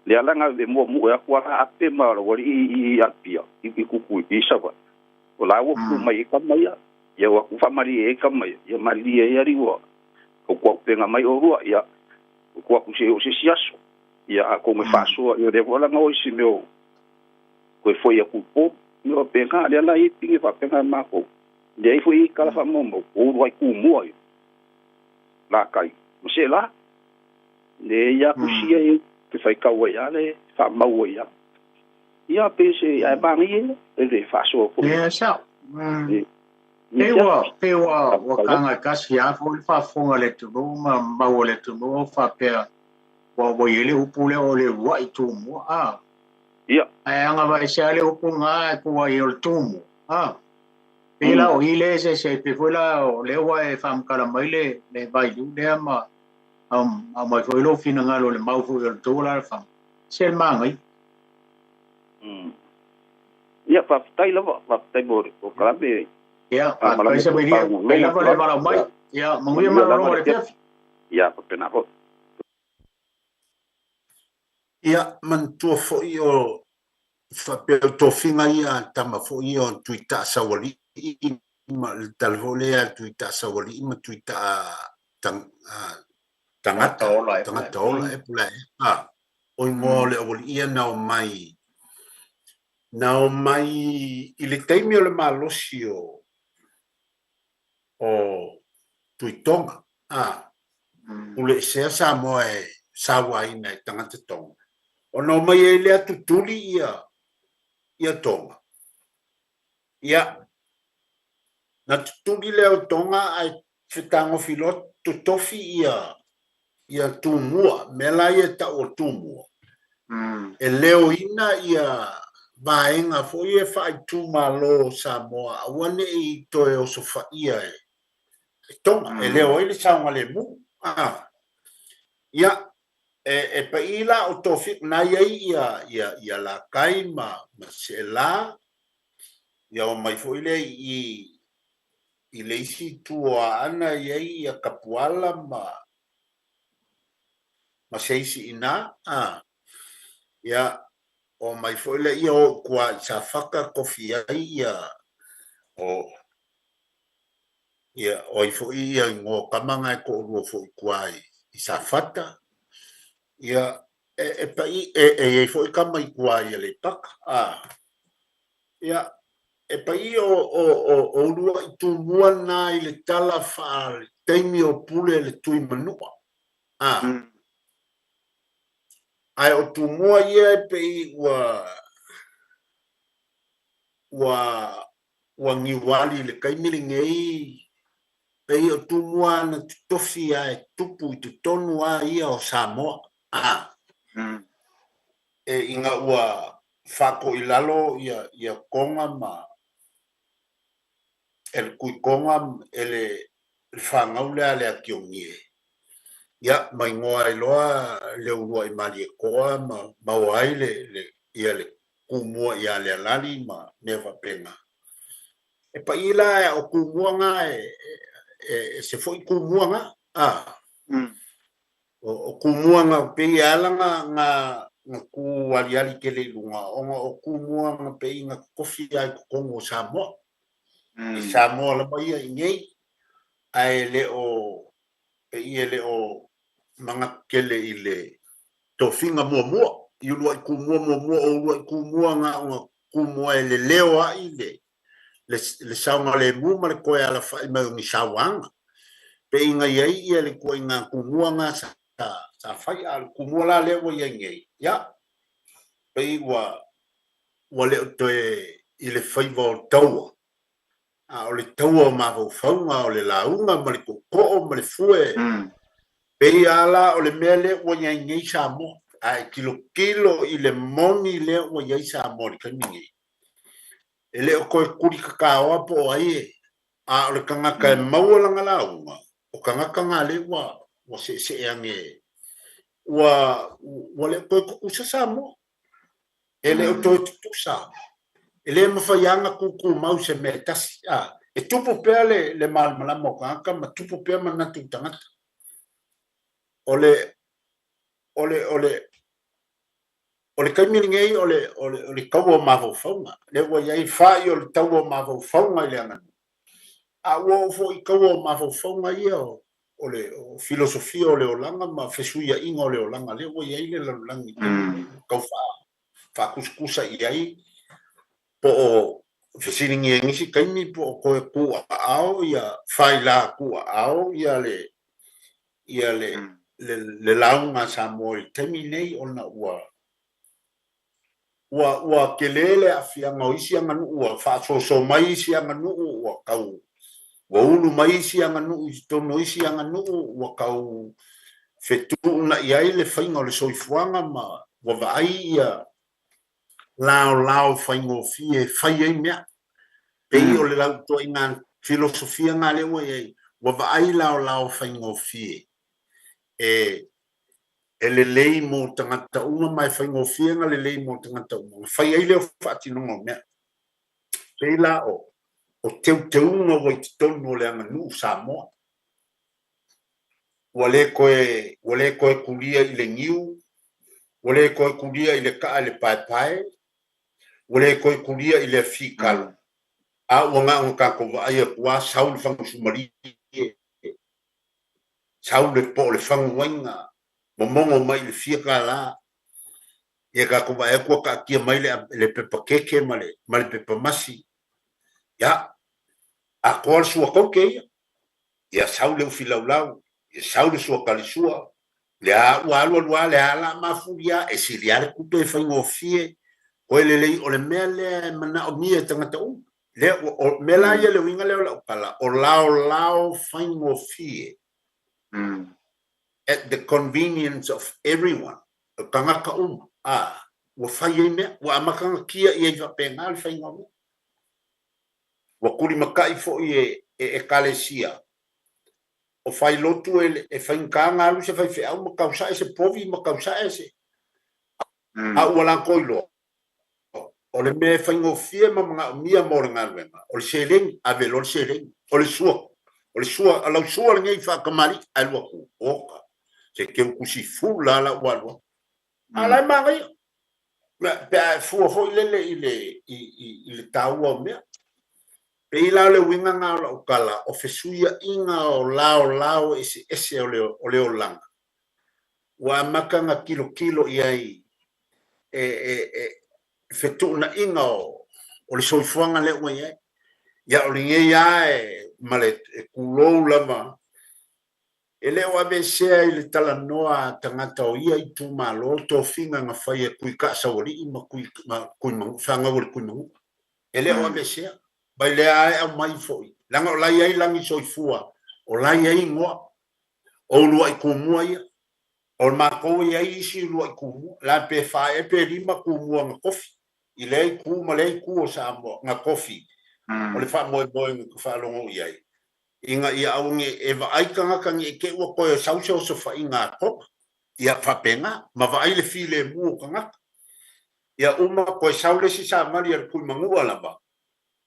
le alanga e mua mua aku ala ape ma la wali i apia i kuku i sawa o la ua ku mai e kama ia ia ua ku faamalie e kama ia ia malie e ali ua o kua upenga mai o rua ia o kua ku se o se si aso ia a ko me faasoa ia le alanga o isi mea o koe foi aku po me o penga le ala i pinge faapenga e mākou le ai foi i kala faamaumau o ulu ai kumua ia la kai ma se la le ia kusia e te whai kaua ia le whaamaua ia ia pe se ai mangi e e le faasoa foi Ia sao. e Pe ua, pe ua, ua kanga kasi a foi le faafofoga a le atunuu ma mau a le atunuu o faapea ua ua i ai le upu lea o le uluai Tumua a. Ia. Ae agavaese lava le upu lena e pua ai o le Tumua a. Pei la o i lea e eseese ai pei foi la o lea ua e faamatala mai le le vailiu lea ma aumai foi lou finagalo i le mau foi o le tou alaalafaga. Se le manaia. Ia, faafetai lava, faafetai mo le polokalame. Ia, faafetai Samaria, faafetai lava le valaau mai. Ia, manuia malologa o le afiafi. Ia, faapena foi. Ia, manatua foi o faapea o tofiga ia a tama foi ia o Tui Taasaualii ma le tala foi lea a Tui Taasaualii ma Tui Taa Tagata, Tagata Ola ea po o le a ea. A, o igoa o le aualii ia na omai, na omai i le taimi o le malosi o, o Tuitoga, a, puleesea Samoa e sauaina e tagata Tonga, ona omai ai lea tutuli ia, ia Tonga. Ia, na tutuli lea o Tonga ae fetagofi loa totofi ia, ia Tumua, mea la ia e tau o Tumua, e leoina ia vaega foi e faaitumalo o Samoa aua ne i toe osofaia e Tonga, e leo ai le saogalemu. A, ia, e, e paʻī la o tofi, na i ai ia, ia, ia Lakai ma, ma Seelā, ia omai foi lea i, i le isi itu o Aana i ai ia Kapuala ma, ma se isi i ina, a, ia, omai foi lea ia o i tua i Safata tofi ai ia, o, ia, o ai foi ia igoa o tama na e toalua foi i tua i, i Safata, ia, e, e paʻī, e, e i ai foi tama i tua i Aleipata, a, ia, e paʻī o, o, o, o uluai Tumua na i le tala faa-taimi o pule le Tui Manua, a, ae o Tumua ia e pei ua, ua, ua niuali i le taimi lenei, pei o Tumua na totofi a e tupu i totonu a ia o Samoa, a, e ina ua faatoilalo ia, ia Tonga ma e le Tui Tonga e le, le fanau lea a le Atiogie. Ia, ma igoa ai loa le uluai Malietoa ma maua ai le, le, ia le Tumua ia Lealali ma mea faapena. E paʻī la o Tumua na e, e, e se foi Tumua na, a. O, o Tumua na pei e ala na, na, na tu aliali tele i luga, ona o Tumua na pei na totofi ai totonu o Samoa. I Samoa lava ia i nei, ae le o, pei e le o manatu tele i le tofiga muamua, i uluai Tumua muamua, o uluai Tumua na ona Tumua e leleo ai le, le, le saogalemu ma le toe alafai mai o ni sauaga. Pei na i ai ia le ituaiga Tumua na sa, sa fai, a o le kumua la lea ua i ai nei, ia, pei ua ua le o toe i le faiva o taua, a o le taua o mafaufauga, o le lauga ma le tootoo ma le fue, pei lava la o le mea lea ua i ai nei Samoa. A e tilotilo i le moni lea ua i ai Samoa i le taimi nei, e le o toe tulikakaoa po o ai e, a o le tagata e maua lana lauga, o tagata na lea ua ua seesee ane, ua ua le o toe tutusa Samoa. E le o toe tutusa. E le mafai lava ona tutumau se mea e tasi. A, e tupu pea le, le malamalama o tagata ma tupu pea manatu o tagata. O le, o le, o le, o le taimi lenei o le, o le, o le taua o mafaufauga. Lea ua i ai fai o le taua o mafaufauga i le aganuu. A ua oo foi i taua o mafaufauga ia o, o le o filosofia o le olaga ma fesuiaiga o le olaga, lea ua i ai le lalolagi i le taimi lenei, ua tau faatusatusa i ai po o fesiligia i nisi taimi po o toe tuuaao ia faila tuuaao ia le ia le le lauga a Samoa i le taimi lenei ona ua Ua, ua tele le aafiaga o isi aganuu, ua faasoasoa mai isi aganuu, ua tau, ua ulu mai isi aganuu i totonu o isi aganuu, ua tau fetuunai ai le faiga o le soifuaga ma ua vaai ia laolao faigofie e fai ai mea. Pei o le lautoaiga filosofia na lea ua i ai, ua vaai laolao faigofie e e lelei mo tagata uma ma e faigofie ona lelei mo tagata uma ona fai ai lea o faatinoga o mea. Pei la o, o teuteuga ua i totonu o le aganuu Samoa. Ua le toe, ua le toe tulia i le niu, ua le toe tulia i le kaa i le paepae, ua le toe tulia i le afikalo, a ua na ona tatou vaai atu lava sau le fagusumalie, sau le po o le faguaiga, momono mai i le fia $. Ia tatou vaai atu ua taatia mai le, le pepa keke ma le, ma le pepa masi. Ia, atoa le sua taute ia. Ia sau le ufi laulau, ia sau le sua talisua, le a ua alu alu lava, le a la mafuli lava, e sili lava le tupe e faigofie, koe lelei o le mea lea e manaomia e tagata uma. Lea, o mea la ia le uiga lea o lau tala, o laolao faigofie at the convenience of everyone, o tagata uma, a, ua fai ai mea, ua amata ona tia'i ai faapena le faiga o mea. Ua tulimatai foi e, e Ekalesia, o failotu e, e faigata ona alu se faifeau ma tausae se povi ma tausae se, a ua latou iloa, O le mea e faigofie ma manaomia mo le galuega, o le seleni, ave loa le seleni. O le sua, o le sua, o lau sua lenei faatamalii, ae alu atu, oka, se teu tusi fula lava lau ua alu atu. A o la e manaia, pe a e fua foi lele i le, i, i, i le taua o mea. Pei la o le uiga lena o lau tala, o fesuiaiga o laolao eseese o le, o le olaga, ua amata ona tilotilo i ai e, e, e fetuunaiga o, o le soifuaga lea ua i ai. Ia o lenei lava e, ma le e tulou lava, e le o aveesea i le talanoa a tagata o ia itumalo tofiga na fai e Kui Kaasaualii ma Kui, ma Kui Manu, fanau a le Kui Manua. E le o aveesea. Mai lea lava e aumai foi, leaga o la e i ai lagi soifua, o la e i ai igoa, o uluai tumua ia. O matou e i ai isi uluai tumua, la pe fa ea pe lima tumua na tofi i lea itu ma lea itu o Samoa na tofi. O le faamoemoe na ta faalogo i ai, ina ia aua ne i e vaai tagata ne i te i ua toe sau se osofaiga a Toga. Ia faapena, ma vaai le filemu o tagata. Ia uma toe sau le isi savali a le Tuimanua lava,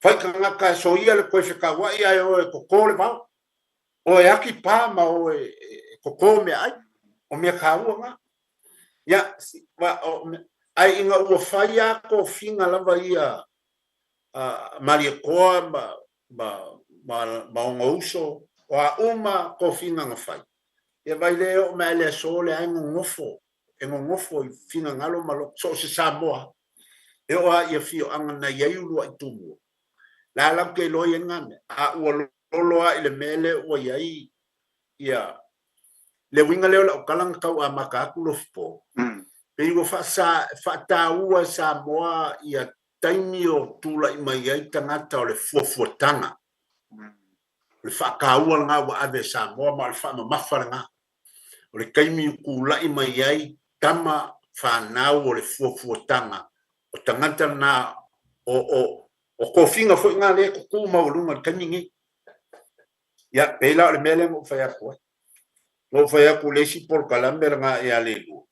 fai tagata e soia le toe fetauai ae o e toto le vao. O e aki pā ma o e totō meaai, o mea kāua ngā. Ia, ma, o, ai ina ua whai a tofiga lava ia a Malietoa ma, ma, ma, ma ona uso, o a uma tofiga na whai. Ia vai le o mea le aso le ai nonofo, e nonofo i finagalo ma lo, so o se Samoa, e o a ia fioanga na iai ulua i tumua. La lau ke iloa i ai ngā mea. A ua lolo a i le mea lea ua i ai ia Le uiga lea o lau tala na tau amata atu Lofipo, pei ua faasa, faataua e Samoa ia taimi o tulai mai ai tagata o le fuafuataga. O le faataua lena ua ave e Samoa ma o le faamamafa lena. O le taimi ua tulai mai ai tama fanau o le fuafuataga, o tagata na o, o, o tofiga foi na lea e tutu maualuga i le taimi lenei. Ia, pei la o le mea lea na ou fai atu ai. Na ou fai atu i le isi polokalame lena ia Leilua.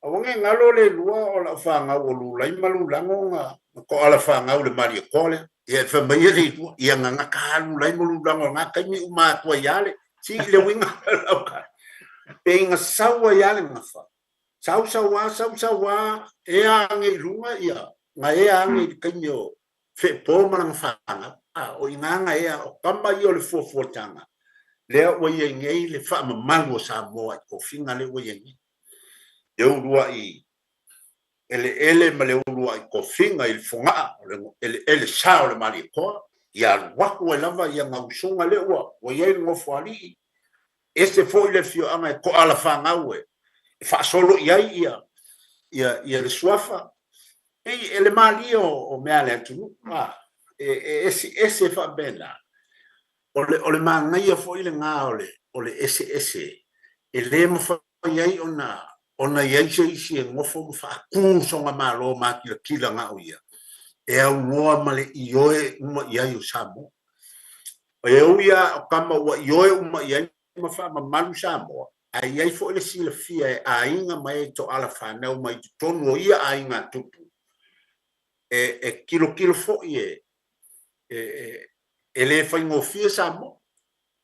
Aua ne i galo Leilua o lau fanau o Lulai ma Lulago na toala fanau i le Malietoa lea. Ia e fai mai ia Leilua, ia na gata lava Lulai ma Lulago i lena taimi uma atu ai lava le, si i le uiga o lau tala. Pei na sau ai lava le gafa. Sau sau lava, sau sau lava, ea ane i luga ia, na ea ane i le taimi o Feepo ma lana fanau. A, o i ina na ea, o tama ia o le fuafuataga, lea ua i ai nei le faamamalu o Samoa i tofiga lea ua i ai nei. Le uluai eleele ma le uluai tofiga i le fogaa o le eleele sa o le Malietoa, ia alu atu ai lava ia gausuga lea ua ua i ai le Nofoalii, ese foi le afioaga e toala fanau e faasolo i ai ia ia ia le suafa. Pei e le malie o mea a le atunuu, a, e eseese faapena. O le, o le manaia foi lena o le, o le eseese, e le mafai ai ona, ona i ai se isi e nofo ma faatu sona Malo makilatila na o ia, e aunoa ma le ioe uma i ai o Samoa. E ui lava o tama ua ioe uma i ai ma faamamalu Samoa, ae i ai foi le silafia e aiga ma e toala fanau mai totonu o ia aiga tupu, e, e tilotilo foi e, e, e, e le faigofie Samoa.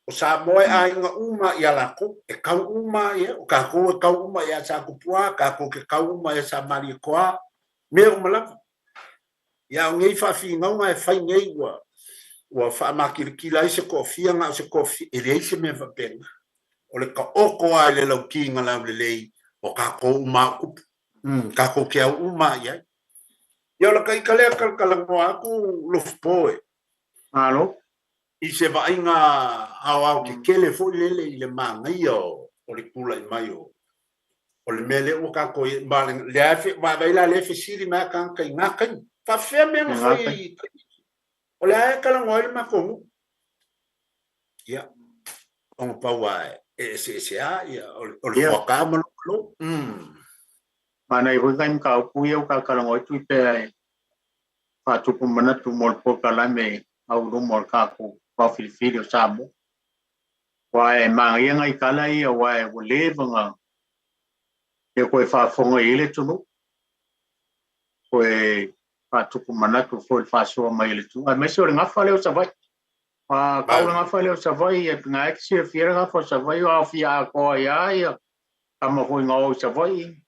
O Samoa e aiga uma ia lakou, e kau uma ia, o tatou e kau uma ia Sakupuā, tatou te kau uma ia Samalietoa, mea uma lava. Ia, o nei faafinauga e fai nei ua ua faamakilikila ai se toafia na o se toafia, e leai se mea faapena. O le taoto lava i le lautiga laulelei o tatou uma lava o tupu. Mm, tatou te au uma lava i ai. Ia, o lata ita lea talatalanoa atu Lofipo e. Malo. I se vaaiga aoao tetele foi lele i le manaia o le tulai mai o o le mea lea ua tatou i ai, ma lea e vaavaai la lea e fesili mai lava tagata i na taimi. Faapefea mea na fai i taimi? O lea e talanoa ai le matou nuu. Ia, ona pau lava e eseese lava ia, o le fuata ma lou malo. Manaia foi nai mataupu ia ua ta talanoa ai Tuipea e faatupu manatu mo le polokalame au i luma o le tatou vao filifili o Samoa. Aua e manaia nai tala ia aua ua leva ona le toe faafofoga i ai le atunuu, toe faatupu manatu foi i le faasoa mai a le atunuu, aemaise o le gafa lea o Savaii. A tau le gafa lea o Savaii, ia na e te silafia le gafa o Savaii, o aofia atoa ai lava ia tama foi na o i Savaii.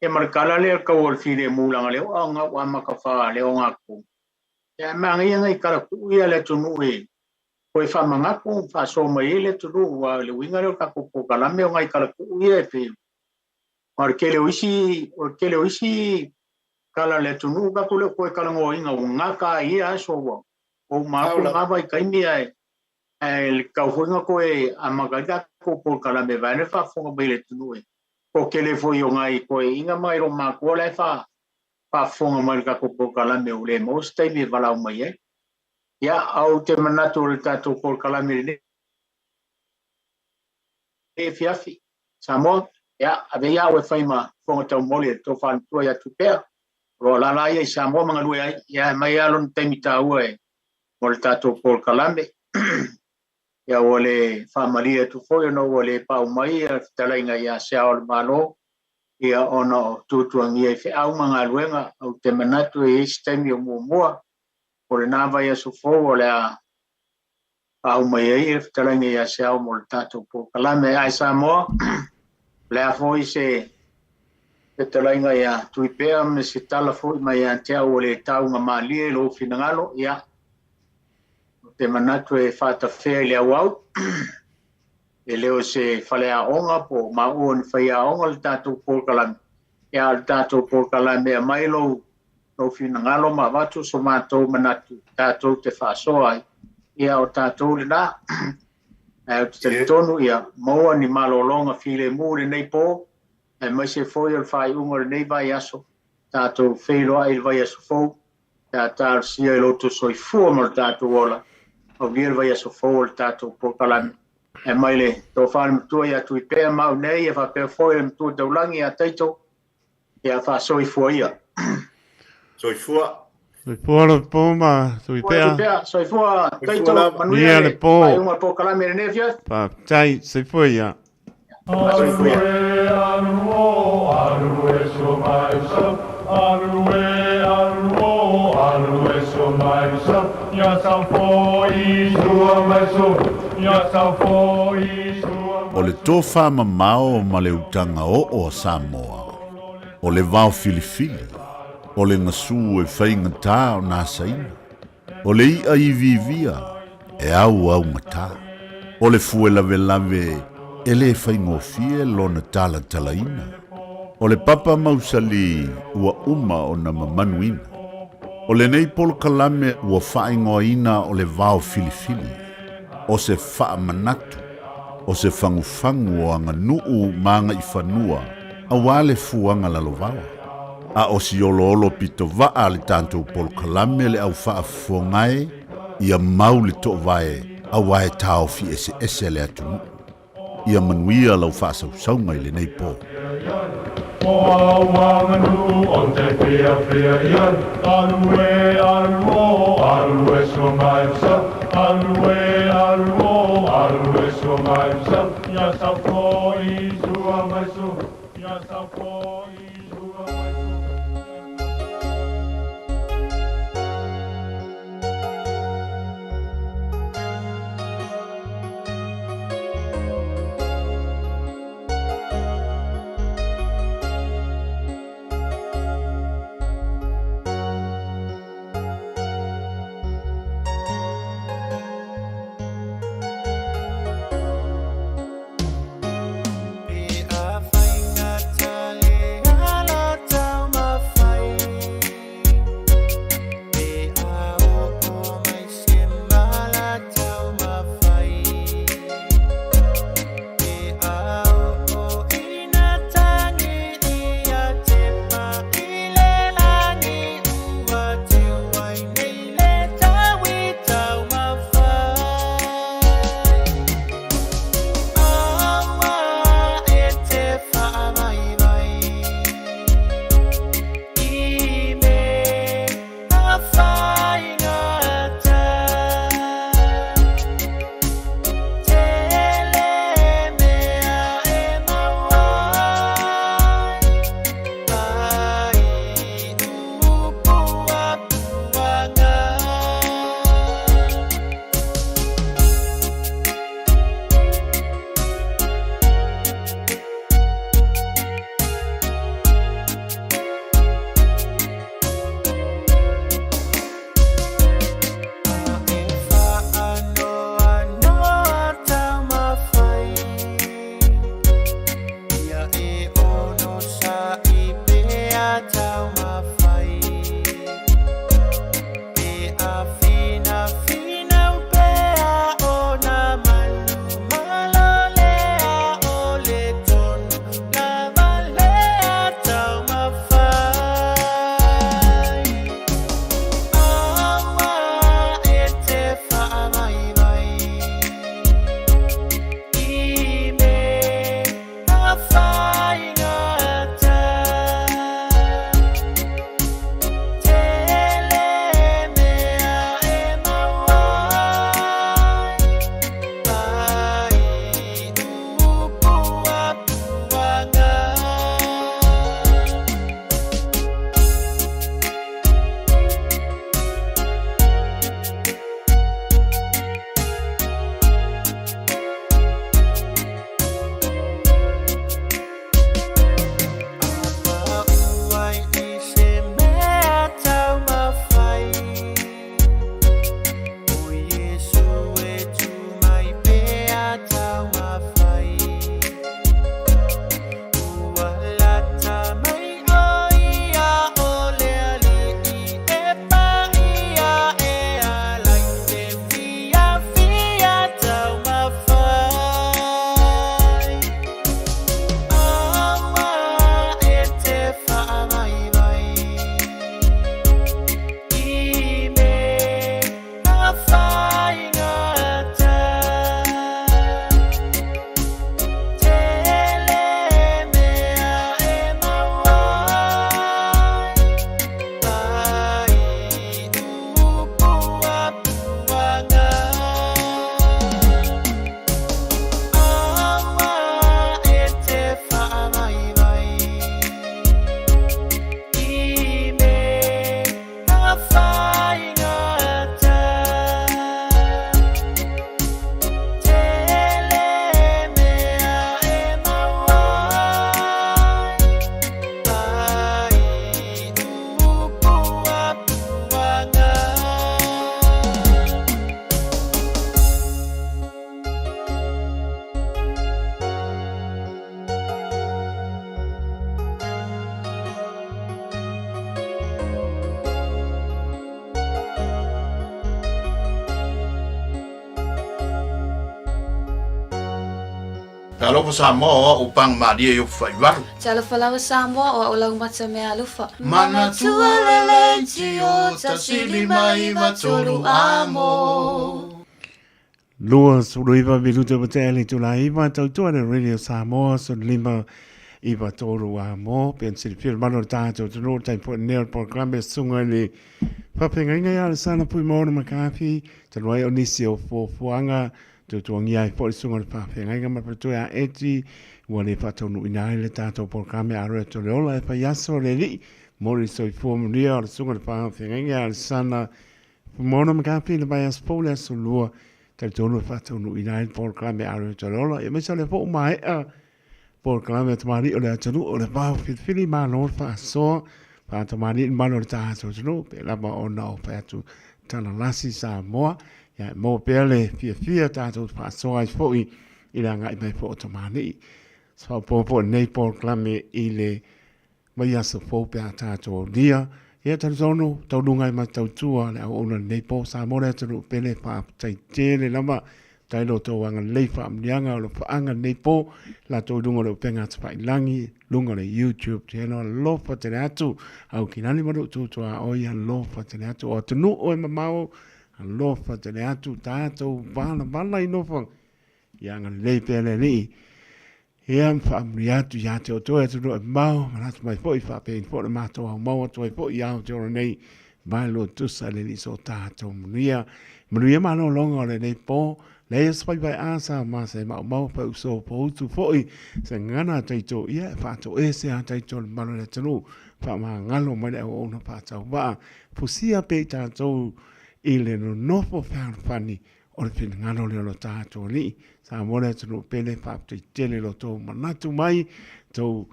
Ia ma le tala lea o le tau o le filemu leaga lea ua ona ua amata faaleogatonu. Ia ae manaia nai tala tuu ia a le atunuu e toe faamanatu ma faasoa mai ai le atunuu aua o le uiga lea o le tatou polokalame o nai tala tuu ia e pei o le tele o isi o le tele o isi tala a le atunuu tatou le o toe talanoaina ua gata ai ia aso ua uma atu lena vaitaimi ae ae le tatau foi ona toe amata ai le tatou polokalame vaeane le faafofoga mai a le atunuu e toatele foi o nai toeaiina ma nai loomatua la e faafofoga mai i le tatou polokalame ua le maua se taimi e valaau mai ai. Ia, ou te manatu o le tatou polokalame lenei afiafi, Samoa, ia, ave ia au e fai ma fofoga taumoli e le tofa matua ia Tupea, o lo o alaala ia i Samoa ma galue ai, ia, e aumai lava lona taimi taua e mo le tatou polokalame. Ia, ua le faamalie atu foi ona ua le pau mai le fetalaiga ia Se Ao o le Malo, ia, ona o tuatuagia i feau ma galuega. Ou te manatu e i ai se taimi o muamua o lena vaiaso fou o le a faauma mai ai le fetalaiga ia Se Ao mo le tatou polokalame. Ae Samoa, o le a foi se fetalaiga ia Tuipea ma se tala foi mai ia te au ua le taugamalie i lou finagalo, ia, ou te manatu e faatafea i le auau. E le o se faleaoga po o maua ni faiaoga le tatou polokalame, ia a o le tatou polokalame e aumai lou lou finagalo ma avatu so matou manatu tatou te faasoa ai, ia o tatou lena. Ae ou te talitonu ia maua ni malologa filemu i lenei po, aemaise foi o le faaiuga o lenei vaiaso, tatou feiloai i le vaiaso fou, pe a talosia i lo outou soifua ma lo tatou ola, aulia le vaiaso fou o le tatou polokalame. Ae mai le tofa a le matua ia Tuipea ma au nei, e faapea foi le matua taulagi ia Taito, ia faasoifua ia. Soifua. Soifua le po ma Tuipea. Soifua Taito, manuia le po. Faaiuga o le polokalame i lenei afiafi. Faafetai, soifua ia. Soifua ia. O le tofa mamao ma le utaga oo a Samoa, o le vao filifili, o le gasu e faigata ona asaina, o le i'a iviivia e auaugata, o le fue lavelave e lē faigofie lona talatalaina, o le papa mausali ua uma ona mamanuina. O lenei polokalame ua faaigoaina o le vao filifili, o se faamanatu, o se fagufagu o aganuu ma agaifanua auā le fuaga lalovaoa. A o si oloolo pitovaa a le tatou polokalame le au faafofoga e, ia mau le toovae auā e taofi eseese le atunuu. Ia manuia lau faasausauga i lenei po. Talofa Samoa o a'u pagamalie i Upufaivalu. Talofa lava Samoa o a'u laumata mea alofa. Manatua le leitio 19 93 amo. 29 minute ua tea le itula iva, tautua le Radio Samoa, 15 iva tolu a mo, pe silifia le manu o le tātou atunuu, le taimi foi lenei o le polokalame susuga i le faafeagaiga ia Alesana Fuimaono McCarthy, talu ai o nisi o fuafuaga tuatuangia ai foi le susuga i le faafeagaiga ma le faletua ia Eti, ua le faataunuuina ai le tātou polokalame a Roea Toleola e fai aso le alii mo le soifua manuia o le susuga i le faafeagaiga ia Alesana Fuimaono McCarthy i le vaiaso fou le aso lua, talitonu e faataunuuina ai le polokalame a Roea Toleola, aemaise o lea foi ua maea polokalame a tamalii o le atunuu o le vao filifili malo le faasoa faatamalii le mamalu o le tatou atunuu pe lava ona o fai atu talalasi Samoa ia e maua pea le fiafia tatou te faasoa ai foi i le agai mai foi o tamalii faaopoopo foi lenei polokalame i le vaiaso fou pe a tatou aulia. Ia talitonu taunuuga ai ma tautua le auauna i lenei po Samoa le atunuu pele faafetai tele lava tai lo tou agalelei faamanuiaga o lo faaga lenei po latou i luga o le upega tafailagi luga o le YouTube channel alofa tele atu au kinani ma lou tutua oi alofa tele atu o atunuu e mamao alofa tele atu tatou valavala i nofoaga ia agalelei pea le Alii Ia, ma faamanuia atu ia te outou e atunuu e mamao, manatu mai foi, faapea foi le matou aumau atu ai foi i Aotearoa nei, mai lo tusa le alii so tatou manuia. Manuia malologa o lenei po, leai se faiva e asa ma se maumau pe uso poutu foi, se gagana a taito ia e faatoese a taito le mamalu o le atunuu, faamagalo mai le auauna faatauvaa, fusia pea i tatou i le nonofo fealofani O le finagalo lea o lo tatou Alii, Samoa le atunuu pele, faafetai tele lo tou manatu mai, tou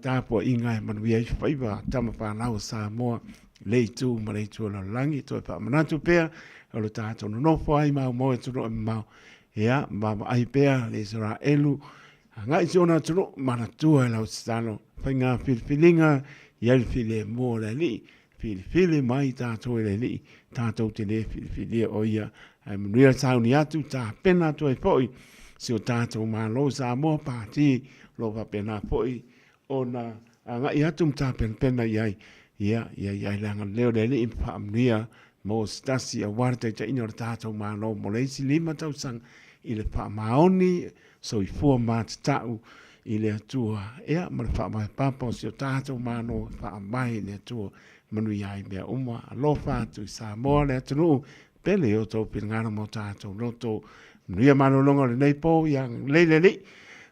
tapuaiga e manuia ai faiva tama fanau o Samoa, le itu ma le itu o le lalolagi. Toe faamanatu pea o lo tatou nonofo ai maumau e atunuu e mamao, ia vaavaai pea le Isaraelu, agai si ona atunuu, manatua e lau tatalo, faiga filifiliga, i ai le filemu o le Alii, Filifili mai tatou e le Alii, tatou te le filifilia o ia. Ae manuia le sauni atu, tapena atu ai foi si o tatou Malo Samoa Pati, o lo o faapena foi ona agai atu ma tapenapena i ai. Ia, ia i ai le agalelei o le Alii ma faamanuia mo se tasi aua le taitaiina o le tatou Malo mo le isi 5 tausaga i le faamaoni soifua matatau i le Atua, ia ma le faavae papa o si o tatou Malo e faavae i le Atua, manuia ai mea uma. Alofa atu i Samoa le atunuu, pele i o outou finagalo ma o tatou loto. Manuia malologa o lenei po, ia lelei le Alii,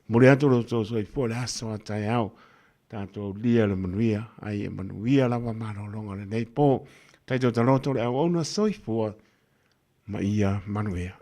momoli atu lo outou soifua i le aso a taeao. Tatou aulia le manuia, ai e manuia lava malologa o lenei po. Taito taloto le auauna soifua ma ia manuia.